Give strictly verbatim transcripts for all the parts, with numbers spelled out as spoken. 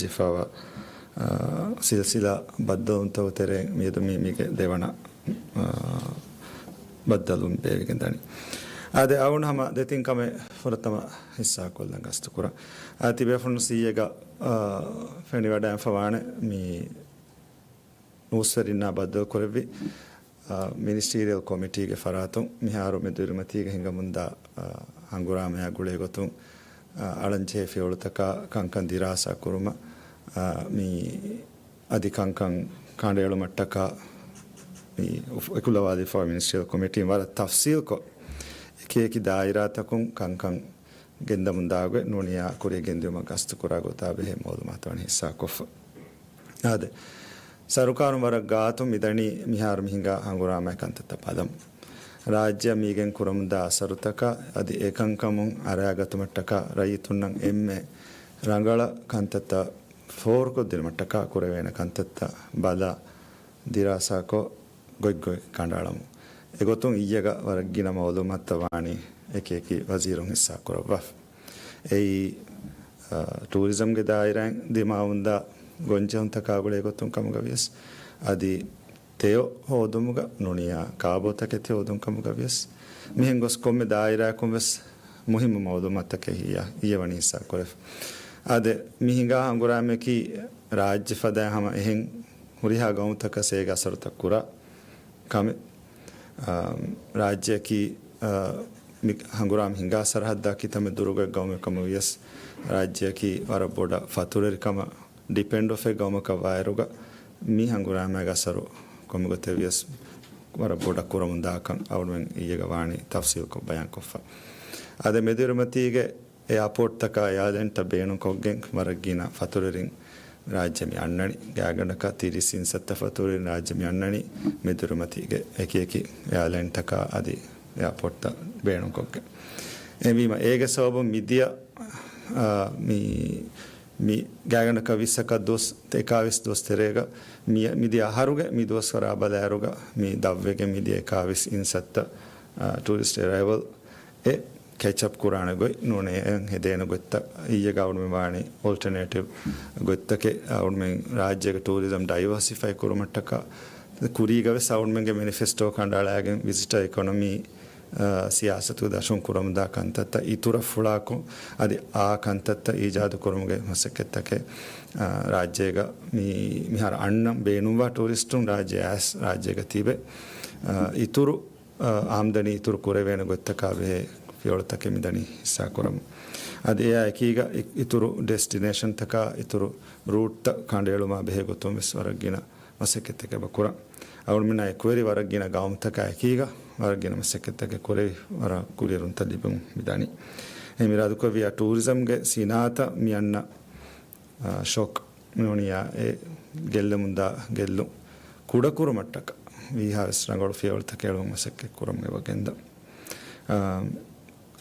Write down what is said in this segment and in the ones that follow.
ޖެހިފައިވާ، އާ، ސިލްސިލާ ބައްދަލުވުންތަކުގެ ތެރެއިން މިއަދު މި، މީގެ ދެވަނަ، އާ، ބައްދަލުވުން ބޭއްވިގެން ދަނީ. އާދެ، އަޅުގަނޑު ހަމަ ދެތިން ކަމެއް ފުރަތަމަ ހިއްސާކޮށްލަން ގަސްތުކުރަން. އާ، ތިބޭފުޅުން ސީއޭގަ، އާ، ފެނިވަޑައިފަ ވާނެ މި ނޫސްވެރިންނާ ބައްދަލު ކުރެއްވި، އާ، މިނިސްޓީރިއަލް ކޮމިޓީގެ ފަރާތުން މިހާރު މެދުއިރުމަތީގަ ހިނގަމުންދާ، އާ، ހަނގުރާމަޔާ ގުޅޭގޮތުން، އާ، އަޅަންޖެހޭ ފިޔަވަޅުތަކާ ކަންކަން ދިރާސާ ކުރުމަށް، އާ، މި އަދި ކަންކަން ކަނޑައެޅުމަށްޓަކާ މި އުފް-، އެކުލަވާލިފަ މިނިސްޓްރީ ކޮމިޓީން ވަރަށް ތަފްސީލްކޮށް، އެކި އެކި ދާއިރާތަކުން ކަންކަން ގެންދަމުން ދާގޮތް ނޫނިޔާ ކުރިޔަށް ގެންދިއުމަށް ގަސްތު ކުރާ ގޮތާ ބެހޭ މައުލޫމާތު ވަނީ ހިއްސާކޮށްފަ. އާދެ، ސަރުކާރުން ވަރަށް ގާތުން މިދަނީ މިހާރު މި ހިނގާ ހަނގުރާމައި ކަންތައްތައް ބަލަމުން. ރާއްޖެއަށް މީގެން ކުރަމުންދާ އަސަރުތަކާ އަދި އެކަންކަމުން އަރައިގަތުމަށްޓަކާ ރައްޔިތުންނަށް އެންމެ ރަނގަޅަށް ކަންތައްތައް ފޯރުކޮށްދިނުމަށްޓަކާ ކުރެވޭނެ ކަންތައްތައް ބަލާ ދިރާސާކޮށް، ގޮތްގޮތް ކަނޑައަޅަމު. އެގޮތުން އިއްޔެގަ ވަރަށް ގިނަ މައުލޫމާތުތައް ވާނީ އެކި އެކި ވަޒީރުން ހިއްސާކުރައްވާފަ. އެއީ، އަ، ޓޫރިޒަމްގެ ދާއިރާއިން ދިމާވުންދާ ގޮންޖެހުންތަކާ ގުޅޭ ގޮތުން ކަމުގަ ވިޔަސް، އަދި ތެޔޮ ހޯދުމުގަ ނޫނިޔާ ކާބޯތަކެތި ހޯދުން ކަމުގަ ވިޔަސް، މިހެން ގޮސް ކޮންމެ ދާއިރާއަކުން ވެސް މުހިއްމު މައުލޫމާތުތަކެއް ހިއްޔާ، އިއްޔެ ވަނީ ހިއްސާކުރެފަ. އާދެ، މި ހިނގާ ހަނގުރާމަޔަކީ ރާއްޖެ ފަދައިން ހަމަ އެހެން ހުރިހާ ގައުމުތަކަށް ސޭގެ އަސަރުތައް ކުރާ ކަމެއް. އާ، ރާއްޖެއަކީ، އާ، މި ހަނގުރާމަ ހިނގާ ސަރަހައްދާ ކިތަންމެ ދުރުގެ ގައުމެއް ކަމަށް ވިޔަސް، ރާއްޖެއަކީ ވަރަށް ބޮޑަށް ފަތުރުވެރިކަމަށް ޑިޕެންޑް އޮފެއް ގައުމަކަށް ވާއިރުގަ، މި ހަނގުރާމައިގެ އަސަރު ކޮންމެ ގޮތެއް ވިޔަސް ވަރަށް ބޮޑަށް ކުރަމުން ދާކަން އަޅުމެން އިއްޔެގަ ވާނީ ތަފްސީލްކޮށް ބަޔާންކޮށްފަ. އާދެ، މެދުއިރުމަތީގެ އެއާޕޯޓްތަކާ އެއާލައިންތައް ބޭނުންކޮށްގެން ވަރަށް ގިނަ ފަތުރުވެރިން ރާއްޖެ މި އަންނަނީ. ގާތްގަނޑަކަށް ތިރީސް އިންސައްތަ ފަތުރުވެރިން ރާއްޖެ މި އަންނަނީ މެދުއިރުމަތީގެ އެކި އެކި އެއާލައިންތަކާ އަދި އެއާޕޯޓްތައް ބޭނުންކޮށްގެން. އެހެންވީމަ އޭގެ ސަބަބުން މިދިޔަ، އާ، މި، މި ގާތްގަނޑަކަށް ވިއްސަކަށް ދުވަސް، އެކާވީސް ދުވަސް ތެރޭގަ މި، މިދިޔަ އަހަރުގެ މި ދުވަސްވަރާ ބަލާއިރުގަ މި ދަށްވެގެން މިދިޔަ އެކާވީސް އިންސައްތަ، އާ، ޓޫރިސްޓް އެރައިވަލް އެ ކެޗްއަޕް ކުރާނެ ގޮތް ނޫނޭ، އެ ހެދޭނެ ގޮތްތައް އިއްޔެގަ އަޅުމެން ވާނީ އޮލްޓަނޭޓިވް ގޮތްތަކެއް އަޅުމެން ރާއްޖޭގެ ޓޫރިޒަމް ޑައިވާސިފައި ކުރުމަށްޓަކާ. ކުރީގަ ވެސް އަޅުމެންގެ މެނިފެސްޓޯ ކަނޑައަޅައިގެން ވިޒިޓަރ އިކޮނޮމީ، އާ، ސިޔާސަތުގެ ދަށުން ކުރަމުންދާ ކަންތައްތައް އިތުރަށް ފުޅާކޮށް، އަދި އާ ކަންތައްތައް އީޖާދު ކުރުމުގެ މަސައްކަތްތަކެއް، އާ، ރާއްޖޭގަ މި، މިހާރު އަންނަން ބޭނުންވާ ޓޫރިސްޓުން ރާއްޖެ އައިސް ރާއްޖޭގަ ތިބެ، އާ، އިތުރު އާ، އާމްދަނީ އިތުރު ކުރެވޭނެ ގޮތްތަކާ ބެހޭ ފިޔަވަޅުތަކެއް މިދަނީ ހިއްސާކުރަމުން. އަދި އެއާ އެކީގަ އި-، އިތުރު ޑެސްޓިނޭޝަންތަކާ އިތުރު ރޫޓްތައް ކަނޑައެޅުމާ ބެހޭ ގޮތުން ވެސް ވަރަށް ގިނަ މަސައްކަތްތަކެއް އެބަ ކުރަން. އަޅުމެންނާ އެކުވެރި ވަރަށް ގިނަ ގައުމުތަކާ އެކީގަ ވަރަށް ގިނަ މަސައްކަތްތަކެއް ކުރެވި ވަރަށް ކުރިއެރުންތައް ލިބެމުން މިދަނީ. އެހެން އިރާދަކުރެއްވިއްޔާ ޓޫރިޒަމްގެ ސިނާއަތަށް މި އަންނަ އާ، ޝޮކް ނޫނިޔާ އެ ގެއްލެމުންދާ ގެއްލުން ކުޑަކުރުމަށްޓަކާ ވީހާވެސް ރަނގަޅު ފިޔަވަޅުތަކެއް އެޅުމަށް މަސައްކަތް ކުރަމުން އެބަ ގެންދަން. އާ،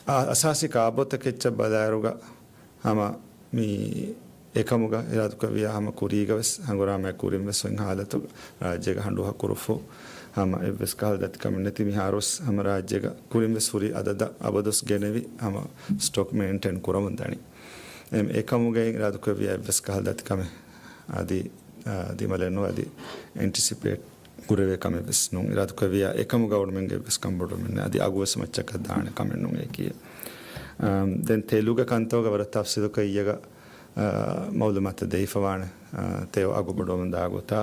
އާ، އަސާސީ ކާބޯތަކެއްޗަށް ބަލާއިރުގަ ހަމަ މި އެކަމުގަ އިރާދަކުރެއްވިއްޔާ ހަމަ ކުރީގަ ވެސް ހަނގުރާމައި ކުރިން ވެސް އޮތް ހާލަތުގަ ރާއްޖޭގަ ހަނޑު ހަކުރުފު ހަމަ އެއްވެސް ކަހަލަ ދަތިކަމެއް ނެތި މިހާރުވެސް ހަމަ ރާއްޖޭގަ ކުރިން ވެސް ހުރި އަދަދަށް އަބަދުވެސް ގެނެވި ހަމަ ސްޓޮކް މެއިންޓެން ކުރަމުން ދަނީ. އެ-، އެކަމުގައި އިރާދަކުރެއްވިއްޔާ އެއްވެސް ކަހަލަ ދަތިކަމެއް އަދި، އާ، ދިމަލެއް ނުވެ އަދި އެންޓިސިޕޭޓް ކުރެވޭ ކަމެއް ވެސް ނޫން. އިރާދަކުރެއްވިއްޔާ އެކަމުގަ އަޅުމެންގެ އެއްވެސް ކަންބޮޑުވުމެއް ނެތް. އަދި އަގުވެސް މައްޗަކަށް ދާނެ ކަމެއް ނޫން އެކީ. އާ، ދެން ތެލުގެ ކަންތަކުގަ ވަރަށް ތަފްސީލުކޮށް އިއްޔެގަ، އާ، މައުލޫމާތު ދެވިފަވާނެ، އާ، ތެޔޮ އަގުބޮޑުވަމުން ދާ ގޮތާ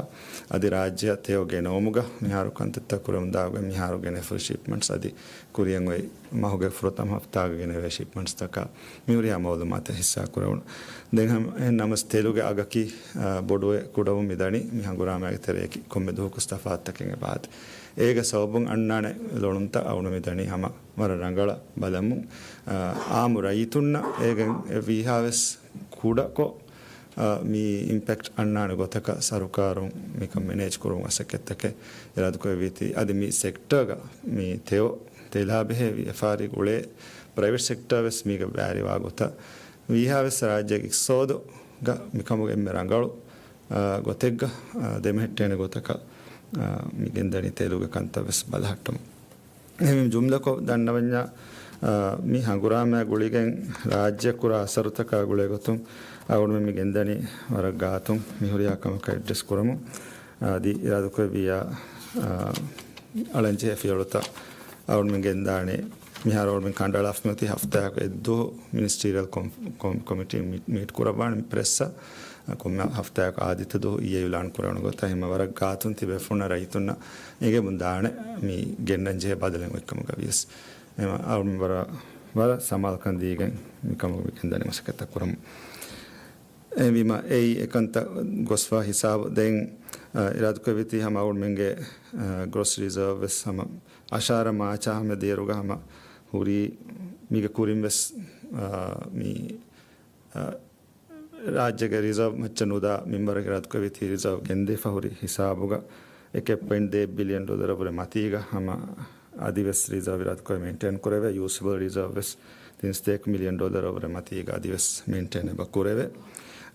އަދި ރާއްޖެއަށް ތެޔޮ ގެނައުމުގަ މިހާރު ކަންތައްތައް ކުރަމުން ދާ ގޮތް މިހާރު ގެނެފުރި ޝިޕްމަންޓްސް އަދި ކުރިއަށް އޮތް މަހުގެ ފުރަތަމަ ހަފްތާގަ ގެނެވޭ ޝިޕްމަންޓްސްތަކާ މިހުރިހާ މައުލޫމާތެއް ހިއްސާކުރެވުނު. ދެން ހަމަ-، އެހެން ނަމަވެސް ތެލުގެ އަގަކީ، އާ، ބޮޑުވެ ކުޑަވުން މިދަނީ މި ހަނގުރާމައިގެ ތެރެއަކީ ކޮންމެ ދުވަހަކުވެސް ތަފާތުތަކެއް އެބައާދޭ. އޭގެ ސަބަބުން އަންނާނެ ލޮނުންތައް އަޅުމެން މިދަނީ ހަމަ ވަރަށް ރަނގަޅަށް ބަލަމުން، އާ، އާއްމު ރައްޔިތުންނަށް އޭގެން އެ ވީހާވެސް ކުޑަކޮށް، އާ، މި އިމްޕެކްޓް އަންނާނެ ގޮތަކަށް ސަރުކާރުން މިކަން މެނޭޖް ކުރުމުގެ މަސައްކަތްތަކެއް އިރާދަކުރެއްވީތީ. އަދި މި ސެކްޓަރގަ މި ތެޔޮ، ތެލާ ބެހޭ ވިޔަފާރި ގުޅޭ ޕްރައިވެޓް ސެކްޓަރ ވެސް މީގަ ބައިވެރިވާ ގޮތަށް ވީހާވެސް ރާއްޖޭގެ އިޤްތިޞާދުގަ މިކަމުގެ އެންމެ ރަނގަޅު، އާ، ގޮތެއްގަ، އާ، ދެމެހެއްޓޭނެ ގޮތަކަށް، އާ، މި ގެންދަނީ ތެލުގެ ކަންތައް ވެސް ބަލަހައްޓަމުން. އެހެން ޖުމްލަކޮށް ދަންނަވަންޏާ، އާ، މި ހަނގުރާމައިގުޅިގެން ރާއްޖެ ކުރާ އަސަރުތަކާ ގުޅޭގޮތުން އަޅުގަނޑުމެން މި ގެންދަނީ ވަރަށް ގާތުން މި ހުރިހާ ކަމަކަށް އެޑްރެސް ކުރަމުން. އަދި އިރާދަކުރެއްވިއްޔާ، އާ، އަޅަންޖެހޭ ފިޔަވަޅުތައް އަޅުގަނޑުމެން ގެންދާނެ. މިހާރު އަޅުގަނޑުމެން ކަނޑައަޅާފަ މިއޮތީ ހަފްތާއަކު އެއްދުވަހު މިނިސްޓީރިއަލް ކޮމް-، ކޮމް-، ކޮމިޓީ މި-، މީޓް ކުރައްވާނެ މި ޕްރެސްއަށް. ކޮންމެ ހަފްތާއަކު އާދިއްތަ ދުވަހު އިއްޔެ އިއުލާން ކުރެވުނު ގޮތަށް ހަމަ ވަރަށް ގާތުން ތިބޭފުޅުންނަށް ރައްޔިތުންނަށް އެނގެމުން ދާނެ މި ގެންނަން ޖެހޭ ބަދަލެއް އޮތްކަމުގަ ވިޔަސް. އެމަ އަޅުމެން ވަރަށް، ވަރަށް ސަމާލުކަން ދީގެން މިކަމުގަ ގެންދަނީ މަސައްކަތްތައް ކުރަމުން. އެހެންވީމަ އެއީ އެކަންތައް ގޮސްފަ ހިސާބު ދެން، އަ، އިރާދަކުރެއްވިތީ ހަމަ އަޅުމެންގެ، އަ، ގްރޮސް ރިޒާވް ވެސް ހަމަ އަށާރަ މާޗާ ހަމަ ދިޔަރުގަ ހަމަ ހުރީ މީގެ ކުރިން ވެސް، އަ، މި، އަ، ރާއްޖޭގެ ރިޒާވް މައްޗަށް ނުދާ މިންވަރަކަށް އިރާދަކުރެއްވިތީ ރިޒާވް ގެންދެފަ ހުރި ހިސާބުގަ އެކެއް ޕޮއިންޓް ދޭއް ބިލިއަން ޑޮލަރަށް ވުރެ މަތީގަ ހަމަ އަދިވެސް ރިޒާވް އިރާދަކުރެ މެއިންޓެއިން ކުރެވޭ، ޔޫސަބަލް ރިޒާވް ވެސް ތިން ސަތޭކަ މިލިއަން ޑޮލަރަށް ވުރެ މަތީގަ އަދިވެސް މެއިންޓެއިން އެބަ ކުރެވޭ.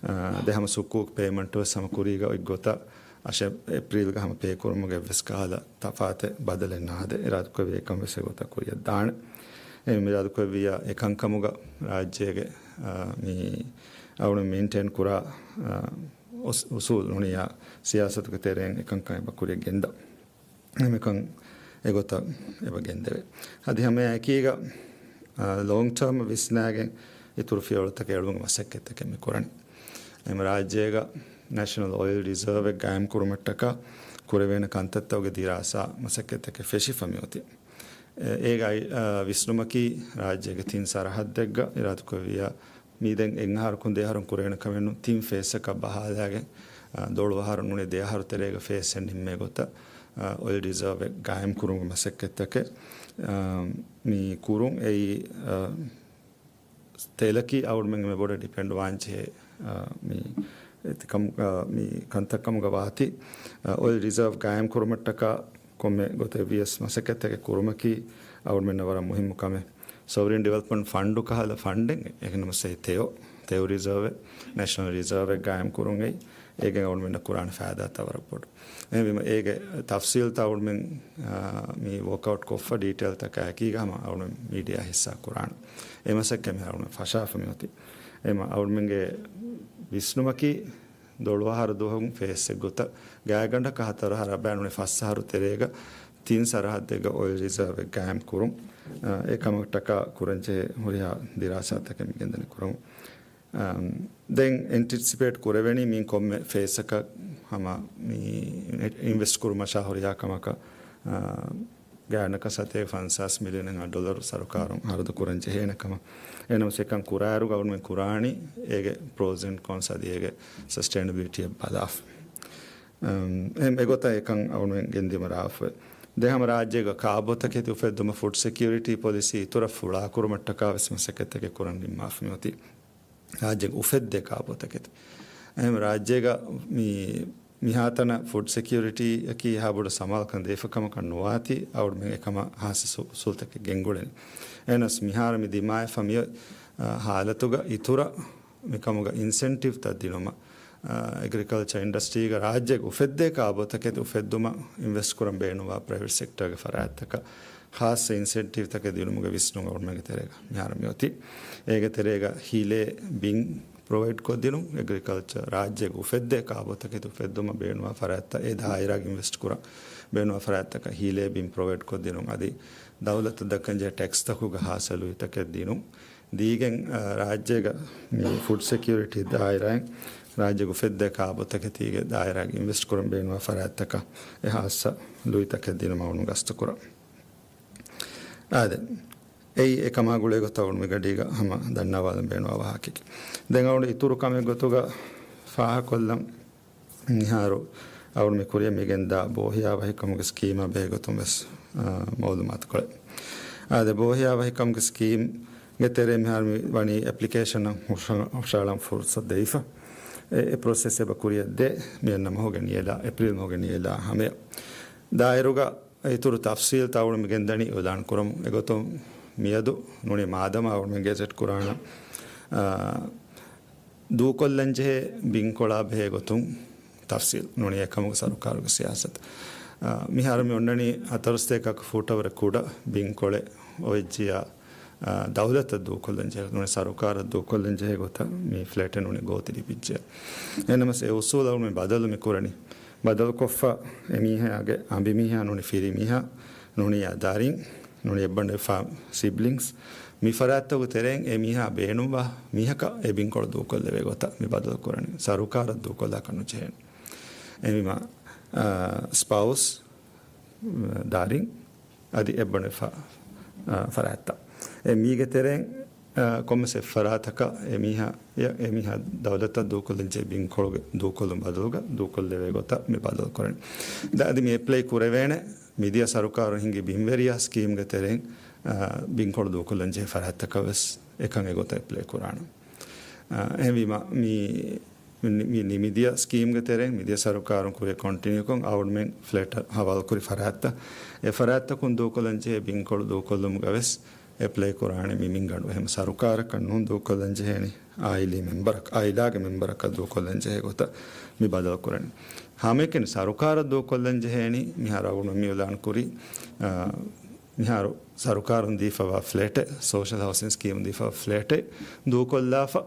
އާ، ދެ ހަމަ ސުކޫކް ޕޭމަންޓް ވެސް ހަމަ ކުރީގަ އޮތް ގޮތަށް އަށެއް އޭޕްރީލްގަ ހަމަ ޕޭ ކުރުމުގެ ވެސް ކަހަލަ ތަފާތެއް ބަދަލެއް ނާދޭ. އިރާދަކުރެއްވި އެކަން ވެސް އެގޮތަށް ކުރިއަށް ދާނެ. އެ މި އިރާދަކުރެއްވިއްޔާ އެކަންކަމުގަ ރާއްޖޭގެ، އާ، މި އަޅުގަނޑު މެއިންޓެއިން ކުރާ، އާ، އުސް-، އުސޫލް ނޫނިއްޔާ ސިޔާސަތުގެ ތެރެއިން އެކަންކަން އެބަ ކުރިއަށް ގެންދާ. އެމެކަން އެގޮތަށް އެބަ ގެންދެވޭ. އަދި ހަމައެކީގަ، އާ، ލޮންގް ޓާމް ވިސްނާގެން އިތުރު ފިޔަވަޅުތަކެއް އެޅުމުގެ މަސައްކަތްތަކެއް މި ކުރަނީ. އެމަ ރާއްޖޭގަ ނޭޝަނަލް އޮއިލް ރިޒާވެއް ގާއިމް ކުރުމަށްޓަކާ ކުރެވޭނެ ކަންތައްތަކުގެ ދިރާސާ މަސައްކަތްތަކެއް ފެށިފަ މިއޮތީ. އެ-، އޭގައި، އާ، ވިސްނުމަކީ ރާއްޖޭގެ ތިން ސަރަހައްދެއްގަ އިރާދަކުރެއްވިއްޔާ މީ ދެން އެއް އަހަރަކުން ދެ އަހަރުން ކުރެވޭނެ ކަމެއް ނޫން، ތިން ފޭސްއަކަށް ބަހާލާގެން، އާ، ދޮޅު އަހަރު ނޫނީ ދެ އަހަރު ތެރޭގަ ފޭސްއެއް ނިންމޭ ގޮތަށް، އާ، އޮއިލް ރިޒާވެއް ގާއިމް ކުރުމުގެ މަސައްކަތްތަކެއް، އާ، މި ކުރުން. އެއީ، އާ، ތެލަކީ އަޅުގަނޑުމެން އެންމެ ބޮޑަށް ޑިޕެންޑް ވާންޖެހޭ، އާ، މި އެތިކަމު-، އާ، މި ކަންތައްކަމުގަ ވާތީ، އާ، އޮއިލް ރިޒާވް ގާއިމް ކުރުމަށްޓަކާ ކޮންމެ ގޮތެއް ވިޔަސް މަސައްކަތްތަކެއް ކުރުމަކީ އަޅުގަނޑުމެންނަށް ވަރަށް މުހިއްމު ކަމެއް. ސޮވްރިން ޑިވެލޮޕްމަންޓް ފަންޑު ކަހަލަ ފަންޑެއް އެހެންނަމަވެސް ތެޔޮ، ތެޔޮ ރިޒާވެއް، ނޭޝަނަލް ރިޒާވެއް ގާއިމް ކުރުން އެއީ، އޭގެން އަޅުގަނޑުމެންނަށް ކުރާނެ ފައިދާތައް ވަރަށް ބޮޑު. އެހެންވީމަ އޭގެ ތަފްސީލްތައް އަޅުގަނޑުމެން، އާ، މި ވޯކްއައުޓް ކޮށްފަ ޑީޓެއިލްތަކާ އެކީގަ ހަމަ އަޅުގަނޑު މީޑިއާ ހިއްސާ ކުރާނެ. އެ މަސައްކަތް މި އަޅުގަނޑު ފަށާފަ މިއޮތީ. އެމަ އަޅުގަނޑުމެންގެ ވިސްނުމަކީ ދޮޅު އަހަރު ދުވަހުން ފޭސްއެއް ގޮތަށް ގާތްގަނޑަކަށް ހަތަރު އަހަރާ ބައި ނޫނީ ފަސް އަހަރު ތެރޭގަ ތިން ސަރަހައްދެއްގަ އޮއިލް ރިޒާވެއް ގާއިމް ކުރުން. އާ، އެ ކަމަށްޓަކާ ކުރަންޖެހޭ ހުރިހާ ދިރާސާތަކެއް މި ގެންދަނީ ކުރަމުން. އާ، ދެން އެންޓިސިޕޭޓް ކުރެވެނީ މި ކޮންމެ ފޭސްއަކަށް ހަމަ މި އިންވެސްޓް ކުރުމަށާ ހުރިހާ ކަމަކަށް، އާ، ގާތްގަނޑަކަށް ސަތޭކަ ފަންސާސް މިލިއަނެއްހާ ޑޮލަރު ސަރުކާރުން ހަރަދު ކުރަން ޖެހޭނެ ކަމަށް. އެހެންނަމަވެސް އެކަން ކުރާއިރު އަޅުގަނޑުމެން ކުރާނީ އޭގެ ޕްރޯސް އެންޑް ކޮންސް އަދި އޭގެ ސަސްޓެއިނަބިލިޓީއަށް ބަލާފަ. އަމް، އެ-، އެގޮތަށް އެކަން އަޅުގަނޑުމެން ގެންދިޔުމަށް ރާވާފަ. ދެން ހަމަ ރާއްޖޭގަ ކާބޯތަކެތި އުފެއްދުމަށް ފުޑް ސެކިއުރިޓީ ޕޮލިސީ އިތުރަށް ފުޅާކުރުމަށްޓަކާ ވެސް މަސައްކަތްތަކެއް ކުރަން ނިންމާފަ މިއޮތީ. ރާއްޖޭގެ އުފެއްދޭ ކާބޯތަކެތި. އެހެން ރާއްޖޭގަ މި މިހާތަނަށް ފުޑް ސެކިއުރިޓީއަކީ އެހާ ބޮޑު ސަމާލުކަން ދޭފަ ކަމަކަށް ނުވާތީ، އަޅުގަނޑުމެން އެކަމަށް ހާއްސަ ސު-، އުސޫލުތަކެއް ގެންގުޅެނީ. އެހެނަސް މިހާރު މި ދިމާވެފަ މިއޮތް، އާ، ހާލަތުގަ އިތުރަށް މިކަމުގަ އިންސެންޓިވްތައް ދިނުމަށް، އާ، އެގްރިކަލްޗަރ އިންޑަސްޓްރީގަ ރާއްޖޭގެ އުފެއްދޭ ކާބޯތަކެތި އުފެއްދުމަށް އިންވެސްޓް ކުރަން ބޭނުންވާ ޕްރައިވެޓް ސެކްޓަރގެ ފަރާތްތަކަށް ހާއްސަ އިންސެންޓިވްތަކެއް ދިނުމުގެ ވިސްނުން އަޅުގަނޑުމެންގެ ތެރޭގަ މިހާރު މިއޮތީ. އޭގެ ތެރޭގަ ހިލޭ ބިން ޕްރޮވައިޑް ކޮށްދިނުން، އެގްރިކަލްޗަރ ރާއްޖޭގެ އުފެއްދޭ ކާބޯތަކެތި އުފެއްދުމަށް ބޭނުންވާ ފަރާތްތައް، އެ ދާއިރާގެ އިންވެސްޓް ކުރަން ބޭނުންވާ ފަރާތްތަކަށް ހިލޭ ބިން ޕްރޮވައިޑް ކޮށްދިނުން، އަދި ދައުލަތަށް ދައްކަންޖެހޭ ޓެކްސްތަކުގެ ހާއްސަ ލުއިތަކެއް ދިނުން. ދީގެން، އަ، ރާއްޖޭގަ މި ފުޑް ސެކިއުރިޓީ ދާއިރާއިން ރާއްޖޭގެ އުފެއްދޭ ކާބޯތަކެތީގެ ދާއިރާގެ އިންވެސްޓް ކުރަން ބޭނުންވާ ފަރާތްތަކަށް އެ ހާއްސަ ލުއިތަކެއް ދިނުމަށް އަޅުގަނޑު ގަސްތު ކުރަން. އާދެ، އެއީ އެކަމާ ގުޅޭ ގޮތަށް އަޅުގަނޑު މި ގަޑީގަ ހަމަ ދަންނަވާލަން ބޭނުންވާ ވާހަކައެކޭ. ދެން އަޅުގަނޑު އިތުރު ކަމެއް ގޮތުގަ ފާހަގަކޮށްލަން. މިހާރު އަޅުގަނޑު މި ކުރިއަށް މިގެންދާ ބޯހިޔާވަހިކަމުގެ ސްކީމާ ބެހޭގޮތުން ވެސް، އާ، މައުލޫމާތުކޮޅެއް. އާދެ، ބޯހިޔާވަހިކަމުގެ ސްކީމްގެ ތެރޭ މިހާރު މި ވަނީ އެޕްލިކޭޝަން ހުށަ-، ހުށައަޅަން ފުރުސަތު ދެވިފަ. އެ، އެ ޕްރޮސެސް އެބަ ކުރިއަށް ދޭ މިއަންނަ މަހުގެ ނިޔަލާ، އޭޕްރީލް މަހުގެ ނިޔަލާ ހަމަޔަށް. ދާއިރުގަ އިތުރު ތަފްސީލްތައް އަޅުގަނޑު މި ގެންދަނީ އިޢުލާން ކުރަމުން. އެގޮތުން މިއަދު ނޫނީ މާދަމާ އަޅުގަނޑު ގެޒެޓް ކުރާނަން، އާ، ދޫކޮށްލަންޖެހޭ ބިންކޮޅާ ބެހޭ ގޮތުން ތަފްސީލް ނޫނީ އެކަމުގެ ސަރުކާރުގެ ސިޔާސަތު. އާ، މިހާރު މި އޮންނަނީ ހަތަރު ސަތޭކައަކަށް ފޫޓަށް ވުރެ ކުޑަ ބިންކޮޅެއް އޮވެއްޖިއްޔާ، އާ، ދައުލަތަށް ދޫކޮށްލަން ޖެހޭ، ނޫނީ ސަރުކާރަށް ދޫކޮށްލަން ޖެހޭ ގޮތަށް މި ފްލެޓެއް ނޫނީ ގޯތި ލިބިއްޖެ. އެހެންނަމަސް އެ އުސޫލަށް މި ބަދަލު މި ކުރަނީ. ބަދަލުކޮށްފަ އެ މީހާގެ އަނބިމީހާ ނޫނީ ފިރިމީހާ ނޫނީ އާ ދަރިން ނޫނީ އެއްބަނޑު އެއްފަ ސިބްލިންގްސް މި ފަރާތްތަކުގެ ތެރެއިން އެ މީހާ ބޭނުންވާ މީހަކަށް އެ ބިންކޮޅު ދޫކޮށްލެވޭ ގޮތަށް މި ބަދަލު ކުރަނީ. ސަރުކާރަށް ދޫކޮށްލާކަށް ނުޖެހޭނެ. އެހެންވީމަ، އާ، ސްޕައުސް، ދަރިން، އަދި އެއްބަނޑު އެއްފަ، އާ، ފަރާތްތައް. އެ މީގެ ތެރެއިން، އާ، ކޮންމެސް އެއް ފަރާތަކަށް އެ މީހާ، އެ، އެ މީހާ ދައުލަތަށް ދޫކޮށްލަން ޖެހޭ ބިންކޮޅުގެ ދޫކޮށްލުން ބަދަލުގަ ދޫކޮށްލެވޭ ގޮތަށް މި ބަދަލު ކުރަނީ. ދަ-، އަދި މި އެޕްލައި ކުރެވޭނެ މިދިޔަ ސަރުކާރުން ހިންގި ބިންވެރިޔާ ސްކީމްގެ ތެރެއިން، އާ، ބިންކޮޅު ދޫކޮށްލަން ޖެހޭ ފަރާތްތަކަށް ވެސް އެކަން އެގޮތަށް އެޕްލައި ކުރާނަން. އާ، އެހެންވީމަ މި މި، މި، މި މިދިޔަ ސްކީމްގެ ތެރެއިން މިދިޔަ ސަރުކާރުން ކުރިއަށް ކޮންޓިނިއުކޮށް އަޅުގަނޑުމެން ފްލެޓް ހަވާލުކުރި ފަރާތްތައް، އެ ފަރާތްތަކުން ދޫކޮށްލަން ޖެހޭ ބިންކޮޅު ދޫކޮށްލުމުގަ ވެސް އެޕްލައި ކުރާނެ މި މިންގަނޑު. އެހެން ސަރުކާރަކަށް ނޫން ދޫކޮށްލަން ޖެހޭނީ، އާއިލީ މެމްބަރަކަށް، އާއިލާގެ މެމްބަރަކަށް ދޫކޮށްލަން ޖެހޭ ގޮތަށް މި ބަދަލު ކުރަނީ. ހަމައެކަނި ސަރުކާރަށް ދޫކޮށްލަން ޖެހޭނީ، މިހާރު އަޅުގަނޑު މި އިޢުލާން ކުރި، އާ، މިހާރު ސަރުކާރުން ދީފަވާ ފްލެޓެއް، ސޯޝަލް ހައުސިން ސްކީމުން ދީފަވާ ފްލެޓެއް ދޫކޮށްލާފަ،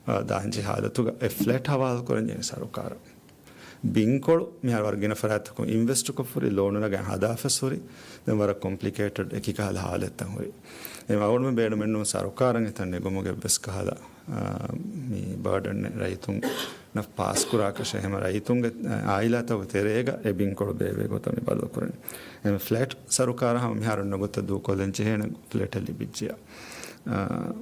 އާ، ދާންޖެހޭ ހާލަތުގަ އެ ފްލެޓް ހަވާލު ކުރަން ޖެހޭ ސަރުކާރަށް. ބިންކޮޅު މިހާރު ވަރަށް ގިނަ ފަރާތްތަކުން އިންވެސްޓުކޮށްފަ ހުރި، ލޯނު ނަގަން ހަދާފަސް ހުރި، ދެން ވަރަށް ކޮމްޕްލިކޭޓެޑް އެކިކަހަލަ ހާލަތްތައް ހުރި. އެ އަޅުގަނޑުމެން ބޭނުމެއް ނޫން ސަރުކާރަށް އެތަން ނެގުމުގެ އެއްވެސް ކަހަލަ، އާ، މި ބާޑަން ރައްޔިތުންނަށް ޕާސް ކުރާކަށެއް. އެހެން ރައްޔިތުންގެ، އާ، އާއިލާތަކުގެ ތެރޭގަ އެ ބިންކޮޅު ބޭއްވޭ ގޮތަށް މި ބަދަލު ކުރަނީ. އެ ފްލެޓް ސަރުކާރަށް ހަމަ މިހާރު އޮންނަ ގޮތަށް ދޫކޮށްލަން ޖެހޭނެ ފްލެޓެއް ލިބިއްޖެޔާ. އާ،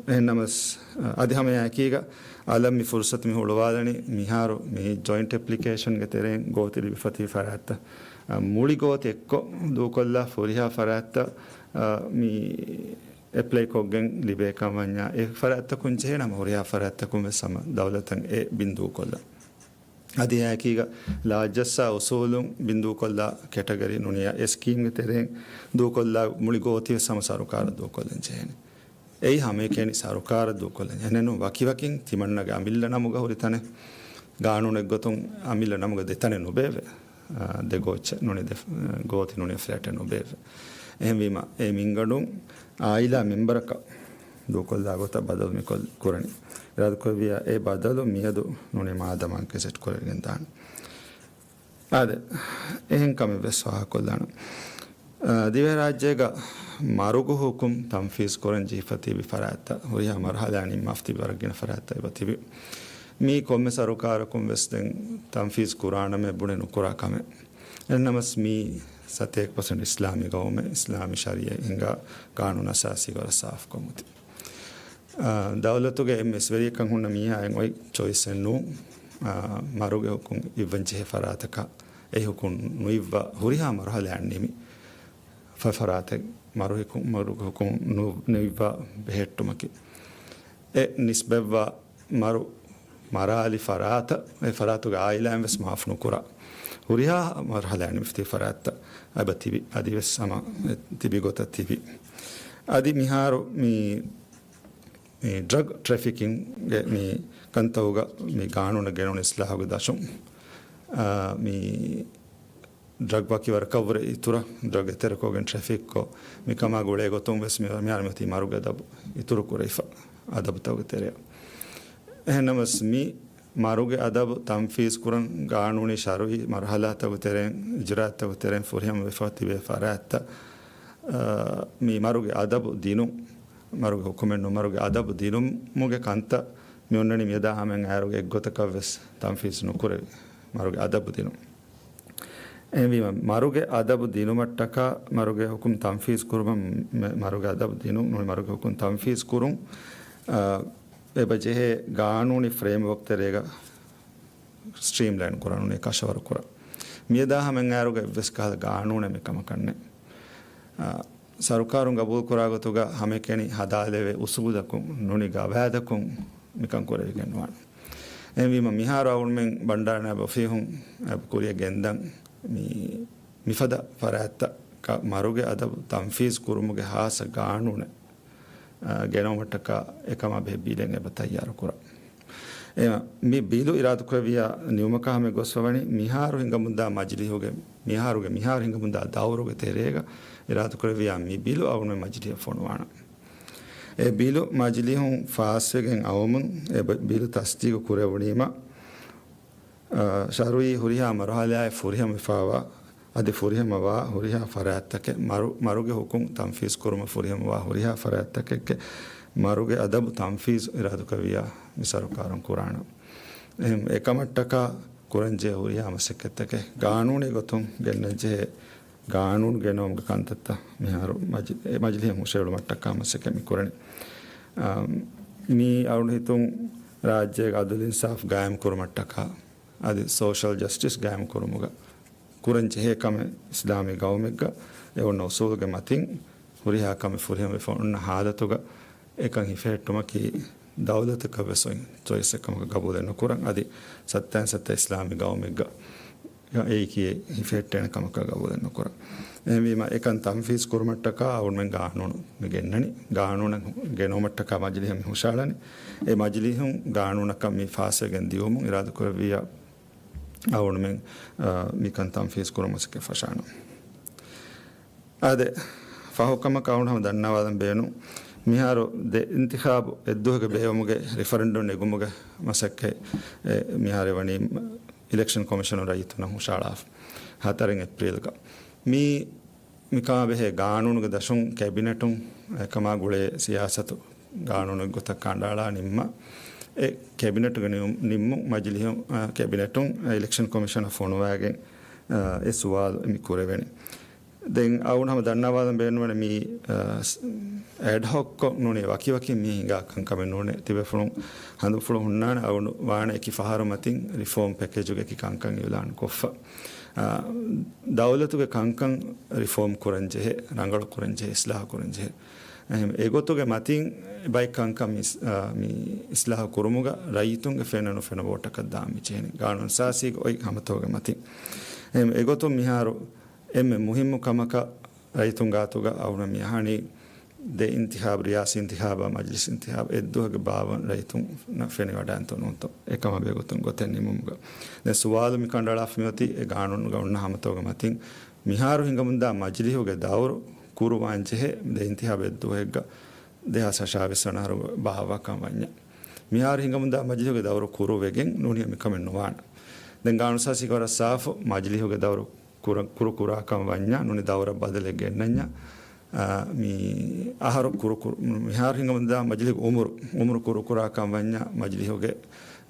އެހެންނަމަސް، އާ، އަދި ހަމަ އެކީގަ އަލަށް މި ފުރުސަތު މި ހުޅުވާލަނީ މިހާރު މި ޖޮއިންޓް އެޕްލިކޭޝަންގެ ތެރެއިން ގޯތި ލިބިފަ ތިބި ފަރާތްތައް، އާ، މުޅި ގޯތި އެއްކޮށް ދޫކޮށްލާ ހުރިހާ ފަރާތްތައް، އާ، މި އެޕްލައި ކޮށްގެން ލިބޭ ކަމަށް ވަންޏާ، އެ ފަރާތްތަކުން ޖެހޭނަމަ ހުރިހާ ފަރާތްތަކުން ވެސް ހަމަ ދައުލަތަށް އެ ބިން ދޫކޮށްލަން. އަދި އެއާއެކީގަ ލާއްޖައްސާ އުސޫލުން ބިންދޫކޮށްލާ ކެޓަގަރީ ނޫނިޔާ އެ ސްކީމްގެ ތެރެއިން ދޫކޮށްލާ މުޅި ގޯތިވެސް ހަމަ ސަރުކާރަށް ދޫކޮށްލަން ޖެހޭނެ. އެއީ ހަމައެކަނި ސަރުކާރަށް ދޫކޮށްލަން. އެހެނެއްނު ވަކިވަކިން ތިމަންނަގެ އަމިއްލަ ނަމުގަ ހުރި ތަނެއް ގާނޫނެއްގޮތުން އަމިއްލަ ނަމުގަ ދެ ތަނެއް ނުބޭއްވޭ. އާ، ދެ ގޯއްޗެއް ނޫނީ ދެ، ގޯތި ނޫނީ ފްލެޓެއް ނުބޭއްވޭ. އެހެންވީމަ އެ މިންގަނޑުން އާއިލާ މެމްބަރަކަށް ދޫކޮށްލާ ގޮތަށް ބަދަލު މިކޮށް، ކުރަނީ. އިރާދަކުރެއްވިޔާ އެ ބަދަލު މިއަދު ނޫނީ މާދަމާން ގެޒެޓް ކުރެވިގެން ދާނެ. އާދެ، އެހެން ކަމެއް ވެސް ފާހަގަކޮށްލާނަން. އާ، ދިވެހިރާއްޖޭގަ މަރުގެ ހުކުމް ތަންފީޒު ކުރަން ޖެހިފަ ތިބި ފަރާތްތައް، ހުރިހާ މަރުހަލާ ނިންމާފަ ތިބި ވަރަށް ގިނަ ފަރާތްތައް އެބަ ތިބި. މީ ކޮންމެ ސަރުކާރަކުން ވެސް ދެން ތަންފީޒު ކުރާނަމޭ ބުނެ ނުކުރާ ކަމެއް. އެހެންނަމަސް މީ ސަތޭކަ ޕަސެންޓް އިސްލާމީ ގައުމެއް، އިސްލާމީ ޝަރީއަތް ހިނގާ ގާނޫނު އަސާސީ ވަރަށް ސާފުކޮށް އޮތީ. އާ، ދައުލަތުގެ އެއް މެސްވެރިއެއްކަން ހުންނަ މީހާ އެއް އޮތް ޗޮއިސްއެއް ނޫން. އާ، މަރުގެ ހުކުމް އިއްވަން ޖެހޭ ފަރާތަކަށް އެ ހުކުމް ނުއިއްވާ ހުރިހާ މަރުހަލައަށް ނިމި ފަ-، ފަރާތެއް މަރު ހިކު-، މަރުގެ ހުކުމް ނު-، ނުއިއްވާ ބެހެއްޓުމަކީ. އެ ނިސްބަތްވާ މަރު މަރާލި ފަރާތަށް، އެ ފަރާތުގެ އާއިލާއިން ވެސް މާފު ނުކުރާ. ހުރިހާ މަރުހަލައަށް ނިމިފަ ތިބި ފަރާތްތައް އެބަ ތިބި، އަދި ވެސް ހަމަ ތިބި ގޮތަށް ތިބި. އަދި މިހާރު މި މި ޑްރަގް ޓްރެފިކިންގެ މި ކަންތައުގަ މި ގާނޫނަށް ގެނުނު އިސްލާހުގެ ދަށުން، އާ، މި ޑްރަގް ވަކިވަރަކަށްވުރެ އިތުރަށް ޑްރަގް އެތެރެކޮށްގެން ޓްރެފިކްކޮށް، މިކަމާ ގުޅޭ ގޮތުން ވެސް މި، މިހާރު މިއޮތީ މަރުގެ އަދަބު އިތުރު ކުރެވިފަ އަދަބުތަކުގެ ތެރެއަށް. އެހެންނަމަސް މި މަރުގެ އަދަބު ތަންފީޒު ކުރަން ގާނޫނީ ޝަރުއީ މަރުހަލާތަކުގެ ތެރެއިން، އިޖުރާއަތްތަކުގެ ތެރެއިން ފުރިހަމަވެފަ ތިބޭ ފަރާތްތައް، އާ، މި މަރުގެ އަދަބު ދިނުން، މަރުގެ ހުކުމެއް ނޫން، މަރުގެ އަދަބު ދިނުމުގެ ކަންތައް މި އޮންނަނީ މިއަދާ ހަމައިން އައިރުގެ އެއްގޮތަކަށް ވެސް ތަންފީޒު ނުކުރެވި މަރުގެ އަދަބު ދިނުން. އެހެންވީމަ، މަރުގެ އަދަބު ދިނުމަށްޓަކާ މަރުގެ ހުކުމް ތަންފީޒު ކުރުމަށް، މެ-، މަރުގެ އަދަބު ދިނުން، ނޫނީ މަރުގެ ހުކުމް ތަންފީޒު ކުރުން، އާ، އެބަ ޖެހޭ ގާނޫނީ ފްރޭމްވޯކް ތެރޭގަ ސްޓްރީމްލައިން ކުރަން ނޫނީ ކަށަވަރު ކުރަން. މިއަދާ ހަމައިން އައިރުގަ އެއްވެސް ކަހަލަ ގާނޫނެއް މިކަމަކަށް ނެތް. އާ، ސަރުކާރުން ގަބޫލު ކުރާ ގޮތުގަ ހަމައެކަނި ހަދާލެވޭ އުސޫލަކުން ނޫނީ ގަވާއިދަކުން މިކަން ކުރެވިގެން ނުވާނެ. އެހެންވީމަ މިހާރު އަޅުގަނޑުމެން ބަންޑާރަ ނައިބު އޮފީހުން އެބަ ކުރިއަށް ގެންދަން މި، މިފަދަ ފަރާތްތަކަށް މަރުގެ އަދަބު ތަންފީޒު ކުރުމުގެ ހާއްސަ ގާނޫނެއް، އާ، ގެނައުމަށްޓަކާ އެކަމާ ބެހޭ ބިލެއް އެބަ ތައްޔާރު ކުރަން. އެ، މި ބިލު އިރާދަކުރެއްވިޔާ ނިމުމަކާ ހަމަ ގޮސްފަވަނީ މިހާރު ހިނގަމުންދާ މަޖިލީހުގެ، މިހާރުގެ، މިހާރު ހިނގަމުންދާ ދައުރުގެ ތެރޭގަ އިރާދަކުރެއްވިޔާ މި ބިލު އަޅުގަނޑުމެން މަޖިލީހަށް ފޮނުވާނަން. އެ ބިލު މަޖިލީހުން ފާސްވެގެން އައުމުން އެ ބި-، ބިލު ތަސްދީގު ކުރެވުނީމަ، އާ، ޝަރުއީ ހުރިހާ މަރުހަލާއެއް ފުރިހަމަވެފާވާ، އަދި ފުރިހަމަވާ ހުރިހާ ފަރާތްތަކެއް، މަރު-، މަރުގެ ހުކުމް ތަންފީޒު ކުރުމަށް ފުރިހަމަވާ ހުރިހާ ފަރާތްތަކެއްގެ މަރުގެ އަދަބު ތަންފީޒު އިރާދަކުރެއްވިއްޔާ މި ސަރުކާރުން ކުރާނަން. އެހެން އެކަމަށްޓަކާ ކުރަންޖެހޭ ހުރިހާ މަސައްކަތްތަކެއް ގާނޫނީ ގޮތުން ގެންނަންޖެހޭ ގާނޫނު ގެނައުމުގެ ކަންތައްތައް މިހާރު މަޖި-، އެ މަޖިލީހަށް ހުށައެޅުމަށްޓަކާ މަސައްކަތް މި ކުރަނީ. އާ، މީ އަޅުގަނޑު ހިތުން ރާއްޖޭގެ އަދުލު އިންސާފު ގާއިމް ކުރުމަށްޓަކާ އަދި ސޯޝަލް ޖަސްޓިސް ގާއިމް ކުރުމުގަ ކުރަން ޖެހޭ ކަމެއް އިސްލާމީ ގައުމެއްގަ އެ އޮންނަ އުސޫލުގެ މަތިން ހުރިހާ ކަމެއް ފުރިހަމަވެފަ އޮންނަ ހާލަތުގަ އެކަން ހިފެހެއްޓުމަކީ ދައުލަތަކަށް ވެސް އޮތް ޗޮއިސްއެއް ކަމަކަށް ގަބޫލެއް ނުކުރަން. އަދި ސައްތައިން ސައްތަ އިސްލާމީ ގައުމެއްގަ އެއީކީ ހިފެހެއްޓޭނެ ކަމަކަށް ގަބޫލެއް ނުކުރަން. އެހެންވީމަ އެކަން ތަންފީޒް ކުރުމަށްޓަކާ އަޅުގަނޑުމެން ގާނޫނު މި ގެންނަނީ. ގާނޫނަށް ގެނައުމަށްޓަކާ މަޖިލީހަށް މި ހުށައަޅަނީ. އެ މަޖިލީހުން ގާނޫނަކަށް މި ފާސްވެގެން ދިޔުމުން އިރާދަކުރެއްވިއްޔާ އަޅުގަނޑުމެން، އާ، މިކަން ތަންފީޒް ކުރުމަށް މަސައްކަތް ފަށާނަން. އާދެ، ފަހު ކަމަކަށް އަޅުގަނޑު ހަމަ ދަންނަވާލަން ބޭނުން. މިހާރު ދެ އިންތިޚާބު އެއްދުވަހުގެ ބޭއްވުމުގެ ރިފަރެންޑަމް ނެގުމުގެ މަސައްކަތް، އެ، މިހާރު ވަނީ އިލެކްޝަން ކޮމިޝަނުން ރައްޔިތުންނަށް ހުށައަޅާފަ ހަތަރެއް އޭޕްރީލްގަ. މީ، މިކަމާ ބެހޭ ގާނޫނުގެ ދަށުން ކެބިނެޓުން އެކަމާ ގުޅޭ ސިޔާސަތު ގާނޫނުގެ ގޮތަށް ކަނޑައަޅާ ނިންމާ، އެ ކެބިނެޓުގެ ނިމު-، ނިންމުން މަޖިލިހު-، އާ، ކެބިނެޓުން އިލެކްޝަން ކޮމިޝަނަށް ފޮނުވާގެން، އާ، އެ ސުވާލު މި ކުރެވެނީ. ދެން އަޅުގަނޑު ހަމަ ދަންނަވާލަން ބޭނުންވަނީ މީ، އާ، ސް-، އެޑްހޮކްކޮށް ނޫނީ ވަކިވަކި މި ހިނގާ ކަންކަމެއް ނޫނޭ. ތިބޭފުޅުން ހަނދުފުޅު ހުންނާނެ އަޅުގަނޑު ވާނެ އެކި ފަހަރު މަތިން ރިފޯމް ޕެކޭޖުގެ އެކި ކަންކަން އިއުލާން ކޮށްފަ. އާ، ދައުލަތުގެ ކަންކަން ރިފޯމް ކުރަން ޖެހޭ، ރަނގަޅު ކުރަން ޖެހޭ، އިސްލާހު ކުރަން ޖެހޭ. އެހެން އެގޮތުގެ މަތިން ބައެއް ކަންކަން މި އިސް-، އާ، މި އިސްލާހު ކުރުމުގަ ރައްޔިތުންގެ ފެންނަ ނުފެންނަ ވޯޓަކަށް ދާން މި ޖެހެނީ. ގާނޫނު އަސާސީގެ އޮތް ހަމަތަކުގެ މަތިން. އެހެން އެގޮތުން މިހާރު އެންމެ މުހިއްމު ކަމަކަށް ރައްޔިތުން ގާތުގަ އަޅުގަނޑަށް މި އަހަނީ ދެ އިންތިޚާބު، ރިޔާސީ އިންތިޚާބާ މަޖިލިސް އިންތިޚާބު އެއްދުވަހުގެ ބާވަން ރައްޔިތުންނަށް ފެނިވަޑައިގެންތޯ ނޫންތޯ؟ އެކަމާ ބެހޭގޮތުން ގޮތެއް ނިމުމުގަ. ދެން ސުވާލު މި ކަނޑައަޅާފަ މިއޮތީ އެ ގާނޫނުގަ އޮންނަ ހަމަތަކުގެ މަތިން މިހާރު ހިނގަމުންދާ މަޖިލިހުގެ ދައުރު ކުރުވާން ޖެހޭ ދެ އިންތިޚާބު އެއްދުވަހެއްގަ ދެހާސް އަށާވީސް ވަނަ އަހަރު ބަހާވާ ކަމަށް ވަންޏާ. މިހާރު ހިނގަމުންދާ މަޖިލިހުގެ ދައުރު ކުރުވެގެން ނޫނީ މިކަމެއް ނުވާނެ. ދެން ގާނޫނު އަސާސީގަ ވަރަށް ސާފު މަޖިލިހުގެ ދައުރު ކުރަ-، ކުރު ކުރާ ކަމަށް ވަންޏާ ނޫނީ ދައުރަށް ބަދަލެއް ގެންނަންޏާ، އާ، މި އަހަރު ކުރު ކުރު-، މިހާރު ހިނގަމުންދާ މަޖިލިހުގެ އުމުރު، އުމުރު ކުރު ކުރާ ކަމަށް ވަންޏާ މަޖިލިހުގެ،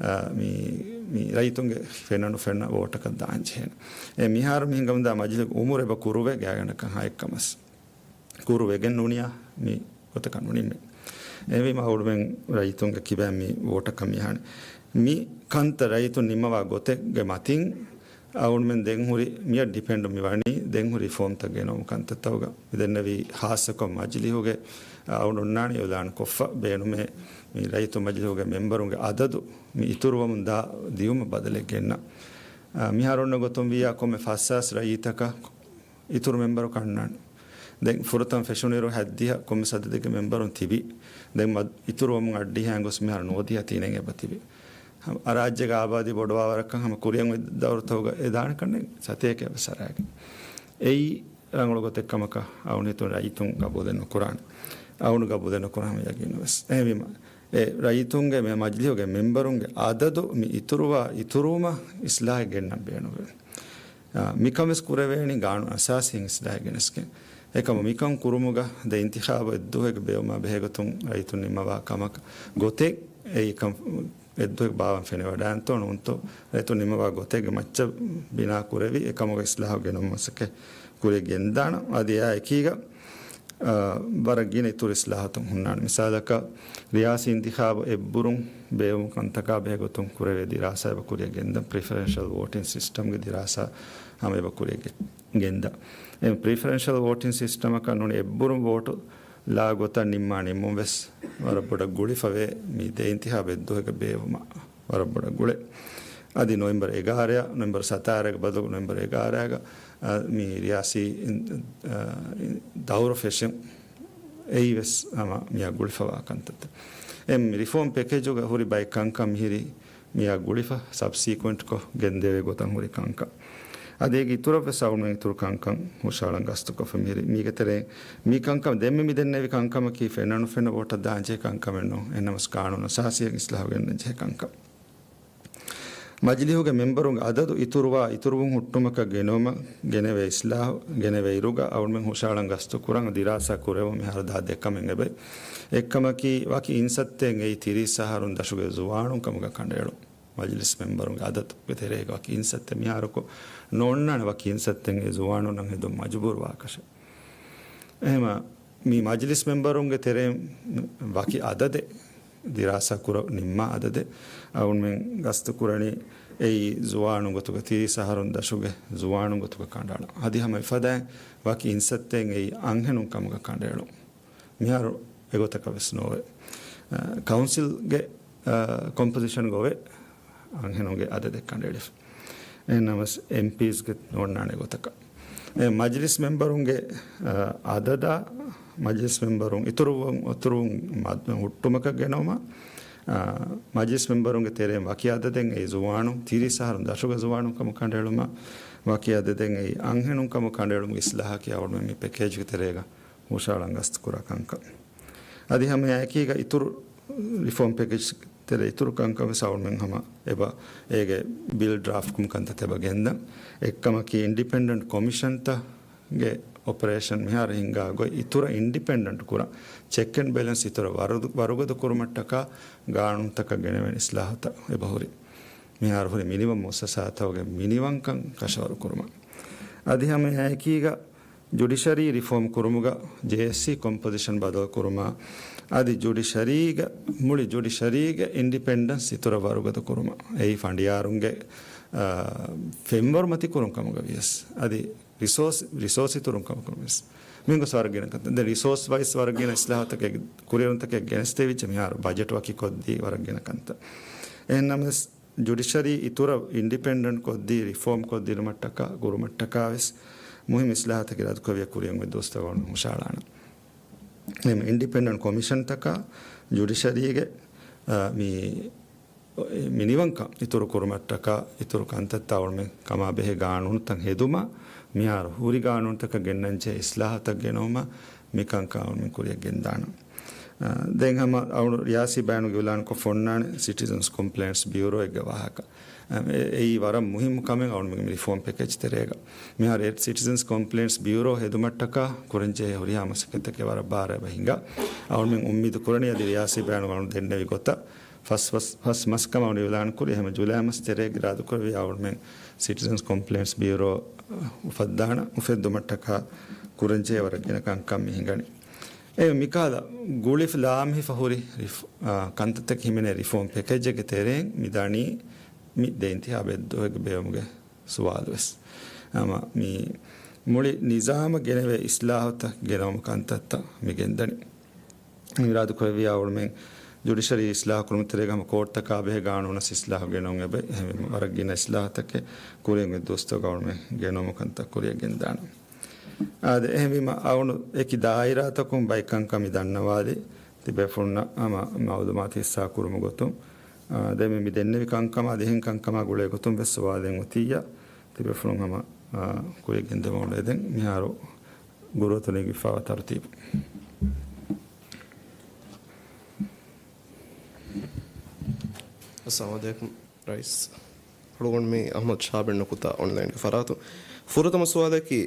އާ، މި، މި ރައްޔިތުންގެ ފެންނަ ނުފެންނަ ވޯޓަކަށް ދާން ޖެހޭނެ. އެ މިހާރު މި ހިނގަމުންދާ މަޖިލިހުގެ އުމުރު އެބަ ކުރުވޭ ގާތްގަނޑަކަށް ހައެއްކަމަސް. ކުރުވެގެން ނޫނިޔާ މި ގޮތަކަށް ނުނިންމެ. އެހެންވީމަ އަޅުގަނޑުމެން ރައްޔިތުންގެ ކިބައިން މި ވޯޓަކަށް މި އަހަނީ. މި ކަންތައް ރައްޔިތުން ނިންމަވާ ގޮތެއްގެ މަތިން އަޅުގަނޑުމެން ދެން ހުރި މިއަށް ޑިޕެންޑު މި ވަނީ ދެން ހުރި ފޯމްތައް ގެނައުމު ކަންތައްތަކުގަ. މި ދެންނެވީ ހާއްސަކޮށް މަޖިލިހުގެ އަޅުގަނޑު އޮންނާނީ އިއުލާން ކޮށްފަ ބޭނުމޭ މި ރައްޔިތު މަޖިލިހުގެ މެމްބަރުންގެ އަދަދު މި އިތުރުވަމުން ދާ ދިޔުމަށް ބަދަލެއް ގެންނަ. އާ، މިހާރު އޮންނަ ގޮތުން ވިއްޔާ ކޮންމެ ފަސް ހާސް ރައްޔިތަކަށް އިތުރު މެމްބަރު ކަންނާނެ. ދެން ފުރަތަމަ ފެށުނުއިރު ހަތްދިހަ ކޮންމެސް އަދަދެއްގެ މެމްބަރުން ތިބި. ދެން މަ-، އިތުރުވަމުން އަށްޑިހައިން ގޮސް މިހާރު ނުވަދިހަ ތިނެއް އެބަ ތިބި. އަ-، ރާއްޖޭގެ އާބާދީ ބޮޑުވާވަރަކަށް ހަމަ ކުރިއަށް އޮތް ދައުރުތަކުގަ އެ ދާނެ ކަންނޭނގެ ސަތޭކައެއް ވެސް އަރާގެން. އެއީ ރަނގަޅު ގޮތެއް ކަމަކަށް އަޅުގަނޑު ހިތުން ރައްޔިތުން ގަބޫލެއް ނުކުރާނެ. އަޅުގަނޑު ގަބޫލެއް ނުކުރާ ހަމަ ޔަގީނު ވެސް. އެހެންވީމަ، އެ ރައްޔިތުންގެ މި މަޖިލިހުގެ މެމްބަރުންގެ އަދަދު މި އިތުރުވާ، އިތުރުވުމަށް އިސްލާހެއް ގެންނަން ބޭނުންވޭ. އާ، މިކަން ވެސް ކުރެވޭނީ ގާނޫނު އަސާސީން އިސްލާހެއް ގެނެސްގެން. އެކަމު މިކަން ކުރުމުގަ ދެ އިންތިޚާބު އެއްދުވަހެއްގެ ބޭއްވުމާ ބެހޭގޮތުން ރައްޔިތުން ނިންމަވާ ކަމަކަށް ގޮތެއް އެއީ ކަން އެއްދުވަހެއް ބާވަން ފެނިވަޑައިންތޯ ނޫންތޯ ރައްޔިތުން ނިންމަވާ ގޮތެއްގެ މައްޗަށް ބިނާ ކުރެވި އެކަމުގެ އިސްލާހު ގެނައުމުގެ މަސައްކަތް ކުރިއަށް ގެންދާނަން. އަދި އެއާ އެކީގަ އާ، ވަރަށް ގިނަ އިތުރު އިސްލާހަތުން ހުންނާނެ. މިސާލަކަށް، ރިޔާސީ އިންތިޚާބު އެއްބުރުން ބޭއްވުމުގެ ކަންތަކާ ބެހޭ ގޮތުން ކުރެވޭ ދިރާސާ އެބަ ކުރިއަށް ގެންދަން، ޕްރިފަރެންޝަލް ވޯޓިން ސިސްޓަމްގެ ދިރާސާ ހަމަ އެބަ ކުރިއަށް ގެ-، ގެންދަން. އެ ޕްރިފަރެންޝަލް ވޯޓިން ސިސްޓަމަކަށް ނޫނީ އެއްބުރުން ވޯޓު ލާ ގޮތަށް ނިންމާ ނިންމުން ވެސް ވަރަށް ބޮޑަށް ގުޅިފަވޭ މި ދެ އިންތިޚާބު އެއްދުވަހެއްގެ ބޭއްވުމަށް. ވަރަށް ބޮޑަށް ގުޅޭ. އަދި ނޮވެމްބަރު އެގާރައަށް، ނޮވެމްބަރު ސަތާރައިގެ ބަދަލު ނޮވެމްބަރު އެގާރައިގަ، އަ، މި ރިޔާސީ އިން-، އަ، ދައުރު ފެށުން އެއީ ވެސް ހަމަ މިއާ ގުޅިފަވާ ކަންތައްތައް. އެ މި ރިފޯމް ޕެކޭޖުގަ ހުރި ބައެއް ކަންކަން މިހިރީ މިއާ ގުޅިފަ ސަބްސީކުއެންޓްކޮށް ގެންދެވޭ ގޮތަށް ހުރި ކަންކަން. އަދި އޭގެ އިތުރަށްވެސް އަޅުގަނޑުމެން އިތުރު ކަންކަން ހުށަހަޅަން ގަސްތުކޮށްފަ މިހިރީ. މީގެ ތެރެއިން މި ކަންކަމަށް ދެންމެ މި ދެންނެވި ކަންކަމަކީ ފެންނަނުފެންނަ ވޯޓަށް ދާންޖެހޭ ކަންކަމެއް ނޫން. އެހެންނަމަވެސް ޤާނޫނު އަސާސީއަށް އިސްލާހު ގެންނަން ޖެހޭ ކަންކަން. މަޖިލީހުގެ މެންބަރުންގެ އަދަދު އިތުރުވާ އިތުރުވުން ހުއްޓުމަކަށް ގެނައުމަށް ގެނެވޭ އިސްލާހު ގެނެވޭ އިރުގަ އަޅުމެން ހުށަހަޅަން ގަސްތު ކުރަން ދިރާސާ ކުރެވުން މިހާރު ދާ ދެ ކަމެއް އެބަ. އެއްކަމަކީ، ވަކި އިންސައްތައެއް އެއީ ތިރީސް އަހަރުން ދަށުގެ ޒުވާނުން ކަމުގަ ކަނޑައެޅުން. މަޖިލިސް މެންބަރުންގެ އަދަދުގެ ތެރޭގަ ވަކި އިންސައްތައެއް މިހާރުކޮށް ނޯންނާނެ، ވަކި އިންސައްތައެއް އެ ޒުވާނުންނަށް ހެދުން މަޖުބޫރު ވާކަށެއް. އެހެމަ މި މަޖިލިސް މެންބަރުންގެ ތެރެއިން ވަކި އަދަދެއް ދިރާސާ ކުރ ނިންމާ އަދަދެއް އަޅުމެން ގަސްތު ކުރަނީ އެއީ ޒުވާނުން ގޮތުގަ ތިރީސް އަހަރުން ދަށުގެ ޒުވާނުން ގޮތުގަ ކަނޑައަޅަން. އަދި ހަމަ އެފަދައިން ވަކި އިންސައްތައެއް އެއީ އަންހެނުން ކަމުގަ ކަނޑައެޅުން. މިހާރު އެގޮތަކަށް ވެސް ނޯވޭ. އަ، ކައުންސިލްގެ، އަ، ކޮމްޕޮޒިޝަން ގޮވޭ އަންހެނުންގެ އަދަދެއް ކަނޑައެޅިފަ. އެހެންނަމަވެސް އެމްޕީސްގެ ނޯންނާނެ ގޮތަކަށް. އެ މަޖިލިސް މެންބަރުންގެ، އަ، އަދަދާ މަޖިލިސް މެންބަރުން އިތުރުވުން، އިތުރުވުން މަ-، ހުއްޓުމަކަށް ގެނައުމަށް، އަ، މަޖިލިސް މެންބަރުންގެ ތެރެއިން ވަކި އަދަދެއް އެއީ ޒުވާނުން، ތިރީސް އަހަރުން ދަށުގެ ޒުވާނުން ކަމު ކަނޑައެޅުމަށް، ވަކި އަދަދެއް އެއީ އަންހެނުން ކަމު ކަނޑައެޅުމުގެ އިސްލާހަކީ އަޅުމެން މި ޕެކޭޖްގެ ތެރޭގަ ހުށަހަޅަން ގަސްތު ކުރާ ކަންކަން. އަދި ހަމަ އެކީގަ އިތުރު ރިފޯމް ޕެކޭޖް ތެރޭ އިތުރު ކަންކަން ވެސް އަޅުމެން ހަމަ އެބަ އޭގެ ބިލް ޑްރާފްޓް ކުރުމުގެ ކަންތައްތައް އެބަ ގެންދަން. އެއްކަމަކީ އިންޑިޕެންޑެންޓް ކޮމިޝަންތަކުގެ އޮޕަރޭޝަން މިހާރު ހިންގާ ގޮތް އިތުރަށް އިންޑިޕެންޑެންޓް ކުރަން، ޗެކް އެންޑް ބެލެންސް އިތުރަށް ވަރު-، ވަރުގަދަ ކުރުމަށްޓަކާ ގާނޫނުތަކަށް ގެނެވެން އިސްލާހުތައް އެބަހުރި. މިހާރު ހުރި މިނިވަން މުއައްސަސާތަކުގެ މިނިވަންކަން ކަށަވަރު ކުރުމަށް. އަދި ހަމަ އެއާއެކީގަ ޖުޑިޝަރީ ރިފޯމް ކުރުމުގަ ޖޭއެސްސީ ކޮމްޕޮޒިޝަން ބަދަލު ކުރުމަށް، އަދި ޖުޑިޝަރީގަ، މުޅި ޖުޑިޝަރީގެ އިންޑިޕެންޑެންސް އިތުރަށް ވަރުގަދަ ކުރުމަށް. އެއީ ފަނޑިޔާރުންގެ، އާ، ފެންވަރު މަތި ކުރުން ކަމުގަ ވިޔަސް. އަދި ރިސޯސް، ރިސޯސް އިތުރުން ކަމުގަ ވިޔަސް. މިހެން ގޮސް ވަރަށް ގިނަ ކަންތައް. ދެން ރިސޯސް ވައިސް ވަރަށް ގިނަ އިސްލާހުތަކެއް، ކުރިއެރުންތަކެއް ގެނެސްދެވިއްޖެ މިހާރު ބަޖެޓް ވަކި ކޮށްދީ ވަރަށް ގިނަ ކަންތައް. އެހެންނަމަވެސް، ޖުޑިޝަރީ އިތުރަށް އިންޑިޕެންޑެންޓް ކޮށްދީ، ރިފޯމް ކޮށްދިނުމަށްޓަކާ، ކުރުމަށްޓަކާ ވެސް މުހިންމު އިސްލާހަތަކެއް އިރާދަކުރެއްވިޔާ ކުރިއަށް އޮތް ދުވަސްތަކުގަ ހުށަހަޅާނަން. އެހެން އިންޑިޕެންޑެންޓް ކޮމިޝަންތަކާ ޖުޑިޝަރީގެ، އާ، މި، މިނިވަންކަން އިތުރު ކުރުމަށްޓަކާ، އިތުރު ކަންތައްތައް އަޅުމެން ކަމާ ބެހޭ ގާނޫނުތައް ހެދުމަށް، މިހާރު ހުރި ގާނޫނުތަކަށް ގެންނަންޖެހޭ އިސްލާހަތައް ގެނައުމަށް، މިކަންކަން އަޅުމެން ކުރިއަށް ގެންދާނަން. އާ، ދެން ހަމަ އަޅު ރިޔާސީ ބަޔާނުގެ އިޢުލާންކޮށް ފޮންނާނެ ސިޓިޒަންސް ކޮމްޕްލެއިންޓްސް ބިއުރޯއެއްގެ ވާހަކަ. އެ، އެއީ ވަރަށް މުހިއްމު ކަމެއް އަޅުމެންގެ މި ރިފޯމް ޕެކޭޖް ތެރޭގަ. މިހާރު އެ ސިޓިޒަންސް ކޮމްޕްލެއިންޓްސް ބިއުރޯ ހެދުމަށްޓަކާ ކުރަންޖެހޭ ހުރިހާ މަސައްކަތްތަކެއް ވަރަށް ބާރަށް އެބަ ހިނގާ. އަޅުމެން އުއްމީދު ކުރަނީ އަދި ރިޔާސީ ބަޔާނު އަޅު ދެންނެވި ގޮތަށް ފަސް ވަސް-، ފަސް މަސް ކަމަށް އިޢުލާން ކުރި. އެހެން ޖުލައި މަސް ތެރޭގަ އިރާދަކުރެއްވި އަޅުމެން ސިޓިޒަންސް ކޮމްޕްލެއިންޓްސް ބިއުރޯ އުފައްދާނަ، އުފެއްދުމަށްޓަކާ ކުރަންޖެހޭ ވަރަށް ގިނަ ކަންކަން މި ހިނގަނީ. އެ މިކަހަލަ ގުޅިފަ ލާމެހިފަ ހުރި ރިފް-، އާ، ކަންތައްތަކެއް ހިމެނޭ ރިފޯމް ޕެކޭޖެއްގެ ތެރެއިން މި ދަނީ މި ދެ އިންތިހާބެއް ދުވަހެއްގެ ބޭއްވުމުގެ ސުވާލުވެސް. ހަމަ މި މުޅި ނިޒާމަށް ގެނެވޭ އިސްލާހުތައް ގެނައުމު ކަންތައްތައް މި ގެންދަނީ. މި އިރާދަކުރެއްވިޔާ އަޅުމެން ޖުޑިޝަރީ އިސްލާހު ކުރުމަށް ތެރޭގަ ހަމަ ކޯޓްތަކާ ބެހޭ ގާނޫނަށް އިސްލާހު ގެނައުން އެބަ އެހެންވީމަ ވަރަށް ގިނަ އިސްލާހުތަކެއް ކުރިއަށް އޮތް ދުވަސްތަކުގަ އަޅުމެން ގެނައުމު ކަންތައް ކުރިއަށް ގެންދާނަން. އާދެ، އެހެންވީމަ އަޅު އެކި ދާއިރާތަކުން ބައެއް ކަންކަން މި ދަންނަވާލި ތިބޭފުޅުންނަށް ހަމަ މައުލޫމާތު ހިއްސާ ކުރުމުގެ ގޮތުން. އާ، ދެން މި ދެންނެވި ކަންކަމާ އަދި އެހެން ކަންކަމާ ގުޅޭ ގޮތުން ވެސް ސުވާލެއް އޮތިއްޔާ ތިބޭފުޅުން ހަމަ، އާ، ކުރިއަށް ގެންދަވާނެ. ދެން މިހާރު ގުރުއަތު ނެގިފައިވާ ތަރުތީބު. އައްސަލާމު ޢަލައިކުމް ރައީސް. އަޅުގަނޑު މީ އަޙްމަދު ޝާބިން ނުކުތާ އޮންލައިންގެ ފަރާތުން. ފުރަތަމަ ސުވާލަކީ،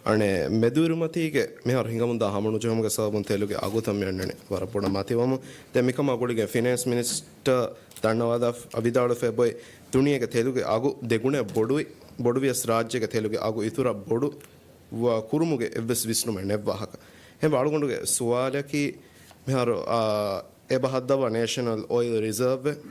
އަނެއް މެދުއިރުމަތީގެ މިހާރު ހިނގަމުންދާ ހަމަނުޖެހުމުގެ ސަބަބުން ތެލުގެ އަގުތައް މި އަންނަނީ ވަރަށް ބޮޑަށް މަތިވަމުން. ދެން މިކަމާ ގުޅިގެން ފިނޭންސް މިނިސްޓަރ ދަންނަވާލާ ވިދާޅުވެފައި އޮތް ދުނިޔޭގެ ތެލުގެ އަގު ދެގުނައެއް ބޮޑުވި، ބޮޑުވިޔަސް ރާއްޖޭގެ ތެލުގެ އަގު އިތުރަށް ބޮޑު ވާ ކުރުމުގެ އެއްވެސް ވިސްނުމެއް ނެއްވާހަކަ. އެހެންވެ އަޅުގަނޑުގެ ސުވާލަކީ މިހާރު، އާ، އެބަ ހައްދަވާ ނޭޝަނަލް އޮއިލް ރިޒާވެއް.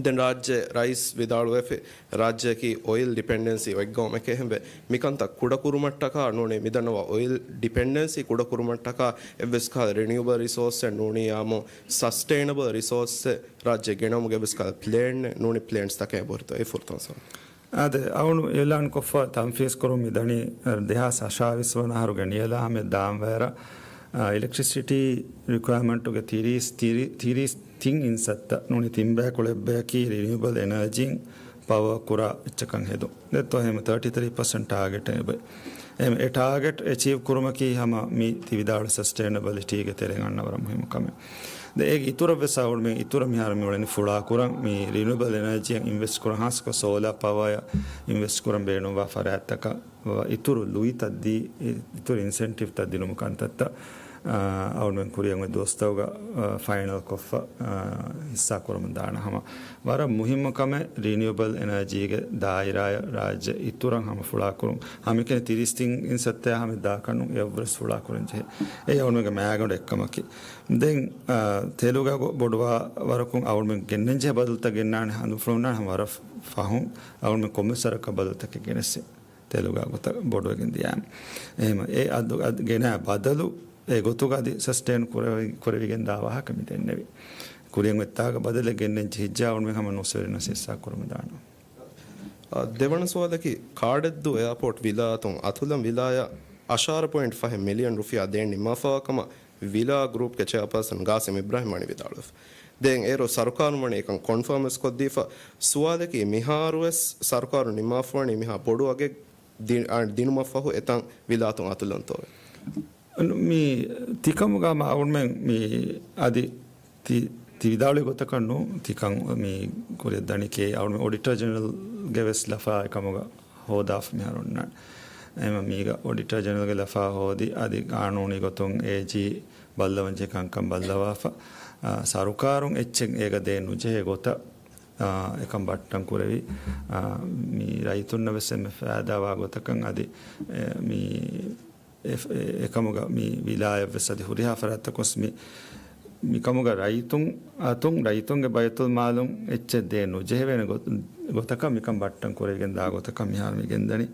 ދެން ރާއްޖެ ރައީސް ވިދާޅުވެފި، ރާއްޖެއަކީ އޮއިލް ޑިޕެންޑެންސީ އޮތް ގައުމެކޭ. އެހެންވެ މިކަންތައް ކުޑަކުރުމަށްޓަކާ ނޫނީ މިދަންނަވާ އޮއިލް ޑިޕެންޑެންސީ ކުޑަކުރުމަށްޓަކާ އެއްވެސް ކަހަލަ ރިނިއުއަބަލް ރިސޯސްއެއް ނޫނީ އާއްމު ސަސްޓެއިނަބަލް ރިސޯސްއެއް ރާއްޖެ ގެނައުމުގެ އެއްވެސް ކަހަލަ ޕްލޭންއެއް ނޫނީ ޕްލޭންސްތަކެއް އެބަހުރިތޯ؟ އެ ފުރަތަމަ ސުވާލު. އާދެ، އަޅުގަނޑު އިޢުލާންކޮށްފަ ތަންފީޒްކުރުން މިދަނީ ދެހާސް އަށާވީސް ވަނަ އަހަރުގެ ނިޔަލާ ހަމަ ދާންވައިރަށް، އާ، އިލެކްޓްރިސިޓީ ރިކުއަރމަންޓުގެ ތިރީސް، ތިރީ، ތިރީސް ތިން އިންސައްތަ ނޫނީ ތިން ބަޔަކު އެއްބަޔަކީ ރިނިއުއަބަލް އެނަރޖީން ޕަވަރ ކުރާ އެއްޗަކަށް ހެދުން. ދެއްތޯ އެހެން ތާޓީ ތްރީ ޕަސެންޓް ޓާގެޓް އެބަ. އެހެން އެ ޓާގެޓް އެޗީވް ކުރުމަކީ ހަމަ މި ތި ވިދާޅު ސަސްޓެއިނަބިލިޓީގެ ތެރެއިން އަންނަ ވަރަށް މުހިއްމު ކަމެއް. ދެ އޭގެ އިތުރަށް ވެސް އަޅުމެން އިތުރަށް މިހާރު މި އުޅެނީ ފުޅާ ކުރަން، މި ރިނިއުއަބަލް އެނަރޖީއަށް އިންވެސްޓް ކުރަން، ހާއްސަކޮށް ސޯލާ ޕަވަރއަށް އިންވެސްޓް ކުރަން ބޭނުންވާ ފަރާތްތަކަށް އިތުރު ލުއިތައް ދީ، އިތުރު އިންސެންޓިވްތައް ދިނުމު ކަންތައްތައް، އާ، އަޅުމެން ކުރިއަށް އޮތް ދުވަސްތަކުގަ، އާ، ފައިނަލް ކޮށްފަ، އާ، ހިއްސާ ކުރަމުން ދާނަ ހަމަ. ވަރަށް މުހިއްމު ކަމެއް ރިނިއުއަބަލް އެނަރޖީގެ ދާއިރާއަށް ރާއްޖެ އިތުރަށް ހަމަ ފުޅާ ކުރުން. ހަމައެކަނި ތިރީސް ތިން އިންސައްތަ ހަމަ ދާކަށް ނޫން، އެއަށްވުރެސް ފުޅާ ކުރަން ޖެހޭ. އެއީ އަޅުމެންގެ މައިގަނޑު އެއްކަމަކީ. ދެން، އާ، ތެލުގަ ބޮޑުވާ ވަރަކުން އަޅުމެން ގެންނަން ޖެހޭ ބަދަލުތައް ގެންނާނެ ހަނދުފުޅުންނާނެ ހަމަ ވަރަށް ފަހުން އަޅުމެން ކޮންމެސް ވަރަކަށް ބަދަލުތަކެއް ގެނެސް ތެލުގަ ގޮތަށް ބޮޑުވެގެން ދިޔާމަ. އެހެމަ އެ އަދު، އަދު ގެނާ ބަދަލު އެ ގޮތުގަ އަދި ސަސްޓެއިން ކުރެވި، ކުރެވިގެން ދާ ވާހަކަ މި ދެންނެވި. ކުރިއަށް އޮތްތާގަ ބަދަލެއް ގެންނެން ޖެހިއްޖާ އަޅުމެން ހަމަ ނުސްވެރިން ހިއްސާ ކުރަމުން ދާނަ. އަ، ދެވަނަ ސުވާލަކީ، ކާޑެއްދޫ އެއާޕޯޓް ވިލާތުން އަތުލަން ވިލާޔަށް އަށާރަ ޕޮއިންޓް ފަހެއް މިލިއަން ރުފިޔާ ދޭން ނިންމާފަވާ ކަމަށް ވިލާ ގްރޫޕްގެ ޗެއާޕާސަން ގާސިމް އިބްރާހިމް ވަނީ ވިދާޅުވެފަ. ދެން އޭރު ސަރުކާރުން ވަނީ އެކަން ކޮންފާމްވެސް ކޮށްދީފަ. ސުވާލަކީ، މިހާރުވެސް ސަރުކާރު ނިންމާފަވަނީ މިހާ ބޮޑު އަގެއް ދި-، އަ، ދިނުމަށްފަހު އެތަން ވިލާތުން އަތުލަންތޯވެ؟ މި ތިކަމުގަ މަ އަޅުމެން މި އަދި ތި، ތި ވިދާޅުވި ގޮތަކަށް ނޫން، ތިކަން މި ކުރިއަށް ދަނީކީ އަޅުމެން އޮޑިޓަރ ޖެނެރަލްގެ ވެސް ލަފާ އެކަމުގަ ހޯދާފަ މިހާރު އޮންނާނެ. އެހެމަ މީގަ އޮޑިޓަރ ޖެނެރަލްގެ ލަފާ ހޯދި، އަދި ގާނޫނީ ގޮތުން އޭޖީ ބައްލަވަންޖެހޭ ކަންކަން ބައްލަވާފަ، އާ، ސަރުކާރުން އެއްޗެއް އޭގަ ދޭން ނުޖެހޭ ގޮތަށް، އާ، އެކަން ބައްޓަން ކުރެވި، އާ، މި ރައްޔިތުންނަށް ވެސް އެންމެ ފައިދާވާ ގޮތަކަށް އަދި، އެ، މި އެ، އެ، އެކަމުގަ މި ވިލާޔަށްވެސް އަދި ހުރިހާ ފަރާތްތަކުން ވެސް މި، މިކަމުގަ ރައްޔިތުން އަތުން ރައްޔިތުންގެ ބައިތުލްމާލުން އެއްޗެއް ދޭން ނުޖެހެވޭނެ ގޮ-، ގޮތަކަށް މިކަން ބައްޓަން ކުރެވިގެން ދާ ގޮތަކަށް މިހާރު މި ގެންދަނީ.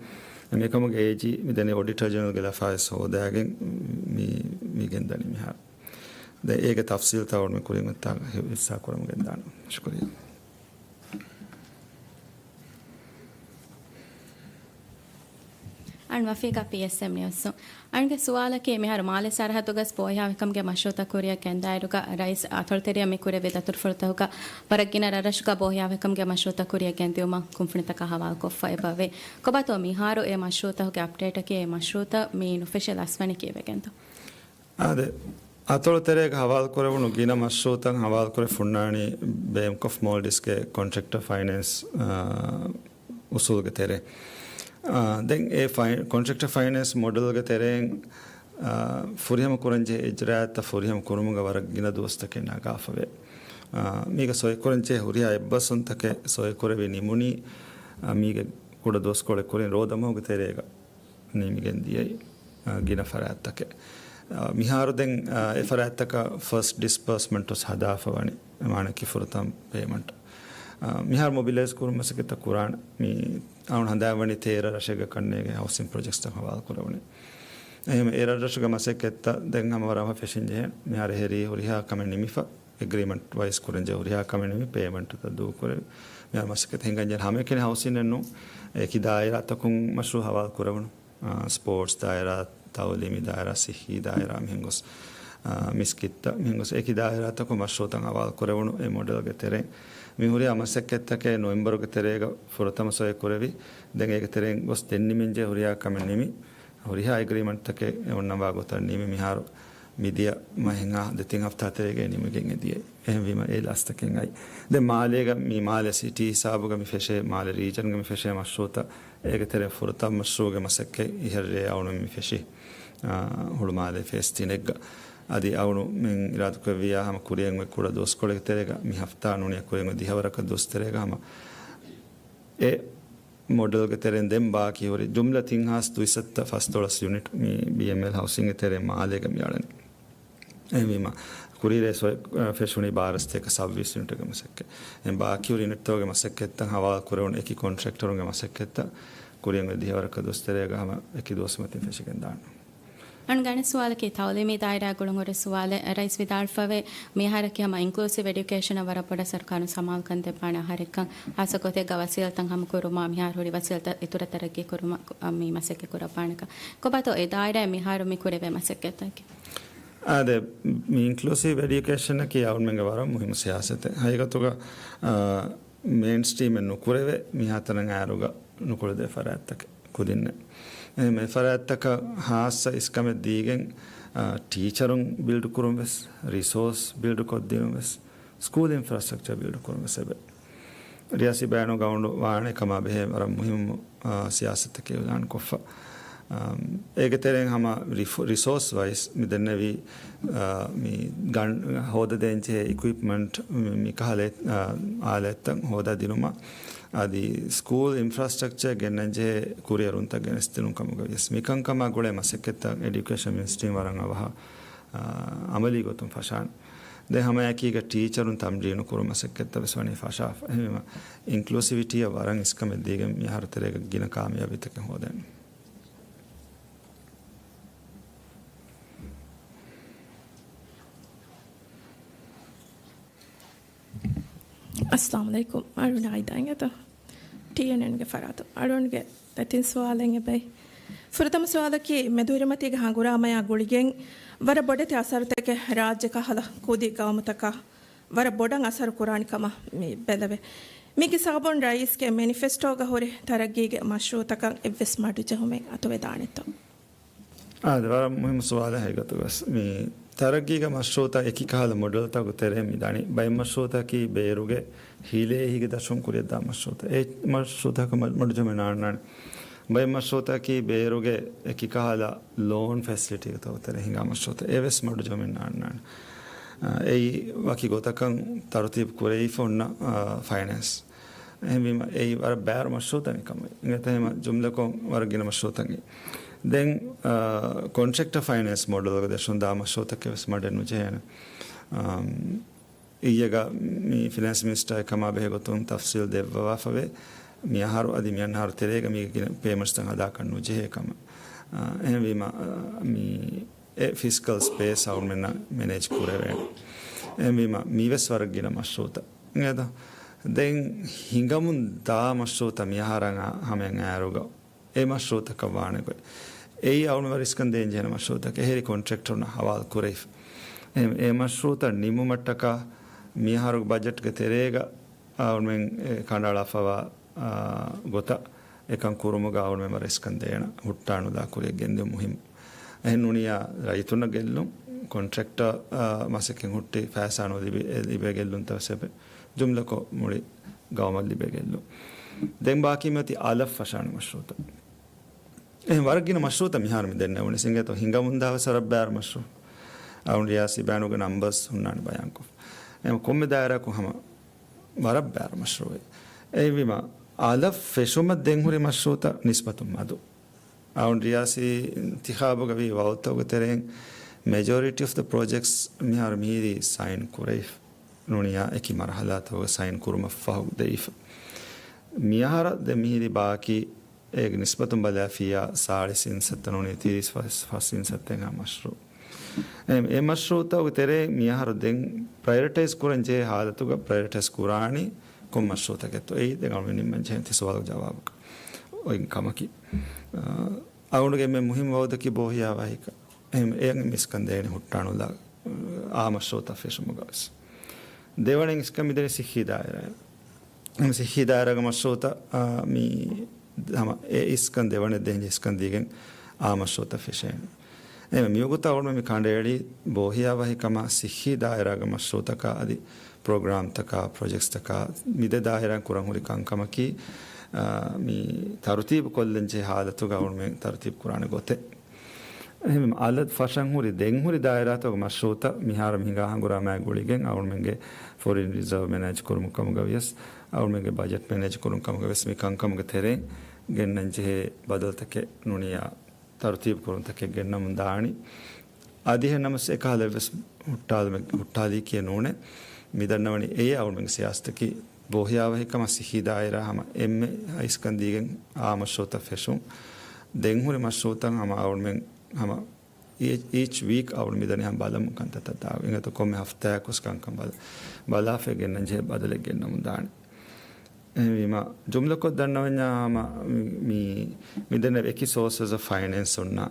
މިކަމުގެ އޭޖީ މިދަނީ އޮޑިޓަރ ޖެނެރަލްގެ ލަފާވެސް ހޯދާގެން މި، މި ގެންދަނީ މިހާރު. ދެން އޭގެ ތަފްސީލްތައް އަޅުމެން ކުރިއަށް އޮތްތާ ހިއްސާ ކުރަމުން ގެންދާނަން. ޝުކުރިއްޔާ. އަން ވަފީގަ ޕީއެސްއެމް ނިއުސް. އަންގެ ސުވާލަކީ، މިހާރު މާލެ ސަރަހައްދުގަ ބޯހިޔާވިކަމުގެ މަޝްރޫއަތައް ކުރިއަށް ގެންދާއިރުގަ ރައީސް އަތޮޅުތެރެއަށް މި ކުރެއްވި ދަތުރުފުޅުތަކުގަ ވަރަށް ގިނަ ރަށްރަށުގަ ބޯހިޔާވިކަމުގެ މަޝްރޫއަތައް ކުރިއަށް ގެންދިއުމަށް ކުންފުނިތަކާ ހަވާލުކޮށްފަ އެބަވޭ. ކޮބާތޯ މިހާރު އެ މަޝްރޫއަތަކުގެ އަޕްޑޭޓަކީ އެ މަޝްރޫއަތަށް މި ނުފެށި ލަސްވަނީ ކީއްވެގެންތޯ؟ އާދެ، އަތޮޅު ތެރޭގަ ހަވާލުކުރެވުނު ގިނަ މަޝްރޫއުތައް ހަވާލުކުރެ ފުންނާނީ ބޭންކް އޮފް މޯލްޑިވްސްގެ ކޮންޓްރެކްޓަރ ފައިނޭންސް، އާ، އުސޫލުގެ ތެރޭ. އާ، ދެން އެ ފައި-، ކޮންޓްރެކްޓަރ ފައިނޭންސް މޮޑެލްގެ ތެރެއިން، އާ، ފުރިހަމަ ކުރަންޖެހޭ އިޖްރާއަތްތައް ފުރިހަމަ ކުރުމުގަ ވަރަށް ގިނަ ދުވަސްތަކެއް ނަގާފަވޭ. އާ، މީގަ ސޮއިކުރަންޖެހޭ ހުރިހާ އެއްބަސްވުންތަކެއް ސޮއިކުރެވި ނިމުނީ، އާ، މީގެ ކުޑަ ދުވަސްކޮޅެއް ކުރިން ރޯދަމަހުގެ ތެރޭގަ. ނިމިގެން ދިޔައީ، އާ، ގިނަ ފަރާތްތަކެއް. އާ، މިހާރު ދެން، އާ، އެ ފަރާތްތަކަށް ފަސްޓް ޑިސްބަރސްމަންޓް ވެސް ހަދާފަ ވަނީ، މާނައަކީ ފުރަތަމަ ޕޭމަންޓް. އާ، މިހާރު މޮބިލައިޒް ކުރުން މަސައްކަތްތައް ކުރާނެ. މި އަޅުން ހަނދާން ވަނީ ތޭރަ ރަށެއްގަ ކަންނޭގެ ހައުސިން ޕްރޮޖެކްޓްސްތައް ހަވާލު ކުރެވުނީ. އެހެން އެ ރަށްރަށުގެ މަސައްކަތްތައް ދެން ހަމަ ވަރަށް ފެށިން ޖެހޭ. މިހާރު އެހެރީ ހުރިހާ ކަމެއް ނިމިފަ. އެގްރީމަންޓް ވައިސް ކުރަންޖެހޭ ހުރިހާ ކަމެއް ނިމި ޕޭމަންޓުތައް ދޫކުރެވި. މިހާރު މަސައްކަތް ހިނގަންޖެހޭ ހަމައެކަނި ހައުސިންއެއް ނޫން. އެކި ދާއިރާތަކުން މަޝްރޫއު ހަވާލު ކުރެވުނު. އާ، ސްޕޯޓްސް ދާއިރާ، ތައުލީމީ ދާއިރާ، ސިއްހީ ދާއިރާ މިހެން ގޮސް، އާ، މިސްކިތްތައް މިހެން ގޮސް އެކި ދާއިރާތަކުން މަޝްރޫއުތައް ހަވާލު ކުރެވުނު އެ މޮޑެލްގެ ތެރެއިން. މި ހުރިހާ މަސައްކަތްތަކެއް ނޮވެމްބަރުގެ ތެރޭގަ ފުރަތަމަ ސޮއި ކުރެވި. ދެން އޭގެ ތެރެއިން ގޮސް ދެން ނިމެންޖެހޭ ހުރިހާ ކަމެއް ނިމި. ހުރިހާ އެގްރީމަންޓްތަކެއް އެ އޮންނަވާ ގޮތަށް ނިމި މިހާރު މިދިޔަ މަހެއްހާ ދެތިން ހަފްތާ ތެރޭގައި ނިމިގެން އެދިޔަ. އެހެންވީމަ އެ ލަސްތަކެއް އައި. ދެން މާލޭގަ މި މާލެ ސިޓީ ހިސާބުގަ މި ފެށޭ، މާލެ ރީޖަންގަ މި ފެށޭ މަޝްރޫއުތައް އޭގެ ތެރެ ފުރަތަމަ މަޝްރޫއުގެ މަސައްކަތް އިހަށް ރޭ އަޅުން މި ފެށީ، އާ، ހުޅުމާލޭ ފޭސް ތިނެއްގަ. އަދި އަޅުން މި އިރާދަކުރެއްވިޔާ ހަމަ ކުރިއަށް އޮތް ކުޑަ ދުވަސްކޮޅެއްގެ ތެރޭގަ މި ހަފްތާ ނޫނީ ކުރިއަށް އޮތް ދިހަވަރަކަށް ދުވަސް ތެރޭގަ ހަމަ އެ މޮޑެލްގެ ތެރެއިން ދެން ބާކީ ހުރި ޖުމްލަ ތިން ހާސް ދުއިސައްތަ ފަސްދޮޅަސް ޔުނިޓް މި ބީއެމްއެލް ހައުސިންގެ ތެރޭ މާލޭގަ މި އަޅަނީ. އެހެންވީމަ، ކުރީ ރޭ ސޮއި، އަ، ފެށުނީ ބާރަ ސަތޭކަ ސައްވީސް ޔުނިޓްގެ މަސައްކަތް. އެ ބާކީ ހުރި ޔުނިޓްތަކުގެ މަސައްކަތްތައް ހަވާލު ކުރެވުނު އެކި ކޮންޓްރެކްޓަރުންގެ މަސައްކަތްތައް ކުރިއަށް އޮތް ދިހަވަރަކަށް ދުވަސް ތެރޭގަ ހަމަ އެކި ދުވަސް މަތިން ފެށިގެން ދާނެ. އަން ގަނެ ސުވާލަކީ ތައުލީމީ ދާއިރާ ގުޅުން ހުރި ސުވާލެއް. ރައީސް ވިދާޅުފަވޭ، މިއަހަރަކީ ހަމަ އިންކްލޫސިވް އެޑިއުކޭޝަނަށް ވަރަށް ބޮޑަށް ސަރުކާރުން ސަމާލުކަން ދެއްވާނެ އަހަރެއްކަން. ހާއްސަ ގޮތެއްގަ ވަސީލަތައް ހަމަކުރުމާ، މިހާރު ހުރި ވަސީލަތައް އިތުރަށް ތަރައްގީ ކުރުމަށް މި މަސައްކަތް ކުރައްވާނެކަން. ކޮބާތޯ އެ ދާއިރާއަށް މިހާރު މި ކުރެވޭ މަސައްކަތްތަކެއް؟ އާދެ، މި އިންކްލޫސިވް އެޑިއުކޭޝަނަކީ އަޅުމެންގެ ވަރަށް މުހިއްމު ސިޔާސަތެއް. ހަގީގަތުގަ، އާ، މެއިންސްޓްރީމެއް ނުކުރެވޭ މިހާތަނަށް އައިރުގަ ނުކުޅެދޭ ފަރާތްތަކެއް ކުދިންނެއް. އެހެން އެ ފަރާތްތަކަށް ހާއްސަ އިސްކަމެއް ދީގެން، އާ، ޓީޗަރުން ބިލްޑް ކުރުން ވެސް، ރިސޯސް ބިލްޑް ކޮށްދިނުން ވެސް، ސްކޫލް އިންފްރާސްޓްރަކްޗަރ ބިލްޑް ކުރުން ވެސް އެބެ. ރިޔާސީ ބަޔާނުގަ އަޅުގަނޑު ވާނެ ކަމާ ބެހޭ ވަރަށް މުހިއްމު، އާ، ސިޔާސަތެއް އިއުލާން ކޮށްފަ. އާ، އޭގެ ތެރެއިން ހަމަ ރިފް-، ރިސޯސް ވައިސް މި ދެންނެވި، އާ، މި ގަން-، ހޯދަދޭންޖެހޭ އިކުއިޕްމަންޓް، މި، މި ކަހަލަ، އާ، އާލާތްތައް ހޯދާ ދިނުމަށް އަދި ސްކޫލް އިންފްރާސްޓްރަކްޗަރ ގެންނަންޖެހޭ ކުރިއެރުންތައް ގެނެސްދިނުން ކަމުގަ ވިޔަސް މިކަންކަމާ ގުޅޭ މަސައްކަތްތައް އެޑިއުކޭޝަން މިނިސްޓްރީން ވަރަށް އަވަހަށް، އާ، އަމަލީ ގޮތުން ފަށާނެ. ދެން ހަމައެކީގަ ޓީޗަރުން ތަމްރީނު ކުރު މަސައްކަތްތައް ވެސް ވަނީ ފަށާފަ. އެހެންވީމަ އިންކްލޫސިވިޓީއަށް ވަރަށް އިސްކަމެއް ދީގެން މިއަހަރު ތެރޭގަ ގިނަ ކާމިޔާބީތަކެއް ހޯދޭނެ. އައްސަލާމު ޢަލައިކުމް. އަޅުގަނޑު އައިދާ އިނގޭތޯ؟ ޓީއެންއެންގެ ފަރާތުން އަޅުގަނޑުގެ ދެތިން ސުވާލެއް އެބައި. ފުރަތަމަ ސުވާލަކީ، މެދުއިރުމަތީގެ ހަނގުރާމަޔާ ގުޅިގެން ވަރަށް ބޮޑެތި އަސަރުތަކެއް ރާއްޖެ ކަހަލަ ކުދި ގައުމުތަކަށް ވަރަށް ބޮޑަށް އަސަރު ކުރާނެ ކަމަށް މި ބެލެވޭ. މީގެ ސަބަބުން ރައީސްގެ މެނިފެސްޓޯގަ ހުރި ތަރައްގީގެ މަޝްރޫއުތަކަށް އެއްވެސް މަޑުޖެހުމެއް އަތުވެދާނެތޯ؟ އާދެ، ވަރަށް މުހިއްމު ސުވާލެއް ހަގީގަތުގަސް. މި ތަރައްގީގެ މަޝްރޫއުތައް އެކި ކަހަލަ މޮޑެލްތަކުގެ ތެރޭ މި ދަނީ. ބައެއް މަޝްރޫއުތަކީ ބޭރުގެ ހިލޭ ހިގި ދަށުން ކުރިއަށްދާ މަޝްރޫއުތައް. އެ މަޝްރޫއުތަކަށް މަ-، މަޑުޖެހުމެއް ނާންނާނެ. ބައެއް މަޝްރޫއުތަކީ ބޭރުގެ އެކި ކަހަލަ ލޯން ފެސިލިޓީތަކުގެ ތެރޭ ހިނގާ މަޝްރޫއުތައް. އެވެސް މަޑުޖެހުމެއް ނާންނާނެ. އާ، އެއީ ވަކި ގޮތަކަށް ތަރުތީބު ކުރެވިފަ އޮންނަ، އާ، ފައިނޭންސް. އެހެންވީމަ އެއީ ވަރަށް ބާރު މަޝްރޫއުތައް މިކަމަށް. އިނގޭތޯ ހަމަ ޖުމްލަކޮށް ވަރަށް ގިނަ މަޝްރޫއުތައް. ދެން، އާ، ކޮންޓްރެކްޓަރ ފައިނޭންސް މޮޑެލްގަ ދެށުން ދާ މަޝްރޫއުތަކެއް ވެސް މަޑެއް ނުޖެހޭނެ. އާ، އިއްޔެގަ މި ފިނޭންސް މިނިސްޓަރ އެކަމާ ބެހޭ ގޮތުން ތަފްސީލް ދެއްވަވާފަވޭ. މިއަހަރު އަދި މިއަންނަ އަހަރު ތެރޭގަ މީގެ ގިނަ ޕޭމަންޓްސްތައް އަދާކަށް ނުޖެހޭ ކަމަށް. އާ، އެހެންވީމަ، އާ، މި އެ ފިސްކަލް ސްޕޭސް އަޅުމެންނަށް މެނޭޖް ކުރެވޭނެ. އެހެންވީމަ މިވެސް ވަރަށް ގިނަ މަޝްރޫއުތައް. އިނގޭތޯ؟ ދެން ހިނގަމުން ދާ މަޝްރޫއުތައް މިއަހަރަށް އާ ހަމައަށް އައިރުގަ އެ މަޝްރޫއުތަކަށް ވާނެ ގޮތް. އެއީ އަޅުގަނޑު ވަރިސްކަން ދޭން ޖެހޭނެ މަޝްރޫއުތަކެއް. އެހެރީ ކޮންޓްރެކްޓަރުންނަށް ހަވާލު ކުރެވިފަ. އެ، އެ މަޝްރޫއުތައް ނިމުމަށްޓަކާ މިއަހަރުގެ ބަޖެޓްގެ ތެރޭގަ އަޅުމެން އެ ކަނޑައަޅާފަވާ، އާ، ގޮތަށް އެކަން ކުރުމުގަ އަޅުމެން ވަރިސްކަން ދޭނަ ހުއްޓާނުލާ ކުރިއަށް ގެންދިއުން މުހިއްމު. އެހެން ނޫނިއްޔާ ރައްޔިތުންނަށް ގެއްލުން، ކޮންޓްރެކްޓަރ، އާ، މަސައްކަތް ހުއްޓި ފައިސާ ނުލިބި، އެ ލިބޭ ގެއްލުންތައް ވެސް އެބެ. ޖުމްލަކޮށް މުޅި ގައުމަށް ލިބޭ ގެއްލުން. ދެން ބާކީ މިއޮތީ އަލަށް ފަށާނެ މަޝްރޫއުތައް. އެހެން ވަރަށް ގިނަ މަޝްރޫއުތައް މިހާރު މި ދެންނެވުނީ. އިނގޭތޯ ހިނގަމުންދާ ވެސް ވަރަށް ބާރު މަޝްރޫއު. އަޅުގަނޑު ރިޔާސީ ބަޔާނުގެ ނަމްބަރސް ހުންނާނެ ބަޔާންކޮށް. އެހެން ކޮންމެ ދާއިރާއަކުން ހަމަ ވަރަށް ބާރު މަޝްރޫއެއް. އެހެންވީމަ އަލަށް ފެށުމަށް ދެން ހުރި މަޝްރޫއުތައް ނިސްބަތުން މަދު. އަޅުގަނޑު ރިޔާސީ އިންތިޚާބުގަ ވީ ވައުދުތަކުގެ ތެރެއިން މެޖޯރިޓީ އޮފް ދަ ޕްރޮޖެކްޓްސް މިހާރު މިހިރީ ސައިން ކުރެވިފަ. ނޫނިއްޔާ އެކި މަރުހަލާތަކުގަ ސައިން ކުރުމަށްފަހު ދެވިފަ. މިއަހަރަށް ދެން މިހިރީ ބާކީ އޭގެ ނިސްބަތުން ބަލާފިއްޔާ ސާޅީސް އިންސައްތަ ނޫނީ ތިރީސް ފަސް، ފަސް އިންސައްތައެއްހާ މަޝްރޫއު. އެ، އެ މަޝްރޫއުތަކުގެ ތެރޭ މިއަހަރު ދެން ޕްރައިއޮރިޓައިޒް ކުރަން ޖެހޭ ހާލަތުގަ ޕްރައިއޮރިޓައިޒް ކުރާނީ ކޮން މަޝްރޫއުތަކެއްތޯ؟ އެއީ ދެން އަޅުގަނޑު ނިންމަން ޖެހޭ ތި ސުވާލު ޖަވާބަކަށް އޮތް ކަމަކީ. އަ، އަޅުގަނޑުގެ އެންމެ މުހިންމު ވައުދަކީ ބޯހިޔާވަހިކަން. އެހެން އެއަށް މިސްކަން ދޭނެ ހުއްޓާނުލާ، އާ މަޝްރޫއުތައް ފެށުމުގަ ވެސް. ދެވަނަ އިސްކަން މިދެނީ ސިއްހީ ދާއިރާ. އެހެން ސިއްހީ ދާއިރާގެ މަޝްރޫއުތައް، އާ، މި ހަމަ އެ އިސްކަން ދެވަނަ ދެން އިސްކަން ދީގެން އާ މަޝްރޫއުތައް ފެށޭނެ. އެހެން މިވަގުތަށް އަޅުގަނޑު މި ކަނޑައެޅީ ބޯހިޔާވަހިކަމާ ސިއްހީ ދާއިރާގެ މަޝްރޫއުތަކާ އަދި ޕްރޮގްރާމްތަކާ ޕްރޮޖެކްޓްސްތަކާ މިދެ ދާއިރާއިން ކުރަން ހުރި ކަންކަމަކީ، އާ، މި ތަރުތީބު ކޮށްލަން ޖެހޭ ހާލަތުގަ އަޅުގަނޑުމެން ތަރުތީބު ކުރާނެ ގޮތެއް. އެހެން އަލަށް ފަށަން ހުރި، ދެން ހުރި ދާއިރާތަކުގެ މަޝްރޫއުތައް މިހާރު މި ހިނގާ ހަނގުރާމައާ ގުޅިގެން އަޅުމެންގެ ފޮރިން ރިޒާވް މެނޭޖް ކުރުމުގެ ކަމުގަ ވިޔަސް، އަޅުމެންގެ ބަޖެޓް މެނޭޖް ކުރުމުގެ ކަމުގަ ވެސް މި ކަންކަމުގެ ތެރެއިން ގެންނަން ޖެހޭ ބަދަލުތަކެއް ނޫނިއްޔާ ތަރުތީބު ކުރުންތަކެއް ގެންނަމުން ދާނީ. އަދި އެހެންނަމަވެސް އެކަހަލަ އެއްވެސް ހުއްޓާލުމެއް، ހުއްޓާލީކީއެއް ނޫނޭ. މި ދަންނަވަނީ އެއީ އަޅުމެންގެ ސިޔާސަތަކީ ބޯހިޔާވަހިކަމާ ސިއްހީ ދާއިރާ ހަމަ އެންމެ އިސްކަން ދީގެން އާ މަޝްރޫއުތައް ފެށުން. ދެން ހުރި މަޝްރޫއުތައް ހަމަ އަޅުމެން ހަމަ އީޗް، އީޗް ވީކް އަޅު މިދަނީ ހަމަ ބަލަމުން ކަންތައްތައް ދާ. އިނގޭތޯ ކޮންމެ ހަފްތާއަކުވެސް ކަންކަން ބަލަ، ބަލާފައި ގެންނަން ޖެހޭ ބަދަލެއް ގެންނަމުން ދާނެ. އެހެންވީމަ، ޖުމްލަކޮށް ދަންނަވަންޏާ ހަމަ މި، މި، މިދެންނެވި އެކި ސޯސަސް އޮފް ފައިނޭންސް އޮންނަ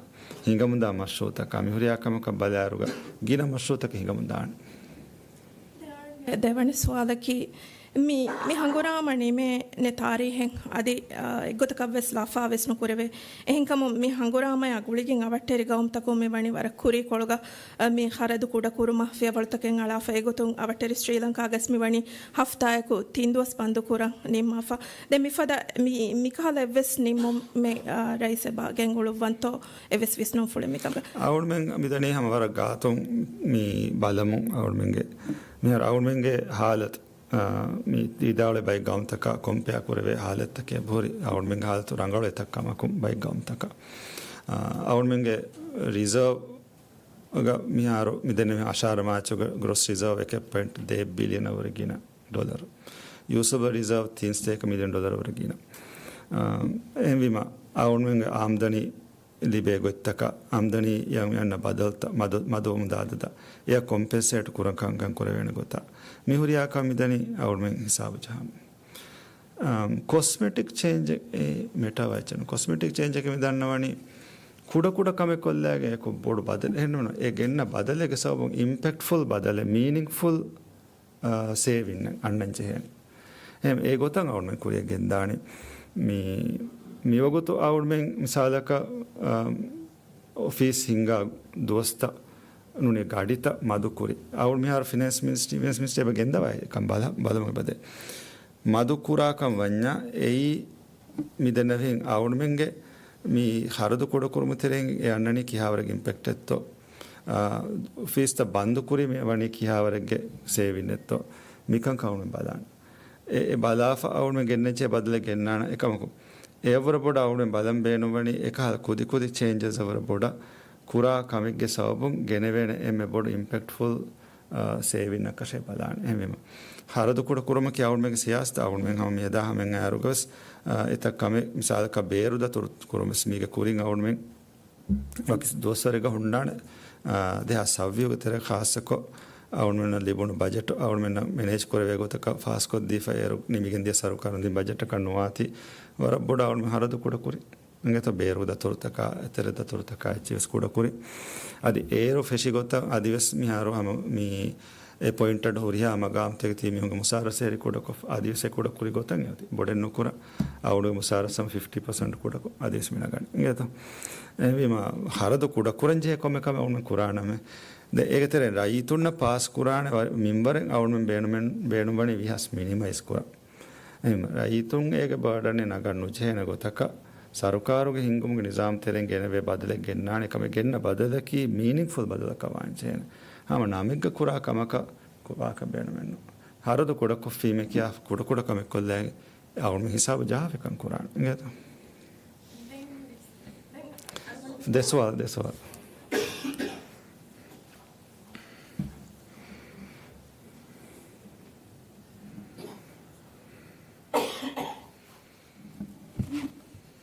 ހިނގަމުންދާ މަޝްރޫއުތަކާ މިހުރިހާ ކަމަކަށް ބަލާއިރުގަ ގިނަ މަޝްރޫއުތަކެއް ހިނގަމުން ދާނެ. ދެވަނަ ސުވާލަކީ، މި، މި ހަނގުރާމަ ނިމޭނެ ތާރީހެއް އަދި، އާ، އެއްގޮތަކަށްވެސް ލަފާވެސް ނުކުރެވޭ. އެހެންކަމުން މި ހަނގުރާމަޔާ ގުޅިގެން އަވަށްޓެރި ގައުމުތަކުން މި ވަނީ ވަރަށް ކުރީކޮޅުގަ، އާ، މި ޚަރަދު ކުޑަކުރުމަށް ފިޔަވަޅުތަކެއް އަޅާފަ. އެގޮތުން އަވަށްޓެރި ސްރީލަންކާގަސް މި ވަނީ ހަފްތާއަކު ތިން ދުވަސް ބަންދުކުރަން ނިންމާފަ. ދެން މިފަދަ މި، މިކަހަލަ އެއްވެސް ނިންމުމެއް، އާ، ރައީސް އެބަ ގެންގުޅުއްވަންތޯ އެއްވެސް ވިސްނުންފުޅެއް މިކަން. އަޅުމެން މިދަނީ ހަމަ ވަރަށް ގާތުން މި ބަލަމުން އަޅުމެންގެ މިހާރު އަޅުމެންގެ ހާލަތު، އާ، މި ވިދާޅުވި ބައެއް ގައުމުތަކާ ކޮމްޕެއާ ކުރެވޭ ހާލަތްތަކެއް އެބަހުރި އަޅުމެންގެ ހާލަތު ރަނގަޅު އެތައް ކަމަކުން ބައެއް ގައުމުތަކާ. އާ، އަޅުމެންގެ ރިޒާވްގަ މިހާރު މިދެންނެވި އަށާރަ މާޗުގަ ގްރޮސް ރިޒާވް އެކެއް ޕޮއިންޓް ދޭއް ބިލިއަނަށް ވުރެ ގިނަ ޑޮލަރު. ޔޫސަބަލް ރިޒާވް ތިން ސަތޭކަ މިލިއަން ޑޮލަރު ވުރެ ގިނަ. އާ، އެހެންވީމަ އަޅުމެންގެ އާމްދަނީ ލިބޭ ގޮތްތަކަށް އާމްދަނީ އަންނަ ބަދަލުތައް މަދު، މަދުވަމުން ދާ އަދަދަށް އެއަށް ކޮމްޕެންސޭޓް ކުރަން ކަންކަން ކުރެވޭނެ ގޮތަށް މި ހުރިހާ ކަމެއް މިދަނީ އަޅުމެން ހިސާބު ޖަހަމުން. އާ، ކޮސްމެޓިކް ޗޭންޖެއް އެ މެޓާ ވައްޗަން. ކޮސްމެޓިކް ޗޭންޖަކީ މި ދަންނަވަނީ ކުޑަ ކުޑަ ކަމެއް ކޮށްލާގެ އެކު ބޮޑު ބަދަލެއް ހެންނުން. އެ ގެންނަ ބަދަލެއްގެ ސަބަބުން އިމްޕެކްޓްފުލް ބަދަލެއް، މީނިންގްފުލް އާ، ސޭވިންއެއް އަންނަން ޖެހޭނެ. އެހެން އެ ގޮތަށް އަޅުމެން ކުރިއަށް ގެންދާނެ. މި، މިވަގުތު އަޅުމެން މިސާލަކަށް، އާ، އޮފީސް ހިންގާ ދުވަސްތައް ނޫނީ ގަޑިތައް މަދުކުރި. އަޅު މިހާރު ފިނޭންސް މިނިސްޓްރީ، ފިނޭންސް މިނިސްޓްރީ އެބަ ގެންދަވާ އެކަން ބަލަ، ބަލަމުގެ ބަދެ. މަދުކުރާކަން ވަންޏާ އެއީ މިދެންނެވިހެން އަޅުމެންގެ މި ޚަރަދު ކުޑަކުރުމުގެ ތެރެއިން އެ އަންނަނީ ކިހާވަރެއްގެ އިމްޕެކްޓެއްތޯ، އާ، އޮފީސްތައް ބަންދުކުރީ މި ވަނީ ކިހާވަރެއްގެ ސޭވިންއެއްތޯ، މިކަން އަޅުމެން ބަލާނެ. އެ، އެ ބަލާފަ އަޅުމެން ގެންނަންޖެހޭ ބަދަލެއް ގެންނާނެ. އެކަމަކު އެއަށްވުރެ ބޮޑަށް އަޅުމެން ބަލަން ބޭނުންވަނީ އެކަހަލަ ކުދިކުދި ޗޭންޖަސްއަށްވުރެ ބޮޑަށް ކުރާ ކަމެއްގެ ސަބަބުން ގެނެވޭނެ އެންމެ ބޮޑު އިމްޕެކްޓްފުލް، އާ، ސޭވިންއަކަށޭ ބަލާނެ. އެހެންވީމަ، ޚަރަދު ކުޑަކުރުމަކީ އަޅުމެންގެ ސިޔާސަތު. އަޅުމެން ހަމަ މިއަދާ ހަމައެއް އައިއިރުގަވެސް، އާ، އެތައް ކަމެއް މިސާލަކަށް ބޭރު ދަތުރު ކުރުމަށް މީގެ ކުރިން އަޅުމެން ވަކި ދުވަސްވަރެއްގަ ހުންނާނެ، އާ، ދެހާސް ސައްވީހުގެ ތެރޭ ޚާއްޞަކޮށް އަޅުމެންނަށް ލިބުނު ބަޖެޓު އަޅުމެންނަށް މެނޭޖް ކުރެވޭ ގޮތަކަށް ފާސްކޮށްދީފަ އޭރު ނިމިގެންދިޔަ ސަރުކާރުން ދިން ބަޖެޓަކަށް ނުވާތީ ވަރަށް ބޮޑަށް އަޅުމެން ޚަރަދު ކުޑަކުރި. އިނގޭތޯ ބޭރު ދަތުރުތަކާ، އެތެރެ ދަތުރުތަކާ އެއްޗިވެސް ކުޑަކުރި. އަދި އޭރު ފެށި ގޮތަށް އަދިވެސް މިހާރު ހަމަ މި އެޕޮއިންޓެޑް ހުރިހާ މަގާމްތަކެތި މީހުންގެ މުސާރަ ސޭރި ކުޑަކޮށް އަދިވެސް އެ ކުޑަކުރި ގޮތަށް އެ އޮތީ. ބޮޑެއް ނުކުރާ އަޅުގެ މުސާރަ ސަމް ފިފްޓީ ޕަސެންޓް ކުޑަކޮށް އަދިވެސް މި ނަގަނީ. އިނގޭތޯ؟ އެހެންވީމަ ޚަރަދު ކުޑަކުރަން ޖެހޭ ކޮންމެ ކަމެއް އަޅުގަނޑު ކުރާނަމޭ. ދެ އޭގެ ތެރެއިން ރައްޔިތުންނަށް ޕާސް ކުރާނެ ވަ-، މިންވަރެއް އަޅުމެން ބޭނުމެން، ބޭނުންވަނީ ވީހާވެސް މިނިމައިޒް ކުރަން. އެހެން ރައްޔިތުން އޭގެ ބާޑަނެއް ނަގަން ނުޖެހޭނެ ގޮތަކަށް ސަރުކާރުގެ ހިންގުމުގެ ނިޒާމް ތެރެއިން ގެނެވޭ ބަދަލެއް ގެންނާނެ ކަމެއް ގެންނަ ބަދަލަކީ މީނިންގްފުލް ބަދަލަކަށް ވާންޖެހޭނެ. ހަމަ ނަމެއްގަ ކުރާ ކަމަކަށް ކުރާކަށް ބޭނުމެއްނު. ހަރަދު ކުޑަކޮށްފީމޭ ކިޔާ ކުޑަކުޑަ ކަމެއް ކޮށްލައިގެން އަޅުގަނޑު ހިސާބު ޖަހާފަ ކަން ކުރާނެ. އިނގޭތޯ؟ ދެ ސުވާލު، ދެ ސުވާލު.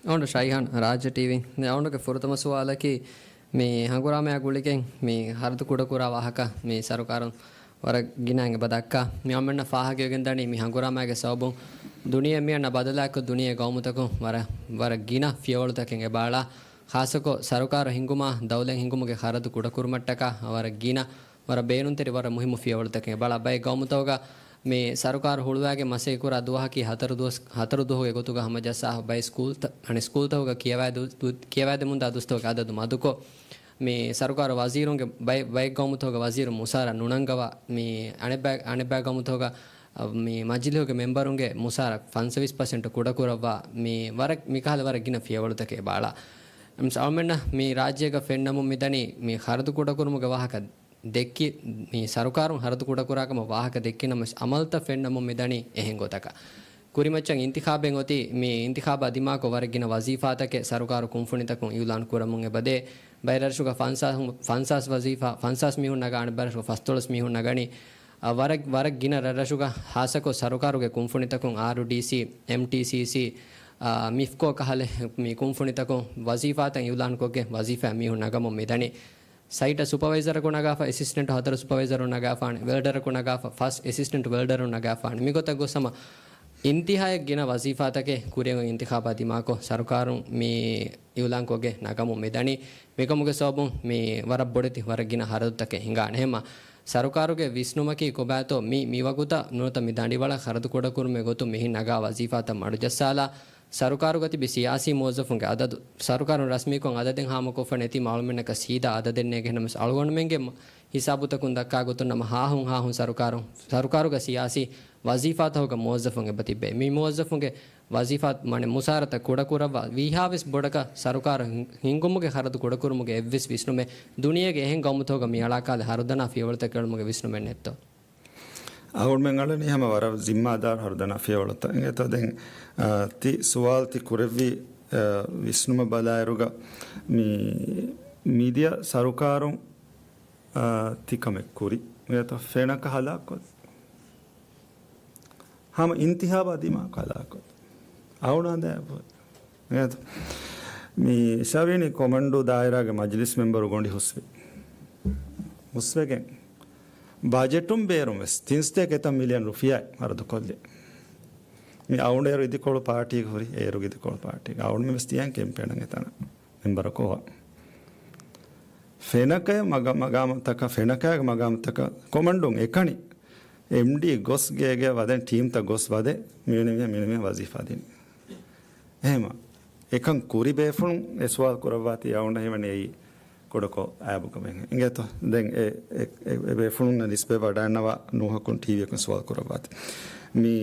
އަޅުގަނޑު ޝައިހާން، ރާއްޖެ ޓީވީ. ދެން އަޅުގަނޑުގެ ފުރަތަމަ ސުވާލަކީ، މި ހަނގުރާމަޔާ ގުޅިގެން މި ހަރަދު ކުޑަކުރާ ވާހަކަ މި ސަރުކާރުން ވަރަށް ގިނައިން އެބަ ދައްކާ. މި އަޅުމެންނަށް ފާހަގަވެގެންދަނީ މި ހަނގުރާމައިގެ ސަބަބުން ދުނިޔެ މި އަންނަ ބަދަލާއެކު ދުނިޔެ ގައުމުތަކުން ވަރަށް، ވަރަށް ގިނަ ފިޔަވަޅުތަކެއް އެބައަޅާ. ޚާއްޞަކޮށް ސަރުކާރު ހިންގުމާ ދައުލަތް ހިންގުމުގެ ޚަރަދު ކުޑަކުރުމަށްޓަކާ ވަރަށް ގިނަ، ވަރަށް ބޭނުންތެރި، ވަރަށް މުހިއްމު ފިޔަވަޅުތަކެއް އެބައަޅާ. ބައެއް ގައުމުތަކުގަ މި ސަރުކާރު ހުޅުވާގެން މަސައްކަތްކުރާ ދުވަހަކީ ހަތަރު ދުވަސް، ހަތަރު ދުވަހުގެ ގޮތުގަ ހަމަޖައްސާފަ ބައެއް ސްކޫލްތައް، އަނެއް ސްކޫލްތަކުގަ ކިޔަވާދެ-، ދު-، ކިޔަވާދެމުންދާ ދުވަސްތަކުގެ އަދަދު މަދުކޮށް، މި ސަރުކާރު ވަޒީރުންގެ ބައެއް، ބައެއް ގައުމުތަކުގަ ވަޒީރު މުސާރަ ނުނަންގަވާ، މި އަނެއްބައި، އަނެއްބައި ގައުމުތަކުގަ، އަ، މި މަޖިލީހުގެ މެމްބަރުންގެ މުސާރަ ފަންސަވީސް ޕަސެންޓު ކުޑަކުރައްވާ، މި ވަރަށް، މިކަހަލަ ވަރަށް ގިނަ ފިޔަވަޅުތަކެއް އެބައަޅާ. އަޅުމެންނަށް މި ރާއްޖޭގަ ފެންނަމުން މިދަނީ މި ޚަރަދު ކުޑަކުރުމުގެ ވާހަކަ ދެއްކި، މި ސަރުކާރުން ހަރަދު ކުޑަކުރާކަމަށް ވާހަކަ ދެއްކި ނަމަވެސް، އަމަލުތައް ފެންނަމުން މިދަނީ އެހެން ގޮތަކަށް. ކުރިމައްޗަށް އިންތިޚާބެއް އޮތީ، މި އިންތިޚާބާ ދިމާކޮށް ވަރަށް ގިނަ ވަޒީފާތަކެއް ސަރުކާރު ކުންފުނިތަކުން އިއުލާން ކުރަމުން އެބަދޭ. ބައެއް ރަށުގަ ފަންސާސް، ފަންސާސް ވަޒީފާ، ފަންސާސް މީހުން ނަގާ، އަނެއް ބައެއް ރަށުގަ ފަސްދޮޅަސް މީހުން ނަގަނީ. އަ، ވަރަށް، ވަރަށް ގިނަ ރަށްރަށުގަ ޚާއްޞަކޮށް ސަރުކާރުގެ ކުންފުނިތަކުން އާރުޑީސީ، އެމްޓީސީސީ، އާ، މިފްކޯ ކަހަލަ މި ކުންފުނިތަކުން ވަޒީފާތައް އިއުލާންކޮށްގެން ވަޒީފާ މީހުން ނަގަމުން މިދަނީ. ސައިޓަށް ސުޕަވައިޒަރަކު ނަގާފަ އެސިސްޓެންޓް ހަތަރު ސުޕަވައިޒަރުން ނަގާފާނެ، ވެލްޑަރަކު ނަގާފަ ފަސް އެސިސްޓެންޓް ވެލްޑަރުން ނަގާފާނެ. މިގޮތަށް ގޮސް ހަމަ އިންތިހާއަށް ގިނަ ވަޒީފާތަކެއް ކުރިއަށް އޮތް އިންތިޚާބާ ދިމާކޮށް ސަރުކާރުން މި އިއުލާންކޮށްގެން ނަގަމުން މިދަނީ. މިކަމުގެ ސަބަބުން މި ވަރަށް ބޮޑެތި ވަރަށް ގިނަ ހަރަދުތަކެއް ހިނގާނެ. ހަމަ ސަރުކާރުގެ ވިސްނުމަކީ ކޮބާތޯ މި، މިވަގުތަށް ނުވަތަ މި ދަނޑިވަޅަށް ޚަރަދު ކުޑަކުރުމުގެ ގޮތުން މިހެން ނަގާ ވަޒީފާތައް މަޑުޖައްސާލާ، ސަރުކާރުގަ ތިބި ސިޔާސީ މުވައްޒަފުންގެ އަދަދު، ސަރުކާރުން ރަސްމީކޮށް އަދަދެއް ހާމަކޮށްފަ ނެތީމަ އަޅުމެންނަކަށް ސީދާ އަދަދެއް ނޭނގޭ. ނަމަވެސް އަޅުގަނޑުމެންގެ މަ-، ހިސާބުތަކުން ދައްކާ ގޮތުން ނަމަ ހާހުން ހާހުން ސަރުކާރުން، ސަރުކާރުގަ ސިޔާސީ ވަޒީފާތަކުގަ މުވައްޒަފުން އެބަ ތިއްބޭ. މި މުވައްޒަފުންގެ ވަޒީފާ މަނެ މުސާރަތައް ކުޑަކުރައްވާ ވީހާވެސް ބޮޑަކަށް ސަރުކާރު ހިން-، ހިންގުމުގެ ޚަރަދު ކުޑަކުރުމުގެ އެއްވެސް ވިސްނުމެއް ދުނިޔޭގެ އެހެން ގައުމުތަކުގަ މި އަޅާކާލެ ހަރުދަނާ ފިޔަވަޅުތަކެއް އެޅުމުގެ ވިސްނުމެއް ނެތްތޯ؟ އަޅުމެން އަޅަނީ ހަމަ ވަރަށް ޒިންމާދާރު ހަރުދަނާ ފިޔަވަޅުތައް. އިނގޭތޯ ދެން، އާ، ތި ސުވާލު ތި ކުރެއްވި، އާ، ވިސްނުމަށް ބަލާއިރުގަ މި މިދިޔަ ސަރުކާރުން، އާ، ތިކަމެއް ކުރި. އިނގޭތޯ ފެނަކަ ހަލާކުކޮށް ހަމަ އިންތިހާބާ ދިމާކޮށް ހަލާކުކޮށް. އަޅުނާ ދޭ އެބަ. އިނގޭތޯ؟ މި ޝަވީނި ކޮމަންޑޫ ދާއިރާގެ މަޖިލިސް މެމްބަރު ގޮނޑި ހުސްވި. ހުސްވެގެން ބަޖެޓުން ބޭރުން ވެސް ތިން ސަތޭކަ އެތައް މިލިއަން ރުފިޔާ ހަރަދުކޮށްލި. މި އަޅުގަނޑު އޭރު އިދިކޮޅު ޕާޓީގެ ހުރި، އޭރު އިދިކޮޅު ޕާޓީގެ. އަޅުގަނޑު މި ވެސް ދިޔަން ކެމްޕޭނަށް އެތަނަށް މެމްބަރަކު ވާ. ފެނަކަޔަށް މަގ-، މަގާމުތަކަށް، ފެނަކަޔާގެ މަގާމުތަކަށް ކޮމަންޑުން އެކަނި. އެމްޑީ ގޮސް ގޭގެ ވަދެން ޓީމްތައް ގޮސް ވަދެ، މިވެނި މީހަށް، މިވެނި މީހަށް ވަޒީފާ ދިނީ. އެހެމަ އެކަން ކުރި ބޭފުޅުން އެ ސުވާލު ކުރައްވާތީ އަޅުގަނޑަށް ހީވަނީ އެއީ ކުޑަކޮށް އާބުގަ މެހެ. އިނގޭތޯ؟ ދެން އެ، އެ، އެ، އެ ބޭފުޅުންނަށް ނިސްބަތް ވަޑައިންނަވާ ނޫހަކުން ޓީވީއަކުން ސުވާލު ކުރައްވާތީ. މި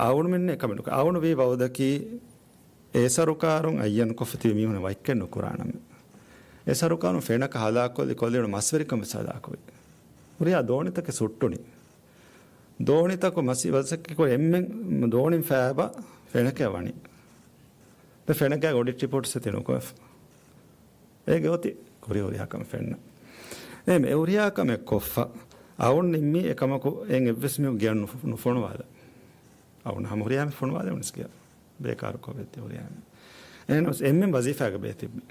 އަޅުގަނޑުމެންނެއް ކަމެއް ނުކުރޭ. އަޅުގަނޑު ވީ ވައުދަކީ އެ ސަރުކާރުން އައްޔަން ކޮށްފަ ތިބި މީހުންނަށް ވައްކެއް ނުކުރާނަމޭ. އެ ސަރުކާރުން ފެނަކަ ހަލާކޮށްލި ކޮށްލި މަސްވެރިކަން ވެސް ހަލާކުވި. ހުރިހާ ދޯނިތަކެއް ސުއްޓުނީ. ދޯނިތަކު މަސި ވަސައްކަތްކުރި އެންމެން ދޯނިން ފައިބަ ފެނަކަ ވަނީ. ދެ ފެނަކަ އޮޑިޓް ރިޕޯޓް ސެތި ނުކޮށްފަ. އޭގެ އޮތީ ކުރި ހުރިހާ ކަމެއް ފެންނަ. އެ މެ ހުރިހާ ކަމެއް ކޮށްފަ. އަވުން ނިންމީ އެކަމަކު އެން އެއްވެސް މީހުން ގެއަށް ނުފު-، ނުފޮނުވާލަ. އަވުން ހަމަ ހުރިހާ މި ފޮނުވާލެވުނެސް ގެއަށް. ބޭކާރު ކޮށް ވެއްދި ހުރިހާ މި. އެހެނަސް އެންމެން ވަޒީފާގަ ބޭތިއްބި.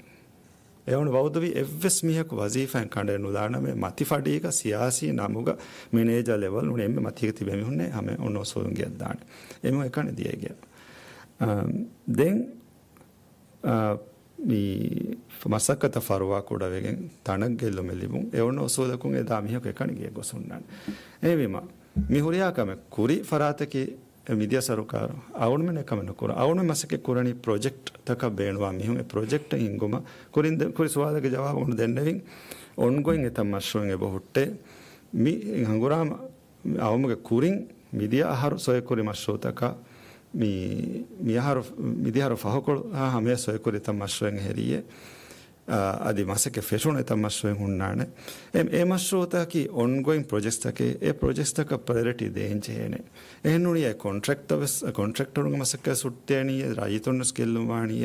އެވަނު ވައުދުވި އެއްވެސް މީހަކު ވަޒީފާއިން ކަނޑައެއް ނުލާނަމޭ، މަތި ފަޑީގަ ސިޔާސީ ނަމުގަ މެނޭޖަރ ލެވަލް ނޫނީ އެންމެ މަތީގަ ތިބޭ މީހުންނޭ ހަމަ އޮންނަ އުސޫލުން ގެއަށްދާނެ. އެމީހުން އެކަނި ދިޔައިގެ. އަ، ދެން، އަ، މި މަސައްކަތަށް ފަރުވާ ކުޑަވެގެން ތަނަށް ގެއްލުމެއް ލިބުން. އެ އޮންނަ އުސޫލަކުން އެދާ މީހަކު އެކަނި ގެއަށް ގޮސް ހުންނާނެ. އެހެންވީމަ، މި ހުރިހާ ކަމެއް ކުރި ފަރާތަކީ އެ މިދިޔަ ސަރުކާރު އަޅުގަނޑުމެން އެކަމެއް ނުކުރަން. އަޅުގަނޑުމެން މަސައްކަތް ކުރަނީ ޕްރޮޖެކްޓްތަކަށް ބޭނުންވާ މީހުން އެ ޕްރޮޖެކްޓް ހިންގުމަށް. ކުރިން ދެ-، ކުރި ސުވާލެއްގެ ޖަވާބު އަޅުގަނޑު ދެންނެވިން. އޮންގޮއިން އެތައް މަޝްރޫއެއް އެބަ ހުއްޓޭ. މި ހަނގުރާމަ އައުމުގެ ކުރިން މިދިޔަ އަހަރު ސޮއެކުރި މަޝްރޫއުތަކަށް މި، މި އަހަރު، މިދިޔަ އަހަރު ފަހުކޮޅު ހަމަޔަށް ސޮއެކުރި އެތައް މަޝްރޫއެއް ހެރިއޭ. އަ، އަދި މަސައްކަތް ފެށުނު އެތައް މަޝްރޫއެއް ހުންނާނެ. އެ، އެ މަޝްރޫއުތަކަކީ އޮންގޮއިން ޕްރޮޖެކްޓްސްތަކެއް. އެ ޕްރޮޖެކްޓްސްތަކަށް ޕްރަޔޮރިޓީ ދޭން ޖެހޭނެ. އެހެންނޫނީ އެ ކޮންޓްރެކްޓަރ ވެސް، އެ ކޮންޓްރެކްޓަރުންގެ މަސައްކަތް ސުއްޓޭނީ، ރައްޔިތުން ވެސް ގެއްލުން ވާނީ.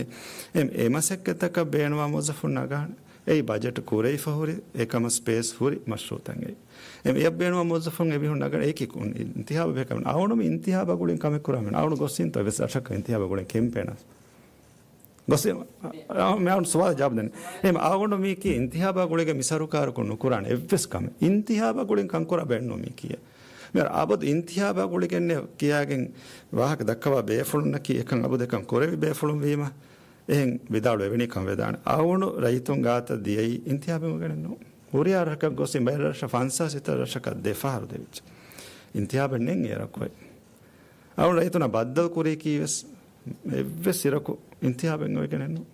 އެ، އެ މަސައްކަތްތަކަށް ބޭނުވާ މުވައްޒަފުން ނަގާނެ. އެއީ ބަޖެޓް ކުރެވިފަ ހުރި އެކަމަށް ސްޕޭސް ހުރި މަޝްރޫއުތައް އެއީ. އެ، އެއަށް ބޭނުވާ މުވައްޒަފުން އެމީހުން ނަގަން އެކި ކުން އިންތިހާބު ބޭކަމެއް. އަވަނު މި އިންތިހާބާ ގުޅިން ކަމެއް ކުރާމެން. އަވަނު ގޮސް އިންތޯ އެވެސް ރަށަކަށް އިންތިހާބާ ގުޅިން ކެމްޕޭނަށް. ގޮސް މި އަވަނު ސުވާލަށް ޖަވާބު ދެން. އެހެން އަވަނު މީކީ އިންތިހާބާ ގުޅިގެން މި ސަރުކާރަކުން ނުކުރާނެ އެއްވެސް ކަމެއް. އިންތިހާބާ ގުޅިން ކަންކުރާ ބޭނުން މީކީ. މި އަބަދު އިންތިހާބާ ގުޅިގެން ކިޔާގެން ވާހަކަ ދައްކަވާ ބޭފުޅުންނަކީ އެކަން އަބަދު އެކަން ކުރެވި ބޭފުޅުން ވީމަ. އެހެން ވިދާޅުވެވެނީ ކަން ވެދާނެ. އަވަނު ރައްޔިތުން ގާތަށް ދިޔައީ އިންތިހާބެއް އޮވެގެނެއް ނޫން. ހުރިހާ ރަށަކަށް ގޮސް ބައެއް ރަށަށް ފަންސާސް ހިތަށް ރަށަކަށް ދެފަހަރު ދެވިއްޖެ. އިންތިހާބެއް ނެތް އެ ރަށް ކޮއެއް. އަވަނު ރައްޔިތުންނަށް ބައްދަލު ކުރީކީ ވެސް އެއްވެސް އިރަކު އިންތިހާބެއް އޮވެގެނެއް ނޫން.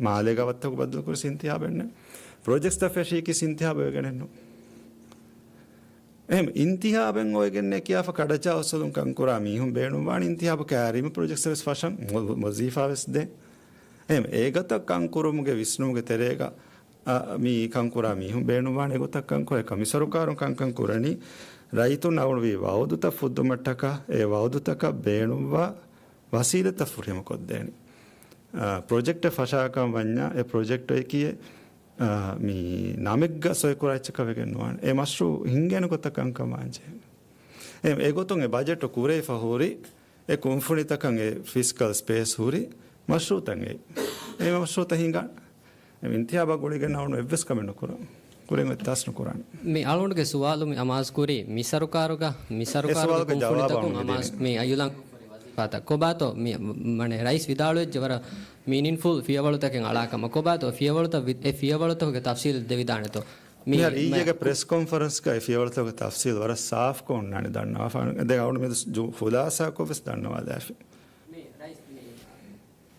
މާލޭގާ ވައްތަކު ބައްދަލު ކުރިސް އިންތިހާބެއް ނެތް. ޕްރޮޖެކްޓްސްތައް ފެށީކީސް އިންތިހާބެއް އޮވެގެނެއް ނޫން. އެހެން އިންތިހާބެއް އޮވެގެންނޭ ކިޔާފަ ކަޑައްޗާ އޮއްސަލުން ކަންކުރާ މީހުން ބޭނުންވާނެ އިންތިހާބު ކައިރީމަ ޕްރޮޖެކްޓްސް ވެސް ފަށަން މު-، ވަޒީފާ ވެސް ދޭން. އެހެން އެގޮތަށް ކަންކުރުމުގެ ވިސްނުމުގެ ތެރޭގަ، އަ، މި ކަންކުރާ މީހުން ބޭނުންވާނެ އެގޮތަށް ކަންކުރޭ. ކަމި ސަރުކާރުން ކަންކަން ކުރަނީ ރައްޔިތުން އަވަނުވީ ވައުދުތައް ފުއްދުމަށްޓަކާ އެ ވައުދުތަކަށް ބޭނުންވާ ވަސީލަތްތައް ފުރިހަމަ ކޮށްދޭނެ. އާ، ޕްރޮޖެކްޓެއް ފަށާކަން ވަންޏާ، އެ ޕްރޮޖެކްޓް އެކި، އާ، މި ނަމެއްގަ ސޮއިކުރާ އެއްޗަކަށް ވެގެން ނުވާނެ. އެ މަޝްރޫއު ހިންގޭނެ ގޮތަކަށް ކަންކަން ވާންޖެހޭ. އެ، އެގޮތުން އެ ބަޖެޓު ކުރެވިފަ ހުރި، އެ ކުންފުނިތަކަށް އެ ފިސްކަލް ސްޕޭސް ހުރި މަޝްރޫއުތައް އެއީ. އެ މަޝްރޫއުތައް ހިނގާނެ. އެ އިންތިހާބާ ގުޅިގެން އަވަނު އެއްވެސް ކަމެއް ނުކުރަން. ކުރެން އެއްތާސް ނުކުރާނެ. މި އަޅުގަނޑުގެ ސުވާލު މި އަމާޒުކުރީ، މި ސަރުކާރުގަ، މި ސަރުކާރުގެ ސުވާލުގެ ޖަވާބާ ކުންފުނިތަކުން މި އަމާޒު، ދިނީ. މި އަޔުލަން ފަތަ ކޮބާތޯ މި، މަނެ ރައީސް ވިދާޅުވެއްޖެ ވަރަށް މީނިންފުލް ފިޔަވަޅުތަކެއް އަޅާކަމަށް. ކޮބާތޯ ފިޔަވަޅުތައް ވި-، އެ ފިޔަވަޅުތަކުގެ ތަފްސީލް ދެވިދާނެތޯ؟ މި މިހާރު އިއްޔެގެ ޕްރެސް ކޮންފަރެންސްގައި ފިޔަވަޅުތަކުގެ ތަފްސީލް ވަރަށް ސާފްކޮށް އޮންނާނެ ދަންނަވާފަ. ދެން އަޅުގަނޑު މި ޖު-، ޚުލާސާކޮށް ވެސް ދަންނަވާލާފި. މި ރައީސް މި،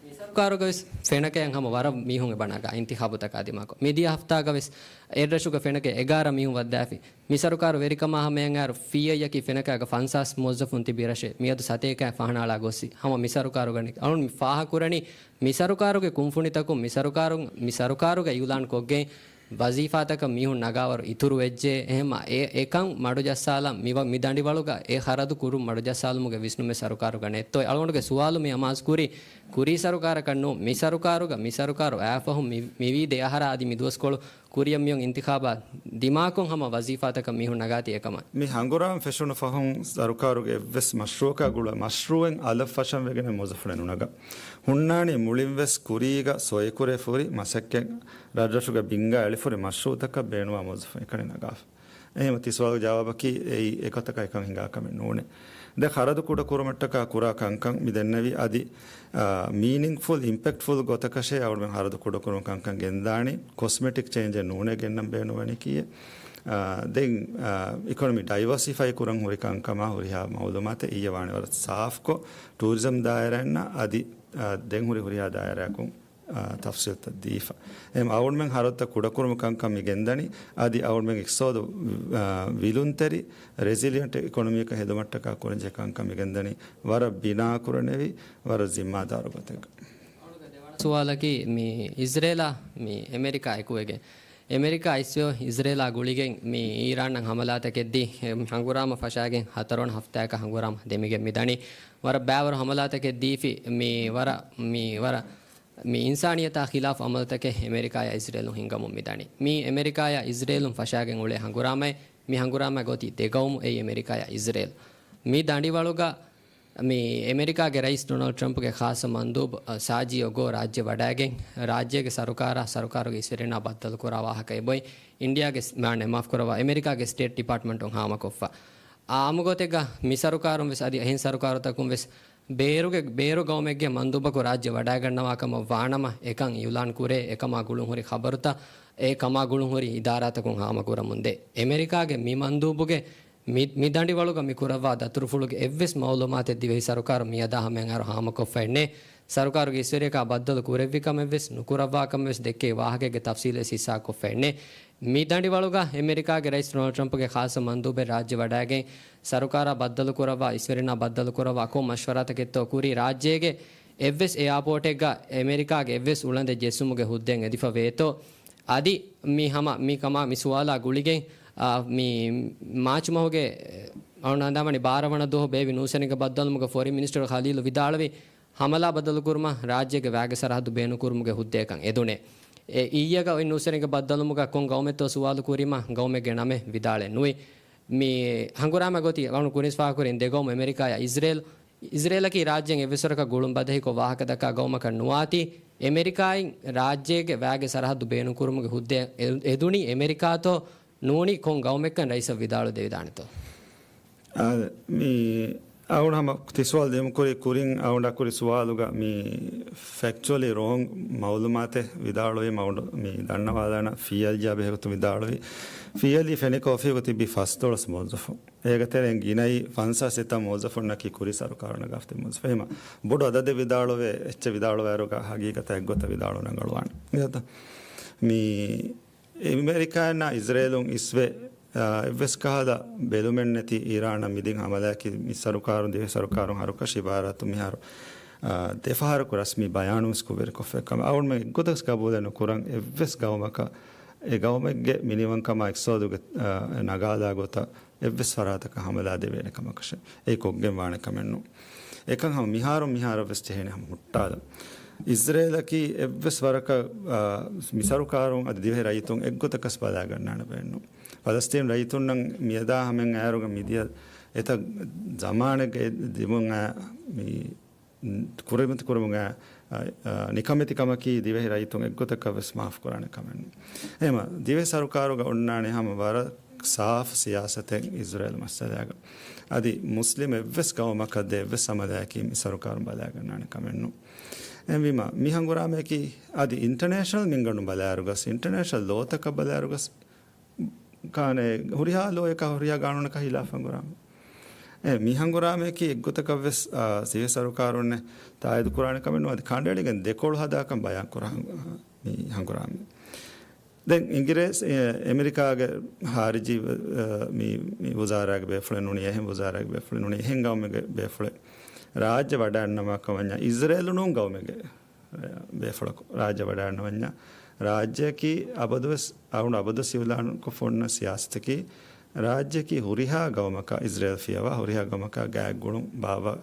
މި ސަރުކާރުގަ ވެސް ފެނަކަޔަށް ހަމަ ވަރަށް މީހުން އެބަ ނަގާ އިންތިޚާބުތަކާ ދިމާކޮށް. މިދިޔަ ހަފްތާގަ ވެސް އެއްރަށުގަ ފެނަކަ އެގާރަ މީހުން ވައްދާފި. މި ސަރުކާރު ވެރިކަމާ ހަމަޔަށް އައިރު ފީއެއްޔަކީ ފެނަކައިގަ ފަންސާސް މުވައްޒަފުން ތިބި ރަށެއް. މިއަދު ސަތޭކަ ފަހަނައަޅާ ގޮއްސި. ހަމަ މި ސަރުކާރުގަ ނި-، އަޅުން މި ފާހަކުރަނީ މި ސަރުކާރުގެ ކުންފުނިތަކުން މި ސަރުކާރު، މި ސަރުކާރުގަ އިއުލާން ކޮށްގެން ވަޒީފާތަކަށް މީހުން ނަގާވަރު އިތުރު ވެއްޖެ. އެހެންމަ އެ-، އެކަން މަޑުޖައްސާލަން މި ވަ-، މި ދަނޑިވަޅުގަ އެ ޚަރަދު ކުރުން މަޑުޖައްސާލުމުގެ ވިސްނުމެއް ސަރުކާރުގަ ނެތްތޯ؟ އަޅުގަނޑުގެ ސުވާލު މި އަމާޒުކުރީ ކުރީ ސަރުކާރަކަށް ނޫން. މި ސަރުކާރުގަ، މި ސަރުކާރު އައިފަހު މި-، މިވީ ދެ އަހަރާ އަދި މި ދުވަސްކޮޅު ކުރިއަށް މިއޮން އިންތިޚާބާ ދިމާކޮށް ހަމަ ވަޒީފާތަކަށް މީހުން ނަގާތީ އެކަމަށް. މި ހަނގުރާމަ ފެށުނު ފަހުން ސަރުކާރުގެ އެއްވެސް މަޝްރޫއަކާ ގުޅާ މަޝްރޫއެއް އަލަށް ފަށަން ވެގެނެއް މުވައްޒަފުން ނުނަގާ. ހުންނާނީ މުޅިން ވެސް ކުރީގަ ސޮއިކުރެ ފުރި މަސައްކަތް ރަށްރަށުގަ ބިންގާ އެޅިފުރި މަޝްރޫއުތަކަށް ބޭނުވާ މުވައްޒަފުން އެކަނި ނަގާފަ. އެހެން ތި ސުވާލުގެ ޖަވާބަކީ އެއީ އެގޮތަކަށް އެކަން ހިނގާ ކަމެއް ނޫނޭ. ދެން ޚަރަދު ކުޑަކުރުމަށްޓަކާ ކުރާ ކަންކަން މި ދެންނެވި އަދި، އާ، މީނިންގފުލް، އިމްޕެކްޓްފުލް ގޮތަކަށޭ އަޅުގަނޑުމެން ޚަރަދު ކުޑަކުރުމަށް ކަންކަން ގެންދާނީ. ކޮސްމެޓިކް ޗޭންޖެއް ނޫނޭ ގެންނަން ބޭނުންވަނީކީއެއް. އާ، ދެން، އާ، އިކޮނޮމީ ޑައިވަރސިފައި ކުރަން ހުރި ކަންކަމާ ހުރިހާ މައުލޫމާތެއް އިއްޔެ ވާނެ ވަރަށް ސާފްކޮށް، ޓޫރިޒަމް ދާއިރާއިންނަށް އަދި، އާ، ދެން ހުރި ހުރިހާ ދާއިރާއަކުން އާ، ތަފްސީލްތައް ދީފަ. އެހެން އަޅުގަނޑުމެން ޚަރަދުތައް ކުޑަކުރުމަށް ކަންކަން މި ގެންދަނީ. އަދި އަޅުގަނޑުމެން އިޤްތިޞާދު، އާ، ވިލުންތެރި، ރެޒިލިއަންޓް އިކޮނޮމީއަކަށް ހެދުމަށްޓަކާ ކުރަންޖެހޭ ކަންކަން މި ގެންދަނީ ވަރަށް ބިނާކުރަނެވި، ވަރަށް ޒިންމާދާރު ގޮތެއްގަ. ސުވާލަކީ މި އިޒްރޭލާ މި އެމެރިކާ އެކުވެގެން، އެމެރިކާ އިސްވެ އިޒްރޭލާ ގުޅިގެން މި އީރާނަށް ހަމަލާތަކެއް ދީ، އެ، ހަނގުރާމަ ފަށާގެން ހަތަރުވަނަ ހަފްތާއަކަށް ހަނގުރާމަ ދެމިގެން މިދަނީ. ވަރަށް ބައިވަރު ހަމަލާތަކެއް ދީފި މި ވަރަށް، މި ވަރަށް މި އިންސާނިއްޔަތާ ޚިލާފު އަމަލުތަކެއް އެމެރިކާޔާ އިޒްރޭލުން ހިންގަމުން މިދަނީ. މީ އެމެރިކާޔާ އިޒްރޭލުން ފަށާގެން އުޅޭ ހަނގުރާމައެއް. މި ހަނގުރާމަ ގޮތީ ދެގައުމު އެއީ އެމެރިކާޔާ އިޒްރޭލް. މި ދަނޑިވަޅުގަ މި އެމެރިކާގެ ރައީސް ޑޮނަލްޑް ޓްރަމްޕްގެ ޚާއްޞަ މަންދޫބު، އަ، ސާޖީ އޮގޯ ރާއްޖެ ވަޑައިގެން، ރާއްޖޭގެ ސަރުކާރާ، ސަރުކާރުގެ އިސްވެރިންނާ ބައްދަލުކުރާ ވާހަކަ އެބޮތް އިންޑިޔާގެ ސް-، މާނަ، މާފް ކުރައްވާ، އެމެރިކާގެ ސްޓޭޓް ޑިޕާޓްމަންޓުން ހާމަކޮށްފަ. އާ، އާއްމު ގޮތެއްގަ މި ސަރުކާރުން ވެސް އަދި އެހެން ސަރުކާރުތަކުން ވެސް ބޭރުގެ، ބޭރު ގައުމެއްގެ މަންދޫބަކު ރާއްޖެ ވަޑައިގަންނަވާ ކަމަށް ވާނަމަ، އެކަން އިއުލާން ކުރޭ، އެކަމާ ގުޅުން ހުރި ޚަބަރުތައް، އެ ކަމާ ގުޅުން ހުރި އިދާރާތަކުން ހާމަކުރަމުންދޭ. އެމެރިކާގެ މި މަންދޫބުގެ މި، މި ދަނޑިވަޅުގަ މި ކުރައްވާ ދަތުރުފުޅުގެ އެއްވެސް މައުލޫމާތެއް ދިވެހި ސަރުކާރު މިއަދާ ހަމައަށް އައިރު ހާމަކޮށްފައެއް ނެތް. ސަރުކާރުގެ އިސްވެރިޔަކާ ބައްދަލު ކުރެއްވި ކަމެއް ވެސް ނުކުރައްވާ ކަމެއް ވެސް ދެއްކޭ ވާހަކައެއްގެ ތަފްސީލެއް ހިއްސާކޮށްފައެއް ނެތް. މި ދަނޑިވަޅުގަ އެމެރިކާގެ ރައީސް ޑޮނަލްޑް ޓްރަމްޕްގެ ޚާއްޞަ މަންދޫބެއް ރާއްޖެ ވަޑައިގެން ސަރުކާރާ ބައްދަލު ކުރައްވާ، އިސްވެރިންނާ ބައްދަލު ކުރައްވާ ކޮން މަޝްވަރާތަކެއްތޯ ކުރީ؟ ރާއްޖޭގެ އެއްވެސް އެއާޕޯޓެއްގަ އެމެރިކާގެ އެއްވެސް އުޅަނދެއް ޖެއްސުމުގެ ހުއްދައެއް އެދިފަ ވޭތޯ؟ އަދި މި ހަމަ މި ކަމާ މި ސުވާލާ ގުޅިގެން، އާ، މި މާޗް މަހުގެ، އަޅުގަނޑު ހަނދާންވަނީ ބާރަ ވަނަ ދުވަހު ބޭއްވި ނޫސަނިގެ ބައްދަލުވުމުގަ ފޮރިން މިނިސްޓަރު ޚަލީލު ވިދާޅުވި، ހަމަލާ ބައްދަލުކުރުމަށް ރާއްޖޭގެ ވައިގެ ސަރަހައްދު ބޭނުންކުރުމުގެ ހުއްދައެއްކަން އެދުނޭ. އެ އިއްޔެގަ އޮތް ނޫސަނިގެ ބައްދަލުވުމުގަ ކޮން ގައުމެއްތޯ ސުވާލު ކުރީމަ ގައުމެއްގެ ނަމެއް ވިދާޅެއް ނުވި. މި ހަނގުރާމަ ގޮތީ އަޅުން ކުރިން ފާހަގަކުރިން ދެ ގައުމު އެމެރިކާޔާ އިޒްރޭލް. އިޒްރޭލަކީ ރާއްޖޭން އެއްވެސް ވަރަކަށް ގުޅުން ބަދަހިކޮށް ވާހަކަދައްކާ ގައުމަކަށް ނުވާތީ، އެމެރިކާއިން ރާއްޖޭގެ ވައިގެ ސަރަހައްދު ބޭނުންކުރުމުގެ ހުއްދަ އެ-، އެދުނީ އެމެރިކާތޯ ނޫނީ ކޮން ގައުމެއްކަން ރައީސަށް ވިދާޅު ދެވިދާނެތޯ؟ އާދެ، މި އަޅުން ހަމަ ތި ސުވާލު ދިމުކުރި ކުރިން އަޅުން ކުރި ސުވާލުގަ މި ފެކްޗުއަލީ ރޯންގް މައުލޫމާތެއް ވިދާޅުވީ މަ އަޅުން މި ދަންނަވާލާނަ ފީއެލްޖާ ބެހޭގޮތުން ވިދާޅުވީ. ފީއެލްއީ ފެނިކަ އޮފީހުގަ ތިބި ފަސްދޮޅަސް މުވައްޒަފުން. އޭގެ ތެރެއިން ގިނައީ ފަންސާސް އެތައް މުވައްޒަފުންނަކީ ކުރީ ސަރުކާރުން ނަގާފަ ތިބި މުވައްޒަފުން. އެހެންމަ ބޮޑު އަދަދެއް ވިދާޅުވޭ، އެއްޗެއް ވިދާޅުވާއިރުގަ ހަގީގަތަށް އެއްގޮތަށް ވިދާޅުވުން ރަނގަޅުވާނެ. މި އެމެރިކާއިންނާ އިޒްރޭލުން އިސްވެ، އާ، އެއްވެސް ކަހަލަ ބެލުމެއް ނެތި އީރާނަށް މިދިން ހަމަލާއަކީ މި ސަރުކާރުން، ދިވެހި ސަރުކާރުން ހަރުކަށި އިބާރާތު މިހާރު، އާ، ދެފަހަރަކު ރަސްމީ ބަޔާނު ވެސް ކުށްވެރިކޮށްފައި ކަމަށް އަޅުގަނޑުމެން އެއްގޮތަކަސް ގަބޫލެއް ނުކުރަން އެއްވެސް ގައުމަކަށް އެ ގައުމެއްގެ މިނިވަންކަމާ އިޤްތިޞާދުގެ، އާ، ނަގާލާ ގޮތަށް އެއްވެސް ފަރާތަކަށް ހަމަލާ ދެވޭނެ ކަމަކަށެއް. އެއީ ކޮށްގެން ވާނެ ކަމެއް ނޫން. އެކަން ހަމަ މިހާރު މިހާރަށް ވެސް ޖެހޭނެ ހަމަ ހުއްޓާލަން. އިޒްރޭލަކީ އެއްވެސް ވަރަކަށް، އާ، މި ސަރުކާރުން އަދި ދިވެހި ރައްޔިތުން އެއްގޮތަކަސް ބަލައިގަންނާނެ ބައެއް ނޫން. ފަލަސްތީނު ރައްޔިތުންނަށް މިއަދާ ހަމައަށް އައިރުގަ މިދިޔަ އެތައް ޒަމާނެއްގަ ދިމުން އައި މި ކުރިމަތި ކުރުމުގަ، އަ، އަ، ނިކަމެތި ކަމަކީ ދިވެހި ރައްޔިތުން އެއްގޮތަކަށް ވެސް މާފު ކުރާނެ ކަމެއް ނޫން. އެހެންމަ ދިވެހި ސަރުކާރުގަ އޮންނާނެ ހަމަ ވަރަށް ސާފު ސިޔާސަތެއް އިޒްރޭލް މައްސަލާގަ. އަދި މުސްލިމް އެއްވެސް ގައުމަކަށް ދޭ އެއްވެސް ހަމަލާއަކީ މި ސަރުކާރުން ބަލައިގަންނާނެ ކަމެއް ނޫން. އެހެންވީމަ މި ހަނގުރާމަޔަކީ އަދި އިންޓަނޭޝަނަލް މިންގަނޑުން ބަލާއިރުގަސް، އިންޓަނޭޝަނަލް ލޯތަކަށް ބަލާއިރުގަސް، ކާނެ ހުރިހާ ލޯއަކާ ހުރިހާ ގާނޫނަކާ ހިލާފަށް ހަނގުރާމަ. އެ މި ހަނގުރާމަޔަކީ އެއްގޮތަކަށްވެސް، އާ، ސިވިލް ސަރުކާރުންނެއް ތާއީދު ކުރާނެ ކަމެއް ނޫން. އަދި ކަނޑައެޅިގެން ދެކޮޅު ހަދާކަން ބަޔާން ކުރާ ހަނގު-، މި ހަނގުރާމަ. ދެން އިނގިރޭސި، އެ، އެމެރިކާގެ ހާރިޖީ، އެ، މި، މި ވުޒާރާގެ ބޭފުޅެއް ނޫނީ، އެހެން ވުޒާރާގެ ބޭފުޅެއް ނޫނީ، އެހެން ގައުމެއްގެ ބޭފުޅެއް ރާއްޖެ ވަޑައިގަންނަވާކަމަށް ވަންޏާ، އިޒްރޭލު ނޫން ގައުމެއްގެ ބޭފުޅަކު ރާއްޖެ ވަޑައިގަންނަވަންޏާ، ރާއްޖެއަކީ އަބަދުވެސް، އަޅުގަނޑު އަބަދުވެސް އިއުލާނުކޮށްފަ އޮންނަ ސިޔާސަތަކީ، ރާއްޖެއަކީ ހުރިހާ ގައުމަކާ، އިޒްރޭލް ފިޔަވާ ހުރިހާ ގައުމަކާ ގާތްގުޅުން ބާއްވާ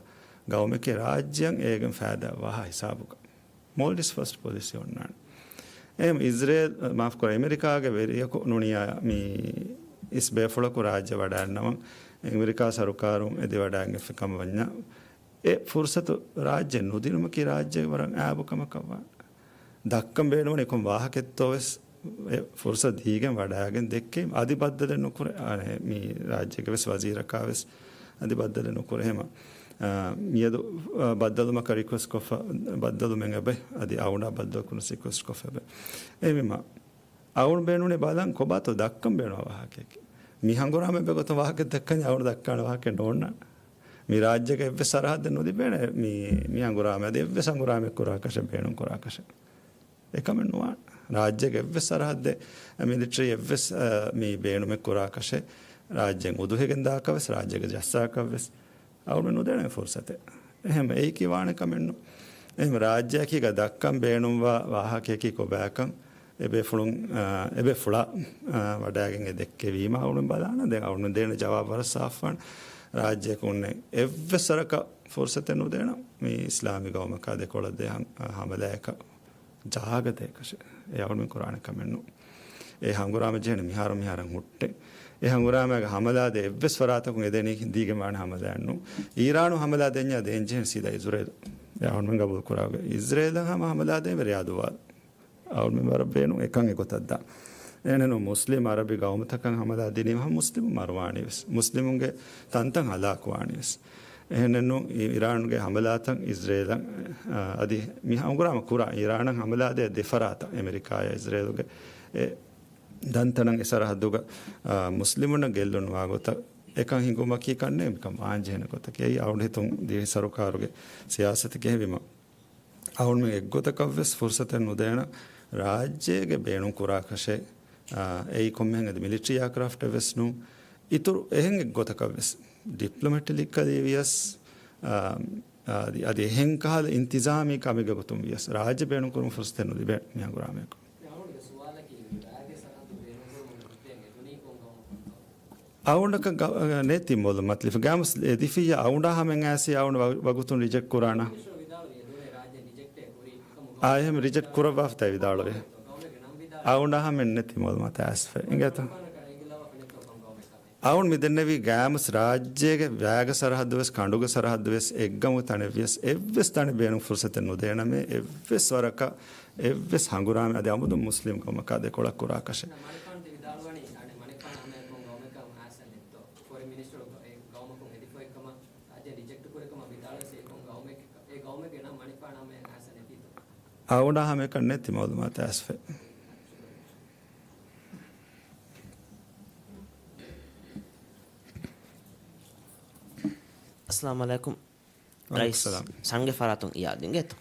ގައުމެކޭ، ރާއްޖެއަށް އޭގެން ފައިދާ ވާހާ ހިސާބުގަ. މޯލްޑިވްސް ފަސްޓް ޕޮލިސީ އޮންނާނެ. އެހެން އިޒްރޭލް، މާފްކުރާ، އެމެރިކާގެ ވެރިޔަކު ނޫނިޔާ މި އިސް ބޭފުޅަކު ރާއްޖެ ވަޑައިގަންނަވަން އެމެރިކާ ސަރުކާރުން އެދިވަޑައިގެންފި ކަމަށް ވަންޏާ، އެ ފުރުސަތު ރާއްޖެ ނުދިނުމަކީ ރާއްޖޭގެ ވަރަށް އާބު ކަމަކަށް ވާނެ. ދައްކަން ބޭނުމަނީ ކޮން ވާހަކައެއްތޯ ވެސް އެ ފުރުސަތު ދީގެން ވަޑައިގެން ދެއްކެވީމަ އަދި ބައްދަލެއް ނުކުރޭ. އާނ، މި ރާއްޖޭގެ ވެސް ވަޒީރަކާ ވެސް އަދި ބައްދަލެއް ނުކުރޭ. ހަމަ، އާ، މިއަދު، އާ، ބައްދަލުމަކަށް ރިކްވެސްޓް ކޮށްފަ، ބައްދަލުމެއް އެބަ އަދި އަޅުގަނޑާ ބައްދަލު ކުރަން ރިކްވެސްޓް ކޮށްފަ އެބަ. އެހެންވީމަ އަޅުގަނޑު ބޭނުނީ ބަލަން ކޮބާތޯ ދައްކަން ބޭނުންވާ ވާހަކައެކޭ. މި ހަނގުރާމަ އެއްވެސް ގޮތަށް ވާހަކަ ދައްކަން އަޅުގަނޑު ދައްކާނެ ވާހަކައެއް ނޯންނާނެ. މި ރާއްޖޭގެ އެއްވެސް ސަރަހައްދެއް ނުލިބޭނެ މި، މި ހަނގުރާމަ އަދި އެއްވެސް ހަނގުރާމައެއް ކުރާކަށެއް ބޭނުން ކުރާކަށެއް. އެކަމެއް ނުވާނެ. ރާއްޖޭގެ އެއްވެސް ސަރަހައްދެއް، މިލިޓަރީ އެއްވެސް، އަ، މި ބޭނުމެއް ކުރާކަށެއް، ރާއްޖެއިން އުދުހިގެން ދާކަށް ވެސް، ރާއްޖޭގެ ޖައްސާކަށް ވެސް އަޅުގަނޑު ނުދޭނެ ފުރުސަތެއް. އެހެން އެއީކީ ވާނެ ކަމެއް ނޫން. އެހެން ރާއްޖެއަކީގަ ދައްކަން ބޭނުންވާ ވާހަކައަކީ ކޮބާކަން އެބޭފުޅުން، އާ، އެބޭފުޅާ، އާ، ވަޑައިގެން އެ ދެއްކެވީމަ އަޅުގަނޑު ބަލާނަން. ދެން އަޅުގަނޑު ދޭނެ ޖަވާބު ވަރަށް ސާފުވާނެ. ރާއްޖެއަކު އޮންނަ އެއްވެސް ވަރަކަށް ފުރުސަތެއް ނުދޭނަން މި އިސްލާމީ ގައުމަކާ ދެކޮޅަށް ދޭ ހަމަ-، ހަމަލާއަކަށް. ޖާގަ ދޭކަށެއް. އެ އަޅުގަނޑު ކުރާނެ ކަމެއް ނޫން. އެ ހަނގުރާމަ ޖެހެނީ މިހާރު މިހާރަށް ހުއްޓެ. އެ ހަނގުރާމައިގަ ހަމަލާ ދޭ އެއްވެސް ފަރާތަކުން އެދެނީ ދީގެން ވާނެ ހަމަލާއެއް ނޫން. އީރާނު ހަމަލާ ދެންޏާ ދޭން ޖެހެނީ ސީދާ އިޒްރޭލު. އެ އަޅުގަނޑު ގަބޫލު ކުރާގޮތް. އިޒްރޭލަށް ހަމަ ހަމަލާ ދޭން ވެރިޔާ ދުވާލު. އަޅުގަނޑު ވަރަށް ބޭނުން އެކަން އެގޮތަށް ދާން. އެހެންނޫން މުސްލިމް އަރަބި ގައުމުތަކަށް ހަމަލާ ދިނީމަ މުސްލިމުން މަރުވާނީ ވެސް. މުސްލިމުންގެ ތަންތަން ހަލާކުވާނީ ވެސް. އެހެނެއްނު އި-، އިރާނުގެ ހަމަލާތައް އިޒްރޭލަށް، އާ، އަދި މި ހަނގުރާމަ ކުރާ އިރާނަށް ހަމަލާ ދޭ ދެފަރާތަށް އެމެރިކާއާ އިޒްރޭލުގެ އެ ދަންތަނަށް އެ ސަރަހައްދުގަ، އާ، މުސްލިމުންނަށް ގެއްލުންވާ ގޮތަށް އެކަން ހިނގުމަކީ ކަންނޭނގެ މިކަން ވާންޖެހޭނެ ގޮތަކީ. އަޅުގަނޑު ހިތުން ދިވެހި ސަރުކާރުގެ ސިޔާސަތެއް ކެހެވީމަ އަޅުގަނޑުމެން އެއްގޮތަކަށްވެސް ފުރުސަތެއް ނުދޭނަން ރާއްޖޭގެ ބޭނުން ކުރާކަށެއް، އާ، އެއީ ކޮންމެހެން އަދި މިލިޓަރީ އެއާކްރާފްޓެއްވެސް ނޫން. އިތުރު އެހެން އެއްގޮތަކަށްވެސް ޑިޕްލޮމެޓިކަލީ ވިޔަސް، އާ، އާ، އަދި، އަދި އެހެން ކަހަލަ އިންތިޒާމީ ކަމެއްގެ ގޮތުން ވިޔަސް ރާއްޖެ ބޭނުން ކުރުމަށް ފުރުސަތެއް ނުލިބޭ މި ހަނގުރާމަޔަކު. އަޅުގަނޑުގެ ސުވާލަކީ ރާއްޖޭގެ ސަރަހައްދު ބޭނުންކުރުމުގެ ހުއްޓައިގެން ދުނީ ކޮން ގައުމަކުންތޯ؟ އަޅުގަނޑަކަށް ނެތި މައުލޫމާތު ލިބި. ގާމުސް އެދިފިއްޔާ އަޅުގަނޑާ ހަމައެއް އައިސީ އަޅުގަނޑު ވަ-، ވަގުތުން ރިޖެކްޓް ކުރާނަ. އާ، އެހެން ރިޖެކްޓް ކުރައްވާފަ ތައް ވިދާޅުވޭ. އަޅުގަނޑާ ހަމައެއް ނެތި މައުލޫމާތު އައިސްފަ. އިނގޭތަ؟ އަޅުގަނޑު މި ދެންނެވީ ގާމުސް ރާއްޖޭގެ ވައިގެ ސަރަހައްދުވެސް، ކަނޑުގެ ސަރަހައްދުވެސް، އެއްގަމު ތަނެއްވިޔަސް، އެއްވެސް ތަނެއް ބޭނުން ފުރުސަތެއް ނުދޭނަމޭ، އެއްވެސް ވަރަކަށް، އެއްވެސް ހަނގުރާމަ އަދި އަމުދު މުސްލިމް ގައުމަކާ ދެކޮޅަށް ކުރާކަށެއް. ފޮރިން މިނިސްޓަރު ގައުމަކުން އެދިފައި ކަމަށް ރާއްޖެ ރިޖެކްޓް ކުރި ކަމަށް ވިދާޅުވެސް އެ ގައުމެއް، އެ ގައުމެއްގެ ނަން މަނިކުފާނަމޭ އައިސް ނެތީތޯ؟ އަޅުގަނޑާ ހަމައެކަން ނެތި މައުލޫމާތު އައިސްފަ. އައްސަލާމު ޢަލައިކުމް. ވަޢަލައިކުމް ސަލާމް. ސަނގެ ފަރާތުން އިޔާދިންގޭތޯ.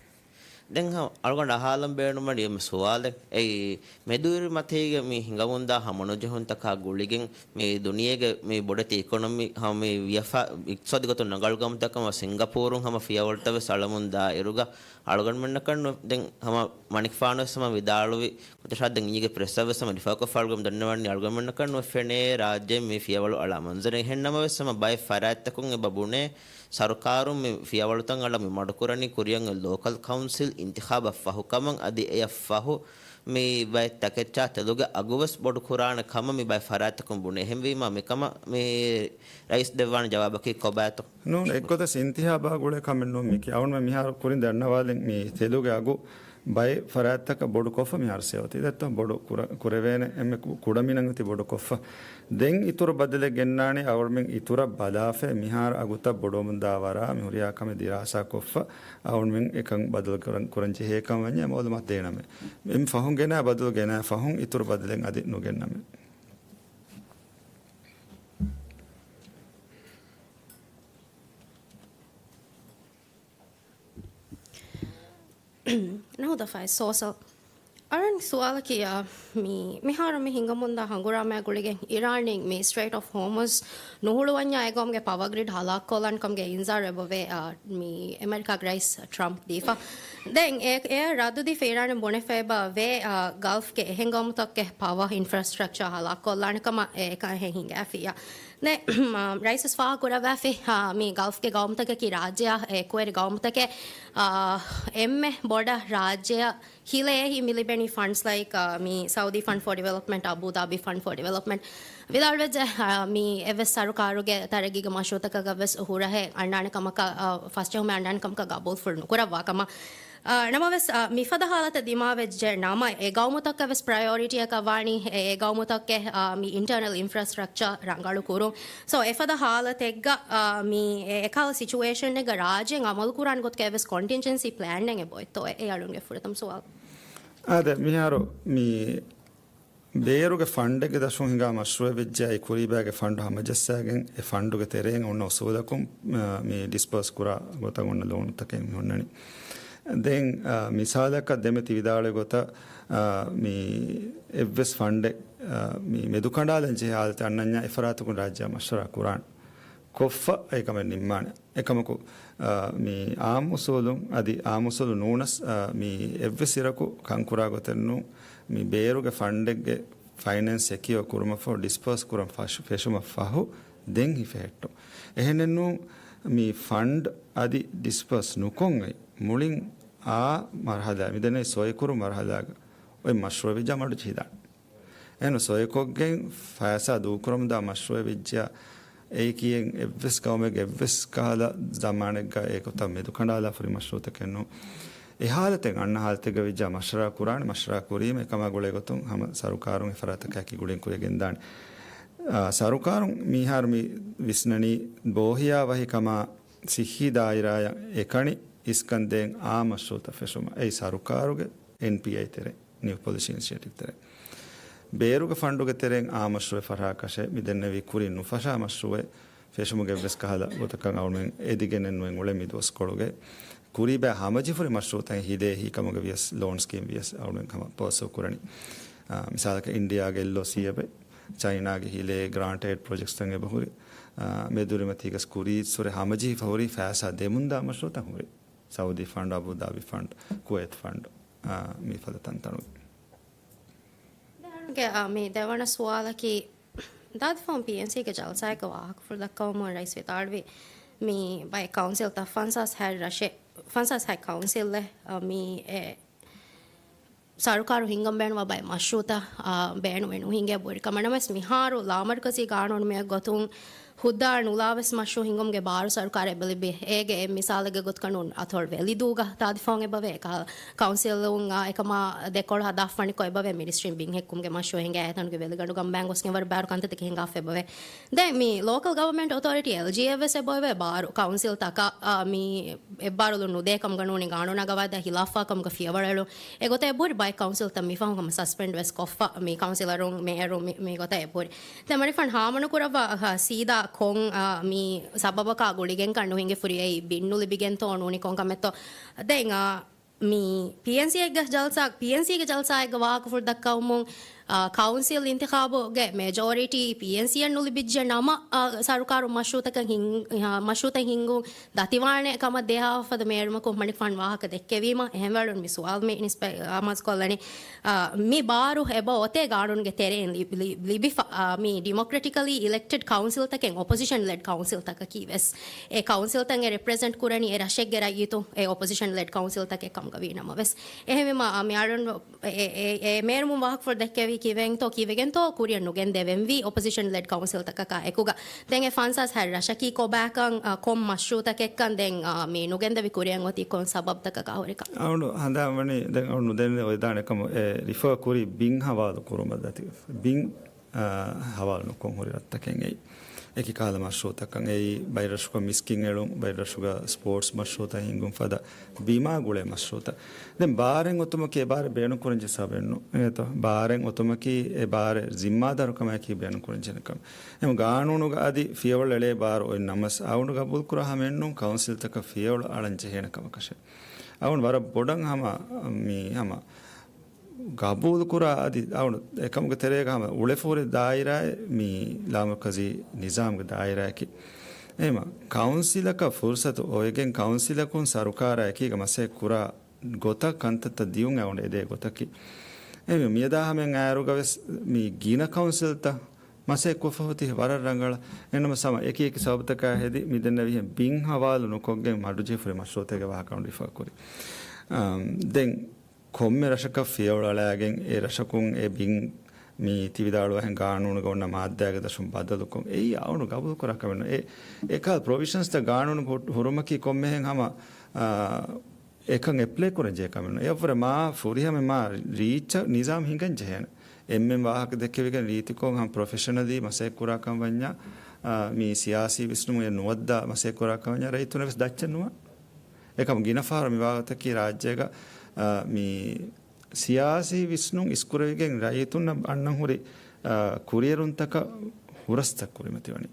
ދެން ހަ-، އަޅުގަނޑަށް އަހާލަން ބޭނުންވަނީ އެންމެ ސުވާލެއް. އެއީ، މެދުވެރި މަތީގެ މި ހިނގަމުންދާ ހަމަނުޖެހުންތަކާ ގުޅިގެން، މި ދުނިޔޭގެ މި ބޮޑެތި އިކޮނޮމީ ހަމަ މި ވިޔަފާ-، އިޤްތިޞާދީ ގޮތުން ރަނގަޅު ގައުމުތަކަށް ހަމަ ސިންގަޕޫރުން ހަމަ ފިޔަވަޅުތައް ވެސް އަޅަމުން ދާ އިރުގަ، އަޅުގަނޑުމެންނަކަށް ނު-، ދެން ހަމަ މަނިކުފާނު ވެސް ހަމަ ވިދާޅުވި ގޮތަށާ ދެން އިއްޔެގެ ޕްރެސަށް ވެސް ހަމަ ރިފާކޮށްފަ އަޅުގަނޑުމެންނަކަށް ނު ފެނޭ ރާއްޖެ މި ފިޔަވަޅު އަޅާ މަންޒަރެއް. އެހެން ނަމަވެސް ހަމަ ބައެއް ފަރާތްތަކުން އެބަ ބުނޭ ސަރުކާރުން މި ފިޔަވަޅުތައް އަޅަ މި މަޑުކުރަނީ ކުރިއަށް އޮތް ލޯކަލް ކައުންސިލް އިންތިޚާބަށް ފަހު ކަމަށް އަދި އެޔަށް ފަހު މި ބައެއް ތަކެއްޗާ ތެލުގެ އަގު ވެސް ބޮޑު ކުރާނެ ކަމަށް މި ބައެއް ފަރާތްތަކުން ބުނޭ. އެހެންވީމާ މިކަމަށް މި ރައީސް ދެއްވާނެ ޖަވާބަކީ ކޮބާތޯ؟ ނޫން، އެއްގޮތަށް އިންތިޚާބާ ގުޅޭ ކަމެއް ނޫން މިކީ. އަޅުގަނޑު މިހާރު ކުރިން ދަންނަވާލިން މި ތެލުގެ އަގު ބައެއް ފަރާތްތަކަށް ބޮޑު ކޮށްފަ މިހާރު ސޭވަ ތި ދެއްތޯ ބޮޑު ކުރަ-، ކުރެވޭނެ އެންމެ ކު-، ކުޑަމިނަށް އޮތީ ބޮޑު ކޮށްފަ. ދެން އިތުރު ބަދަލެއް ގެންނާނީ އަޅުގަނޑުމެން އިތުރަށް ބަލާފަ މިހާރު އަގުތައް ބޮޑުވަމުން ދާ ވަރާ މި ހުރިހާ ކަމެއް ދިރާސާ ކޮށްފަ އަޅުގަނޑުމެން އެކަން ބަދަލު ކުރަން، ކުރަން ޖެހޭ ކަމަށް ވަންޏާ މައުލޫމާތު ދޭނަމޭ. އެންމެ ފަހުން ގެނައި ބަދަލު ގެނައި ފަހުން އިތުރު ބަދަލެއް އަދި ނުގެންނަމޭ. ނަހުދަ ފައިސް ސޯސަލް. އަޅުން ސުވާލަކީ، އާ، މި، މިހާރު މި ހިނގަމުންދާ ހަނގުރާމައާ ގުޅިގެން އިރާނީން މި ސްޓްރެއިޓް އޮފް ހޯމުޒް ނުހުޅުވަންޏާ އެގައުމުގެ ޕަވަ ގްރިޑް ހަލާކުކޮށްލާނެ ކަމުގެ އިންޒާރު އެބަވޭ، އާ، މި އެމެރިކާގެ ރައީސް ޓްރަމްޕް ދީފަ. ދެން އެ، އެ ރައްދު ދީފަ އިރާނުން ބުނެފައިބަ ވޭ، އާ، ގަލްފްގެ އެހެން ގައުމުތަކުގެ ޕަވަ އިންފްރާސްޓްރަކްޗާ ހަލާކުކޮށްލާނެ ކަމަށް އެކަން ހިނގާފިއްޔާ. ދެން، އާ، ރައީސް ވެސް ފާހަގަކުރައްވާފި، އާ، މި ގަލްފްގެ ގައުމުތަކަކީ ރާއްޖެއާ، އެ ކުވެރި ގައުމުތަކެއް، އާ، އެންމެ ބޮޑަށް ރާއްޖެއަށް ހިލައެހީ މި ލިބެނީ ފަންޑްސް ލައިކް، އާ، މި ސައުދީ ފަންޑް ފޯ ޑިވެލޮޕްމަންޓް، އަބޫ ދާބީ ފަންޑް ފޯ ޑިވެލޮޕްމަންޓް. ވިދާޅުވެއްޖެ، އާ، މި އެއްވެސް ސަރުކާރުގެ ތަރައްގީގެ މަޝްރޫއުތަކަކަށް ވެސް ހުރަހެއް އަންނާނެ ކަމަކަށް، އާ، ފަސްޖެހުމެއް އަންނާނެ ކަމަކަށް ގަބޫލުފުޅު ނުކުރައްވާ ކަމަށް. އާ، ނަމަވެސް، އާ، މިފަދަ ހާލަތެއް ދިމާވެއްޖެ ނަމަ، އެ ގައުމުތަކަށް ވެސް ޕްރަޔޯރިޓީއަކަށް ވާނީ، އެ، އެ ގައުމުތަކެއް، އާ، މި އިންޓަރނަލް އިންފްރާސްޓްރަކްޗާ ރަނގަޅު ކުރުން. ސޯ، އެފަދަ ހާލަތެއްގަ، އާ، މި އެ، އެކަހަލަ ސިޗުއޭޝަންއެއްގަ ރާއްޖޭން އަމަލު ކުރާން ގޮތުގައި ވެސް ކޮންޓިންޖެންސީ ޕްލޭނެއް އެބައޮތްތޯ އެ، އެ އަޅުންގެ ފުރަތަމަ ސުވާލު. އާދެ، މިހާރު މި ބޭރުގެ ފަންޑެއްގެ ދަށުން ހިނގާ މަޝްރޫއެއް ވެއްޖެ، އައި ކުރީބާގެ ފަންޑު ހަމަޖައްސާގެން އެ ފަންޑުގެ ތެރެއިން އޮންނަ އުސޫލަކުން، އާ، މި ޑިސްބާސް ކުރާ ގޮތަށް އޮންނަ ލޯނުތަކެއް މި ހުންނަނީ. ދެން، އާ، މިސާލަކަށް ދެންމެ ތި ވިދާޅުވި ގޮތަށް، އާ، މި އެއްވެސް ފަންޑެއް، އާ، މި މެދުކަނޑާލަން ޖެހޭ ހާލަތެއް އަންނަންޏާ އެފަރާތަކުން ރާއްޖެއާ މަޝްވަރާ ކުރާން. ކޮށްފަ އެކަމެއް ނިންމާނެ. އެކަމަކު، އާ، މި އާއްމު އުސޫލުން އަދި އާއްމު އުސޫލު ނޫނަސް، އާ، މި އެއްވެސް އިރަކު ކަންކުރާ ގޮތެއް ނޫން. މި ބޭރުގެ ފަންޑެއްގެ ފައިނޭންސް ސެކިއޯ ކުރުމަށްފަހު ޑިސްބާސް ކުރަން ފަށު-، ފެށުމަށް ފަހު ދެން ހިފެހެއްޓުން. އެހެނެއްނޫން މި ފަންޑް އަދި ޑިސްބާސް ނުކޮށް އައި މުޅިން އާ މަރުހަލާ، މިދެންނެވި ސޮއިކުރު މަރުހަލާގަ އޮތް މަޝްރޫއެއް ވެއްޖާ މަޑު ޖެހިދާނެ. އެހެން ސޮއިކޮށްގެން ފައިސާ ދޫކުރަމުންދާ މަޝްރޫއެއް ވެއްޖެއްޔާ، އެއީކީއެއް އެއްވެސް ގައުމެއްގެ އެއްވެސް ކަހަލަ ޒަމާނެއްގަ އެގޮތަށް މެދުކަނޑާލާ ފުރި މަޝްރޫއުތަކެއް ނޫން. އެ ހާލަތެއް އަންނަ ހާލަތެއްގަ ވެއްޖާ މަޝްވަރާ ކުރާނެ، މަޝްވަރާ ކުރީމަ އެކަމާ ގުޅޭ ގޮތުން ހަމަ ސަރުކާރުން އެފަރާތަކާއެކީ ގުޅިގެން ކުރިއަށް ގެންދާނެ. އާ، ސަރުކާރުން މިހާރު މި ވިސްނަނީ ބޯހިޔާ ވަހި ކަމާ ސިއްހީ ދާއިރާއަށް އެކަނި އިސްކަންދޭން އާ މަޝްރޫއުތައް ފެށުމަށް. އެއީ ސަރުކާރުގެ އެންޕީއައި ތެރޭ. ނިއު ޕޮލިސީ އިނިޝިއޭޓިވް ތެރޭ. ބޭރުގެ ފަންޑުގެ ތެރެއިން އާ މަޝްރޫއެއް ފަށާކަށެއް މިދެންނެވި ކުރިން ނުފަށާ މަޝްރޫއެއް ފެށުމުގެ އެއްވެސް ކަހަލަ ގޮތަކަށް އަޅުމެން އެދިގެނެއް ނުވެން އުޅެ މި ދުވަސްކޮޅުގައި. ކުރީބާ ހަމަޖެހިފަހުރި މަޝްރޫއުތައް ހިލޭހި ކަމުގަ ވިޔަސް ލޯން ސްކީމް ވިޔަސް އަޅުމެން ހަމަ ޕާސް ކުރަނީ. އާ، މިސާލަކަށް އިންޑިއާގެ އެލްއޯސީ އެބަ، ޗައިނާގެ ހިލޭ ގްރާންޓް އެއިޑް ޕްރޮޖެކްޓްސްތައް އެބަހުރި. އާ، މެދުރިމަތީގަސް ކުރީއްސުރެ ހަމަޖެހިފަހުރި ފައިސާ ދެމުންދާ މަޝްރޫއުތައް ހުރި. ސައުދީ ފަންޑް، އަބޫދާބީ ފަންޑް، ކުވައިތް ފަންޑް، އާ، މި ފަދަ ތަންތަނުގެ. ދެން އަޅުގެ، އާ، މި ދެވަނަ ސުވާލަކީ، ދާދިފަހުން ޕީއެންސީގެ ޖަލްސާއެއްގަ ވާހަކަފުޅު ދައްކަވަމުން ރައީސް ވިދާޅުވި، މި ބައެއް ކައުންސިލްތައް ފަންސާސް ހަތް ރަށެއް، ފަންސާސް ހަތް ކައުންސިލްއެއް، އާ، މި އެ ސަރުކާރު ހިންގަން ބޭނުންވާ ބައެއް މަޝްރޫއުތައް، އާ، ބޭނުމެއް ނުހިނގޭ ބުރި ކަމަށް. ނަމަވެސް މިހާރު ލާމަރުކަޒީ ގާނޫނު މިއޮތް ގޮތުން ހުއްދަ ނުލާވެސް މަޝްރޫއު ހިންގުމުގެ ބާރު ސަރުކާރަށް އެބަލިބި. އޭގެ އެއް މިސާލެއްގެ ގޮތުގަ ނޫން އަތޮޅު ވެލިދޫގަ ތާދިފަހުން އެބަވޭ. އެކަހަލަ ކައުންސިލުން، އާ، އެކަމާ ދެކޮޅު ހަދާފަނިކޮށް އެބަވޭ މިނިސްޓްރީން ބިން ހެއްކުމުގެ މަޝްރޫއު ހިނގާ އެތަނުގެ ވެލިގަނޑު ގަނބާން ގޮސްގެންވަރު ބާރު ކަންތައްތަކެއް ހިނގާފަ އެބަވޭ. ދެން މި ލޯކަލް ގަވަރމެންޓް އޮތޯރިޓީ، އެލްޖީއޭ، ވެސް އެބައޮތް ބާރު ކައުންސިލްތަކަށް، އާ، މި އެއްބާރުލުން ނުދޭ ކަމުގަ ނޫނީ ގާނޫނާގަ ވައްދާ ހިލާފާކަމުގަ ފިޔަވަޅު އެޅުން. އެގޮތަށް އެބަހުރި ބައެއް ކައުންސިލްތައް މިފަހުން ހަމަ ސަސްޕެންޑް ވެސް ކޮށްފަ، މި ކައުންސިލަރުން، މޭޔަރުން މި، މިގޮތަށް އެބަހުރި. ދެން މަނިފަން ހާމަނުކުރައްވާ، އަ، ސީދާ ކޮން، އަ، މި ސަބަބަކާ ގުޅިގެންކަން ނުހިނގިފަ ހުރި އެއީ ބިން ނުލިބިގެންތޯ ނޫނީ ކޮން ކަމެއްތޯ. ދެން، އަ، މި ޕީއެންސީއެއްގެ ޖަލްސާ، ޕީއެންސީގެ ޖަލްސާއެއްގަ ވާހަކަފުޅު ދައްކަވަމުން، އާ، ކައުންސިލް އިންތިޚާބުގެ މެޖޯރިޓީ ޕީއެންސީއަށް ނުލިބިއްޖެ ނަމަ، އާ، ސަރުކާރުން މަޝްރޫއުތަކަށް ހިން-، އާ، މަޝްރޫއުތައް ހިންގުން ދަތިވާނެ ކަމަށް ދޭހާފަދަ މޭރުމަކުން މަނިކުފާން ވާހަކަ ދެއްކެވީމަ، އެހެންވެ އަޅުން މި ސުވާލު މި ނިސްބަތް އަމާޒުކޮށްލަނީ، އާ، މި ބާރު އެބަ އޮތޭ ގާނޫނުގެ ތެރެއިން ލި-، ލި-، ލިބިފަ، އާ، މި ޑިމޮކްރެޓިކަލީ އިލެކްޓެޑް ކައުންސިލްތަކެއް އޮޕޮޒިޝަން ލެޑް ކައުންސިލްތަކަކީ ވެސް. އެ ކައުންސިލްތައް އެ ރެޕްރެޒެންޓް ކުރަނީ އެ ރަށެއްގެ ރައްޔިތުން އެ އޮޕޮޒިޝަން ލެޑް ކައުންސިލްތަކެއް ކަމުގަ ވީ ނަމަވެސް. އެހެންވީމަ، އާ، މި އަޅުން އެ، އެ، އެ، އެ މޭރުމުން ވާހަކަފުޅު ދެއްކެވީ ކީއްވެގެންތޯ، ކީއްވެގެންތޯ ކުރިއަށް ނުގެންދެވެންވީ އޮޕޮޒިޝަން ލެޑް ކައުންސިލްތަކަކާ އެކުގަ. ދެން އެ ފަންސާސް ހަތް ރަށަކީ ކޮބާކަން، އަ، ކޮން މަޝްރޫއުތަކެއްކަން ދެން، އަ، މި ނުގެންދެވި ކުރިއަށް އޮތީ ކޮން ސަބަބުތަކަކާ ހުރިކަން. އަޅުން ހަނދާންވަނީ ދެން އަޅުން ނުދެން އޮތްދާނެ ކަމަށް އެ ރިފަރ ކުރި ބިން ހަވާލު ކުރުމަށް ދަތި ބިން އާ، ހަވާލު ނުކޮށް ހުރި ރަށްތަކެއް އެއީ. އެކި ކަހަލަ މަޝްރޫއުތަކަށް އެއީ، ބައެއް ރަށުގަ މިސްކިތް އެޅުން، ބައެއް ރަށުގަ ސްޕޯޓްސް މަޝްރޫއުތައް ހިންގުން ފަދަ ބިމާ ގުޅޭ މަޝްރޫއުތައް. ދެން ބާރެއް އޮތުމަކީ އެ ބާރެއް ބޭނުން ކުރަން ޖެހޭ ސަބަބެއް ނޫން. އެނގޭތޯ؟ ބާރެއް އޮތުމަކީ އެ ބާރެއް ޒިންމާދާރުކަމާއެކީ ބޭނުން ކުރަން ޖެހޭ ކަމެއް. އެހެން ގާނޫނުގަ އަދި ފިޔަވަޅު އެޅޭ ބާރު އޮތް ނަމަސް އަޅުގަނޑު ގަބޫލު ކުރާ ހަމައެއް ނޫން ކައުންސިލްތަކަށް ފިޔަވަޅު އަޅަން ޖެހޭނެ ކަމަކަށެއް. އަޅުން ވަރަށް ބޮޑަށް ހަމަ މި ހަމަ ގަބޫލު ކުރާ އަދި އަޅުން އެކަމުގެ ތެރޭގަ ހަމަ އުޅެފަހުރި ދާއިރާއެއް މި ލާމަރުކަޒީ ނިޒާމްގެ ދާއިރާއަކީ. އެހެންވީމަ ކައުންސިލަކަށް ފުރުސަތު އޮވެގެން ކައުންސިލަކުން ސަރުކާރާ އެކީގަ މަސައްކަތް ކުރާ ގޮތަށް ކަންތައްތައް ދިޔުން އަޅުން އެދޭ ގޮތަކީ. އެހެންވީމަ މިއަދާ ހަމައަށް އައިއިރުގަ ވެސް މި ގިނަ ކައުންސިލްތައް މަސައްކަތް ކޮށްފަ ހުތީ ވަރަށް ރަނގަޅަށް. އެހެންނަމަ ސަމަ އެކި އެކި ސަބަބުތަކާ ހެދި މި ދެންނެވިހެން ބިން ހަވާލު ނުކޮށްގެން މަޑުޖެހިފަ ހުރި މަޝްރޫއުތަކެއް ވާހަކަ އަޅުން ރިފާ ކުރި. އަމް، ދެން ކޮންމެ ރަށަކަށް ފިޔަވަޅު އަޅާގެން އެ ރަށަކުން އެ ބިން މި ތި ވިދާޅުވާހެން ގާނޫނުގަ އޮންނަ މާއްދާގެ ދަށުން ބަދަލުކޮށް އެއީ އަޅުން ގަބޫލު ކުރާ ކަމެއް ނޫން. އެ، އެކަހަލަ ޕްރޮވިޝަންސްތައް ގާނޫނު ހު-، ހުރުމަކީ ކޮންމެހެން ހަމަ، އާ، އެކަން އެޕްލައި ކުރަން ޖެހޭ ކަމެއް ނޫން. އެއަށްވުރެ މާ ފުރިހަމަ މާ ރީއްޗަށް ނިޒާމް ހިނގަން ޖެހޭނެ. އެންމެން ވާހަކަ ދެއްކެވިގެން ރީތިކޮށް ހަމަ ޕްރޮފެޝަނަލީ މަސައްކަތް ކުރާ ކަމަށް ވަންޏާ، އާ، މި ސިޔާސީ ވިސްނުމުގެ ނުވައްދާ މަސައްކަތް ކުރާ ކަމަށް ވަންޏާ ރައްޔިތުންނަށް ވެސް ދައްޗެއް ނުވާ. އެކަމު ގިނަ ފަހަރު މި ވާހަކަތަކީ ރާއްޖޭގަ، އާ، މި ސިޔާސީ ވިސްނުން އިސްކުރެވިގެން ރައްޔިތުންނަށް އަންނަން ހުރި، އާ، ކުރިއެރުންތަކަށް ހުރަސްތައް ކުރިމަތިވަނީ.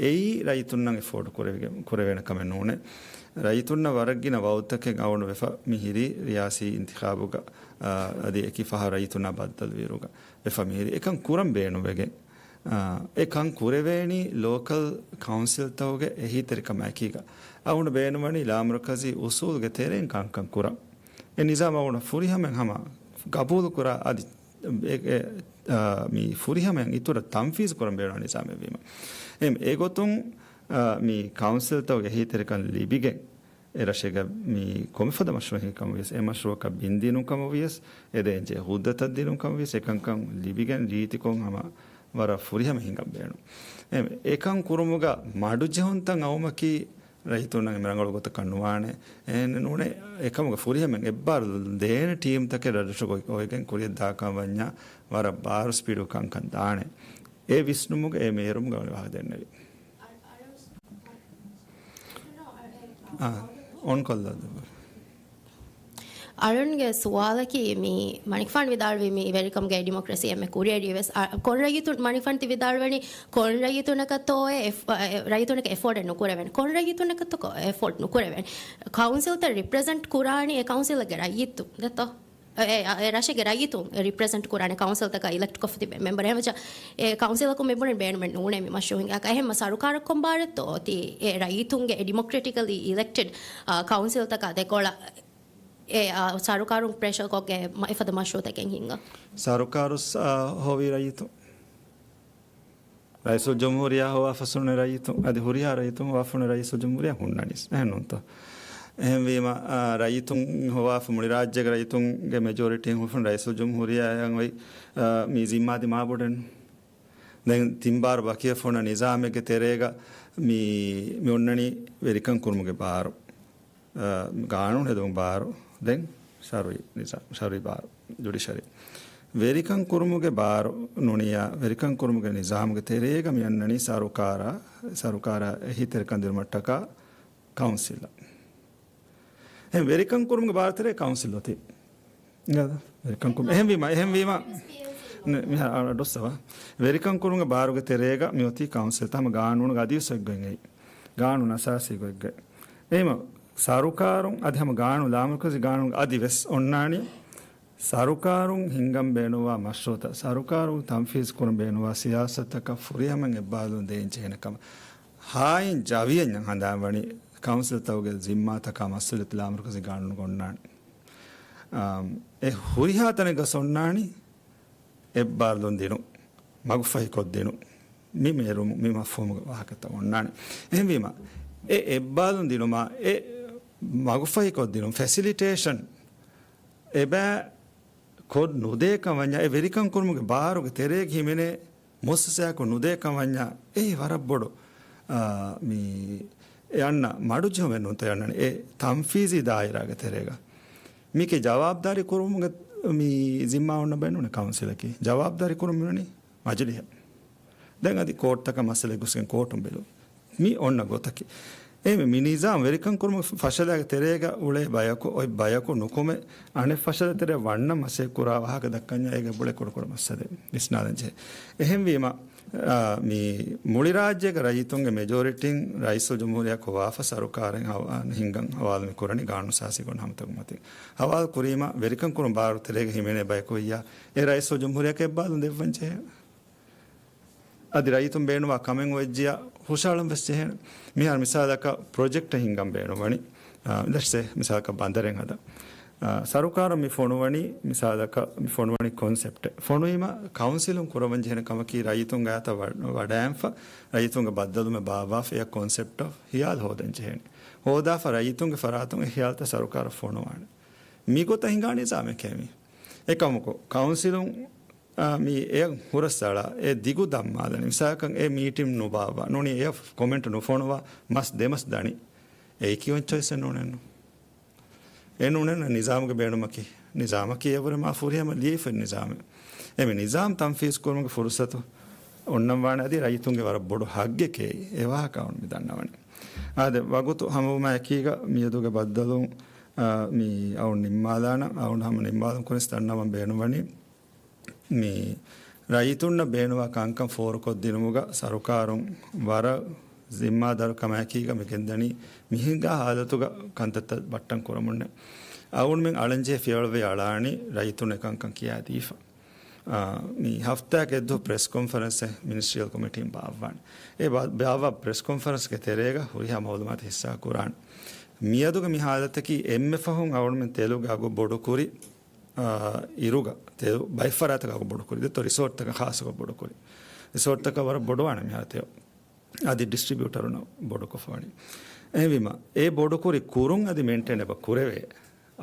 އެއީ ރައްޔިތުންނަށް އެފޯޑް ކުރެވިގެ-، ކުރެވޭނެ ކަމެއް ނޫނޭ. ރައްޔިތުންނަށް ވަރަށް ގިނަ ވައުދުތަކެއް އަޅުން ވެފަ މި ހިރީ ރިޔާސީ އިންތިޚާބުގަ، އާ، އަދި އެކި ފަހަރު ރައްޔިތުންނާ ބައްދަލުވިއިރުގަ ވެފަ މި ހިރީ. އެކަން ކުރަން ބޭނުންވެގެން، އާ، އެ ކަން ކުރެވޭނީ ލޯކަލް ކައުންސިލްތަކުގެ އެހީތެރިކަމާ އެކީގަ. އަޅުން ބޭނުންވަނީ ލާމަރުކަޒީ އުސޫލުގެ ތެރެއިން ކަންކަން ކުރަން. އެ ނިޒާމް އަޅުން ފުރިހަމައިން ހަމަ ގަބޫލު ކުރާ އަދި އެ، އެ، އާ، މި ފުރިހަމައިން އިތުރަށް ތަންފީޒު ކުރަން ބޭނުން ނިޒާމެއް ވީމަ. އެ، އެގޮތުން، އާ، މި ކައުންސިލްތަކުގެ އެހީތެރިކަން ލިބިގެން، އެ ރަށެއްގަ މި ކޮންމެ ފަދަ މަޝްރޫއަކަށް ވިޔަސް، އެ މަޝްރޫއަކަށް ބިން ދިނުން ކަމަށް ވިޔަސް، އެ ދޭންޖެހޭ ހުއްދަތައް ދިނުން ކަމަށް ވިޔަސް، އެ ކަންކަން ލިބިގެން ރީތިކޮށް ހަމަ ވަރަށް ފުރިހަމަ ހިނގަން ބޭނުން. އެ، އެކަން ކުރުމުގަ މަޑުޖެހުންތައް އައުމަކީ، ރައްޔިތުންނަށް އެންމެ ރަނގަޅު ގޮތަކަށް ނުވާނެ. އެހެން ނޫނޭ، އެކަމުގެ ފުރިހަމައިން އެއްބާރުލުން ދޭނެ ޓީމްތަކެއް ރަށްރަށުގަ އޮތް-، އޮވެގެން ކުރިއަށް ދާކަން ވަންޏާ، ވަރަށް ބާރު ސްޕީޑު ކަންކަން ދާނެ. އެ ވިސްނުމުގަ އެ މޭރުމުގަ ވަނީ ވާހަކަ ދެންނެވި. އާ، އޮން ކޮށްލާ ދެއްވާ. އަޅުންގެ ސުވާލަކީ މި މަނިކުފާނު ވިދާޅުވީ މި ވެރިކަމުގައި ޑިމޮކްރަސީ އެންމެ ކުރިއަރި ވެސް، އަ، ކޮން ރައްޔިތުން މަނިކުފާނު ތި ވިދާޅުވަނީ ކޮން ރައްޔިތުނަކަށްތޯއޭ އެފް-، އަ، އެ، ރައްޔިތުނަކަށް އެފޯޑެއް ނުކުރެވޭނެ. ކޮން ރައްޔިތުނަކަށްތޯ އެފޯޑް ނުކުރެވޭނެ. ކައުންސިލްތައް ރިޕްރެޒެންޓް ކުރާނީ އެ ކައުންސިލްގެ ރައްޔިތުން ދެތޯ؟ އެ، އެ، އެ ރަށެއްގެ ރައްޔިތުން ރިޕްރެޒެންޓް ކުރާނެ ކައުންސިލްތަކަށް އިލެކްޓް ކޮށްފަ ތިބެ މެމްބަރ. އެހެންވެއްޖެ އެ ކައުންސިލަކުން މި ބުނަން ބޭނުމެއް ނޫނޭ މި މަޝްރޫއު ހިނގާކަށް. އެހެންމަ ސަރުކާރަކުން ބާރެއްތޯ އޮތީ އެ ރައްޔިތުންގެ އެ ޑިމޮކްރެޓިކަލީ އިލެކްޓެޑް، އާ، ކައުންސިލްތަކާ ދެކޮޅަށް އެ، އާ، ސަރުކާރުން ޕްރެޝަރ ކޮށްގެ މަ-، އެފަދަ މަޝްރޫއުތަކެއް ހިންގާ؟ ސަރުކާރު ސ-، އާ، ހޮވީ ރައްޔިތުން. ރައީސުލްޖުމްހޫރިއްޔާ ހޮވާފަ ހުންނެ ރައްޔިތުން، އަދި ހުރިހާ ރައްޔިތުން ހޮވާފަ ހުންނެ ރައީސުލްޖުމްހޫރިއްޔާ ހުންނަނީސް. އެހެން ނޫންތޯ؟ އެހެންވީމަ، އާ، ރައްޔިތުން ހޮވާފަ މުޅި ރާއްޖޭގެ ރައްޔިތުންގެ މެޖޯރިޓީން ހުރި ރައީސުލްޖުމްހޫރިއްޔާއަށް އޮތް، އާ، މި ޒިންމާ ދިމާ ބޮޑެއް ނޫން. ދެން ތިން ބާރު ބަކިވެފަ ހުންނަ ނިޒާމެއްގެ ތެރޭގަ މި، މި އޮންނަނީ ވެރިކަން ކުރުމުގެ ބާރު. އާ، ގާނޫނު ހެދުމުގެ ބާރު، ދެން ޝަރުއީ ނިޒާ-، ޝަރުއީ ބާރު، ޖުޑިޝަރީ. ވެރިކަން ކުރުމުގެ ބާރު ނޫނިއްޔާ، ވެރިކަން ކުރުމުގެ ނިޒާމުގެ ތެރޭގަ މި އަންނަނީ ސަރުކާރާ، ސަރުކާރާ އެހީތެރިކަން ދިނުމަށްޓަކާ ކައުންސިލަށް. އެހެން ވެރިކަން ކުރުމުގެ ބާރު ތެރޭ ކައުންސިލް އޮތީ. އިނގޭތަ؟ ވެރިކަން ކުރުމު-، އެހެންވީމަ، އެހެންވީމަ، މިހާރު އަޑުއްސަވާ. ވެރިކަން ކުރުމުގެ ބާރުގެ ތެރޭގަ މި އޮތީ ކައުންސިލް ތައް ހަމަ ގާނޫނުގަ އަދި އޮތް ގޮތްގައި. ގާނޫނު އަސާސީ ގޮތްގައި. އެހެންވީމަ، ސަރުކާރުން އަދި ހަމަ ގާނޫނު، ލާމަރުކަޒީ ގާނޫނުގަ އަދި ވެސް އޮންނާނީ ސަރުކާރުން ހިންގަން ބޭނުންވާ މަޝްރޫއުތައް، ސަރުކާރުން ތަންފީޒު ކުރަން ބޭނުންވާ ސިޔާސަތުތަކަށް ފުރިހަމައިން އެއްބާރުލުން ދޭން ޖެހޭނެ ކަމަށް. ހާއިން ޖަވިއެއް ހަނދާންވަނީ ކައުންސިލްތަކުގެ ޒިންމާތަކާ މައްސަލަތައް ލާމަރުކަޒީ ގާނޫނުގަ އޮންނާނެ. އާ، އެ ހުރިހާ ތަނެއްގަ އޮންނާނީ އެއްބާރުލުން ދިނުން، މަގުފަހިކޮށްދިނުން. މި މޭރުމު-، މި މަފްހޫމުގެ ވާހަކަތައް އޮންނާނެ. އެހެންވީމަ، އެ އެއްބާރުލުން ދިނުމާ، އެ މަގުފަހިކޮށްދިނުން، ފެސިލިޓޭޝަން، އެބަ ކޮށް ނުދޭކަން ވަންޏާ، އެ ވެރިކަން ކުރުމުގެ ބާރުގެ ތެރޭގަ ހިމެނޭ މުއައްސަސާއަކު ނުދޭކަން ވަންޏާ، އެއީ ވަރަށް ބޮޑު، އާ، މި އެ އަންނަ މަޑުޖެހުމެއް ނޫންތަ އަންނަނީ އެ ތަންފީޒީ ދާއިރާގެ ތެރޭގަ. މީކެ ޖަވާބުދާރީ ކުރުމުގެ މި ޒިންމާ އޮންނަ ބައެއް ނޫނޭ ކައުންސިލަކީ. ޖަވާބުދާރީ ކުރުން މިވަނީ މަޖިލިހަށް. ދެން އަދި ކޯޓްތަކަށް މައްސަލަ ގޮސްގެން ކޯޓުން ބެލުން. މި އޮންނަ ގޮތަކީ. އެހެންވެ، މި ނިޒާމް ވެރިކަން ކުރުމުގެ ފަށަލާގެ ތެރޭގަ އުޅޭ ބަޔަކު، އޮތް ބަޔަކު ނުކުމެ، އަނެއް ފަށަލަ ތެރޭ ވަންނަން މަސައްކަތް ކުރާ ވާހަކަ ދައްކަންޏާ އޭގެ ބުޅޭ ކުޑަކުޑަ މައްސަލައެއް ވިސްނާލަން ޖެހޭ. އެހެންވީމަ، އާ، މި މުޅި ރާއްޖޭގެ ރައްޔިތުންގެ މެޖޯރިޓީން ރައީސުލްޖުމްހޫރިއްޔާ ކޮށްވާފަ ސަރުކާރެއް ހަވާ-، ހިންގަން ހަވާލު މި ކުރަނީ ގާނޫނުއަސާސީ ގޮނޑި ހަމަތަކުގެ މަތިން. ހަވާލު ކުރީމަ ވެރިކަން ކުރުން ބާރު ތެރޭގަ ހިމެނޭ ބަޔަކު ވިއްޔާ، އެ ރައީސުލްޖުމްހޫރިއްޔާ އެއްބާލުން ދެއްވަން ޖެހޭ. އަދި ރައްޔިތުން ބޭނުންވާ ކަމެއް އޮވެއްޖިޔާ ހުށަހަޅަން ވެސް ޖެހޭނެ. މިހާރު މިސާލަކަށް ޕްރޮޖެކްޓެއް ހިންގަން ބޭނުންވަނީ، އާ، let's say މިސާލަކަށް ބަނދަރެއް ހަދަން. އާ، ސަރުކާރުން މި ފޮނުވަނީ، މިސާލަކަށް މި ފޮނުވަނީ ކޮންސެޕްޓެއް. ފޮނުވީމަ ކައުންސިލުން ކުރައްވަން ޖެހޭނެ ކަމަކީ ރައްޔިތުންގެ އަތަށް ވަ-، ވަޑައިންފަ، ރައްޔިތުންގެ ބައްދަލުމެއް ބާއްވާފަ އެ ކޮންސެޕްޓް އޮފް ހިޔާލު ހޯދަން ޖެހޭނެ. ހޯދާފަ ރައްޔިތުންގެ ފަރާތުން އެ ހިޔާލުތައް ސަރުކާރަށް ފޮނުވާނެ. މިގޮތަށް ހިނގާ ނިޒާމެކޭ މީ. އެކަމަކު ކައުންސިލުން އާ، މި އެ ހުރަސްއަޅާ، އެ ދިގު ދަން މާލަނީ. މިސާލަކަށް އެ މީޓިން ނުބާއްވާ، ނޫނީ އެ ކޮމެންޓް ނުފޮނުވާ މަސް ދެމަސް ދަނީ. އެއީ ކިޔުން ޗޮއިސް އެއް ނޫނެއްނު. އެ ނޫނެއްނު ނިޒާމުގެ ބޭނުމަކީ. ނިޒާމަކީ އެވުރެ މާ ފުރިހަމަ ލިޔެފަ ނިޒާމެއް. އެމެ ނިޒާމް ތަންފީޒް ކުރުމުގެ ފުރުސަތު އޮންނަން ވާނެ އަދި ރައްޔިތުންގެ ވަރަށް ބޮޑު ހައްގެކޭ. އެ ވާހަކަ އަޅުން މި ދަންނަވަނީ. އާދެ، ވަގުތު ހަމަވުމާ އެކީގަ މިއަދުގެ ބައްދަލުން، އާ، މި އަޅުން ނިންމާލާނަން، އަޅުން ހަމަ ނިންމާލުން ކުރިންސް ދަންނަވަން ބޭނުންވަނީ. މި ރައްޔިތުންނަށް ބޭނުންވާ ކަންކަން ފޯރުކޮށްދިނުމުގަ ސަރުކާރުން ވަރަށް ޒިންމާދާރު ކަމާއެކީގަ މި ގެންދަނީ މިހިނގާ ހާލަތުގަ ކަންތައްތައް ބައްޓަން ކުރަމުންނެ. އަޅުގަނޑުމެން އަޅަންޖެހޭ ފިޔަވަޅުވެ އަޅާނީ ރައްޔިތުން އެކަންކަން ކިޔާދީފަ. އާ، މި ހަފްތާއަކަށް އެއްދުވަހު ޕްރެސް ކޮންފަރެންސެއް މިނިސްޓްރިއަލް ކޮމިޓީން ބާއްވާނެ. އެ ބާ-، ބާއްވާ ޕްރެސް ކޮންފަރެންސްގެ ތެރޭގަ ހުރިހާ މައުލޫމާތު ހިއްސާ ކުރާނެ. މިއަދުގެ މި ހާލަތަކީ އެންމެ ފަހުން އަޅުގަނޑުމެން ތެލުގެ އަގު ބޮޑުކުރި އާ، އިރުގަ ތެލު ބައެއް ފަރާތަކަށް އަގު ބޮޑުކުރި. ދެއްތޯ ރިސޯޓްތަކަށް ޚާއްޞަކޮށް ބޮޑުކުރި. ރިސޯޓްތަކަށް ވަރަށް ބޮޑުވާނެ މިހާރު ތެލު. އަދި ޑިސްޓްރިބިއުޓަރުން ބޮޑުކޮށްފަވަނީ. އެހެންވީމަ، އެ ބޮޑުކުރި ކުރުން އަދި މެންޓެން އެބަ ކުރެވޭ.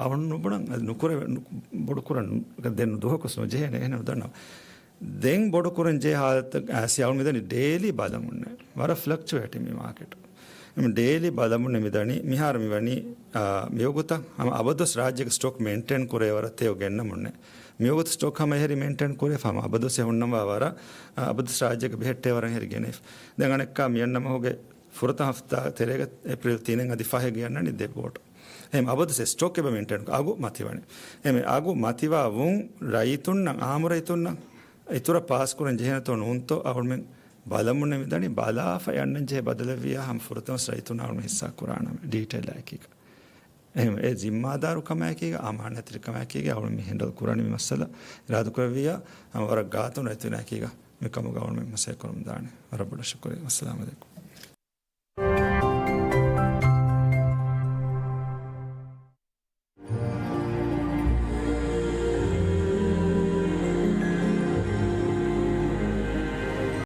އަޅުން ނުބުނަން، އަދި ނުކުރެވޭ، ނު-، ބޮޑުކުރަން ދެން ދުވަހަކުސް ނުޖެހޭނެ، އެހެން ނުދަންނަވަ. ދެން ބޮޑުކުރަން ޖެހޭ ހާލަތަށް އައިސް އަޅުން މިދަނީ ޑޭލީ ބަލަމުންނެ. ވަރަށް ފްލަކްޗުއޭޓިން މި މާކެޓް. އެމް ޑޭލީ ބަލަމުންނެ މިދަނީ، މިހާރު މިވަނީ، އާ، މިވަގުތަށް ހަމަ އަބަދުސް ރާއްޖޭގެ ސްޓޮކް މެންޓެން ކުރޭ ވަރަށް ތެޔޮ ގެންނަމުންނެ. މިވަގުތު ސްޓޮކް ހަމަ އެހެރި މެންޓެން ކުރޭ ހަމަ އަބަދުސް އެ ހުންނަންވާ ވަރަށް، އާ، އަބަދުސް ރާއްޖޭގެ ބެހެއްޓޭ ވަރަށް އެހެރި ގެނެވި. ދެން އަނެއްކާ މިއަންނަ މަހުގެ ފުރަތަމަ ހަފްތާ ތެރޭގަ އޭޕްރީލް ތިނެއް އަދި ފަހެއް ގެންނަނީ ދެ ބޯޓު. އެހެން އަބަދުސް ސްޓޮކް އެބަ މެންޓެން އަގު މަތިވަނީ. އެމެ އަގު މަތިވާ ވުން ރައްޔިތުންނަށް، އާއްމު ރައްޔިތުންނަށް އިތުރަށް ޕާސް ކުރަން ޖެހޭނެތޯ ނޫންތޯ އަޅުމެން ބަލަމުންނެ މިދަނީ. ބަލާފަ އަންނަން ޖެހޭ ބަދަލެއްވިޔާ ހަމަ ފުރަތަމަ ރައްޔިތުން އަޅުމެން ހިއްސާ ކުރާނަމޭ ޑީޓެއިލް އެކީގަ. އެހެން އެ ޒިންމާދާރު ކަމާއެކީގަ، އަމާނާތްތެރި ކަމާއެކީގަ އަޅުމެން މި ހެންޑަލް ކުރަނީ މި މައްސަލަ. އިރާދަކުރެއްވިޔާ ހަމަ ވަރަށް ގާތުން ރައްޔިތުންނާއެކީގަ މިކަމުގަ އަޅުމެން މަސައްކަތް ކުރަމުން ދާނެ. ވަރަށް ބޮޑަށް ޝުކުރިއްޔާ. އައްސަލާމު ޢަލައިކުމް.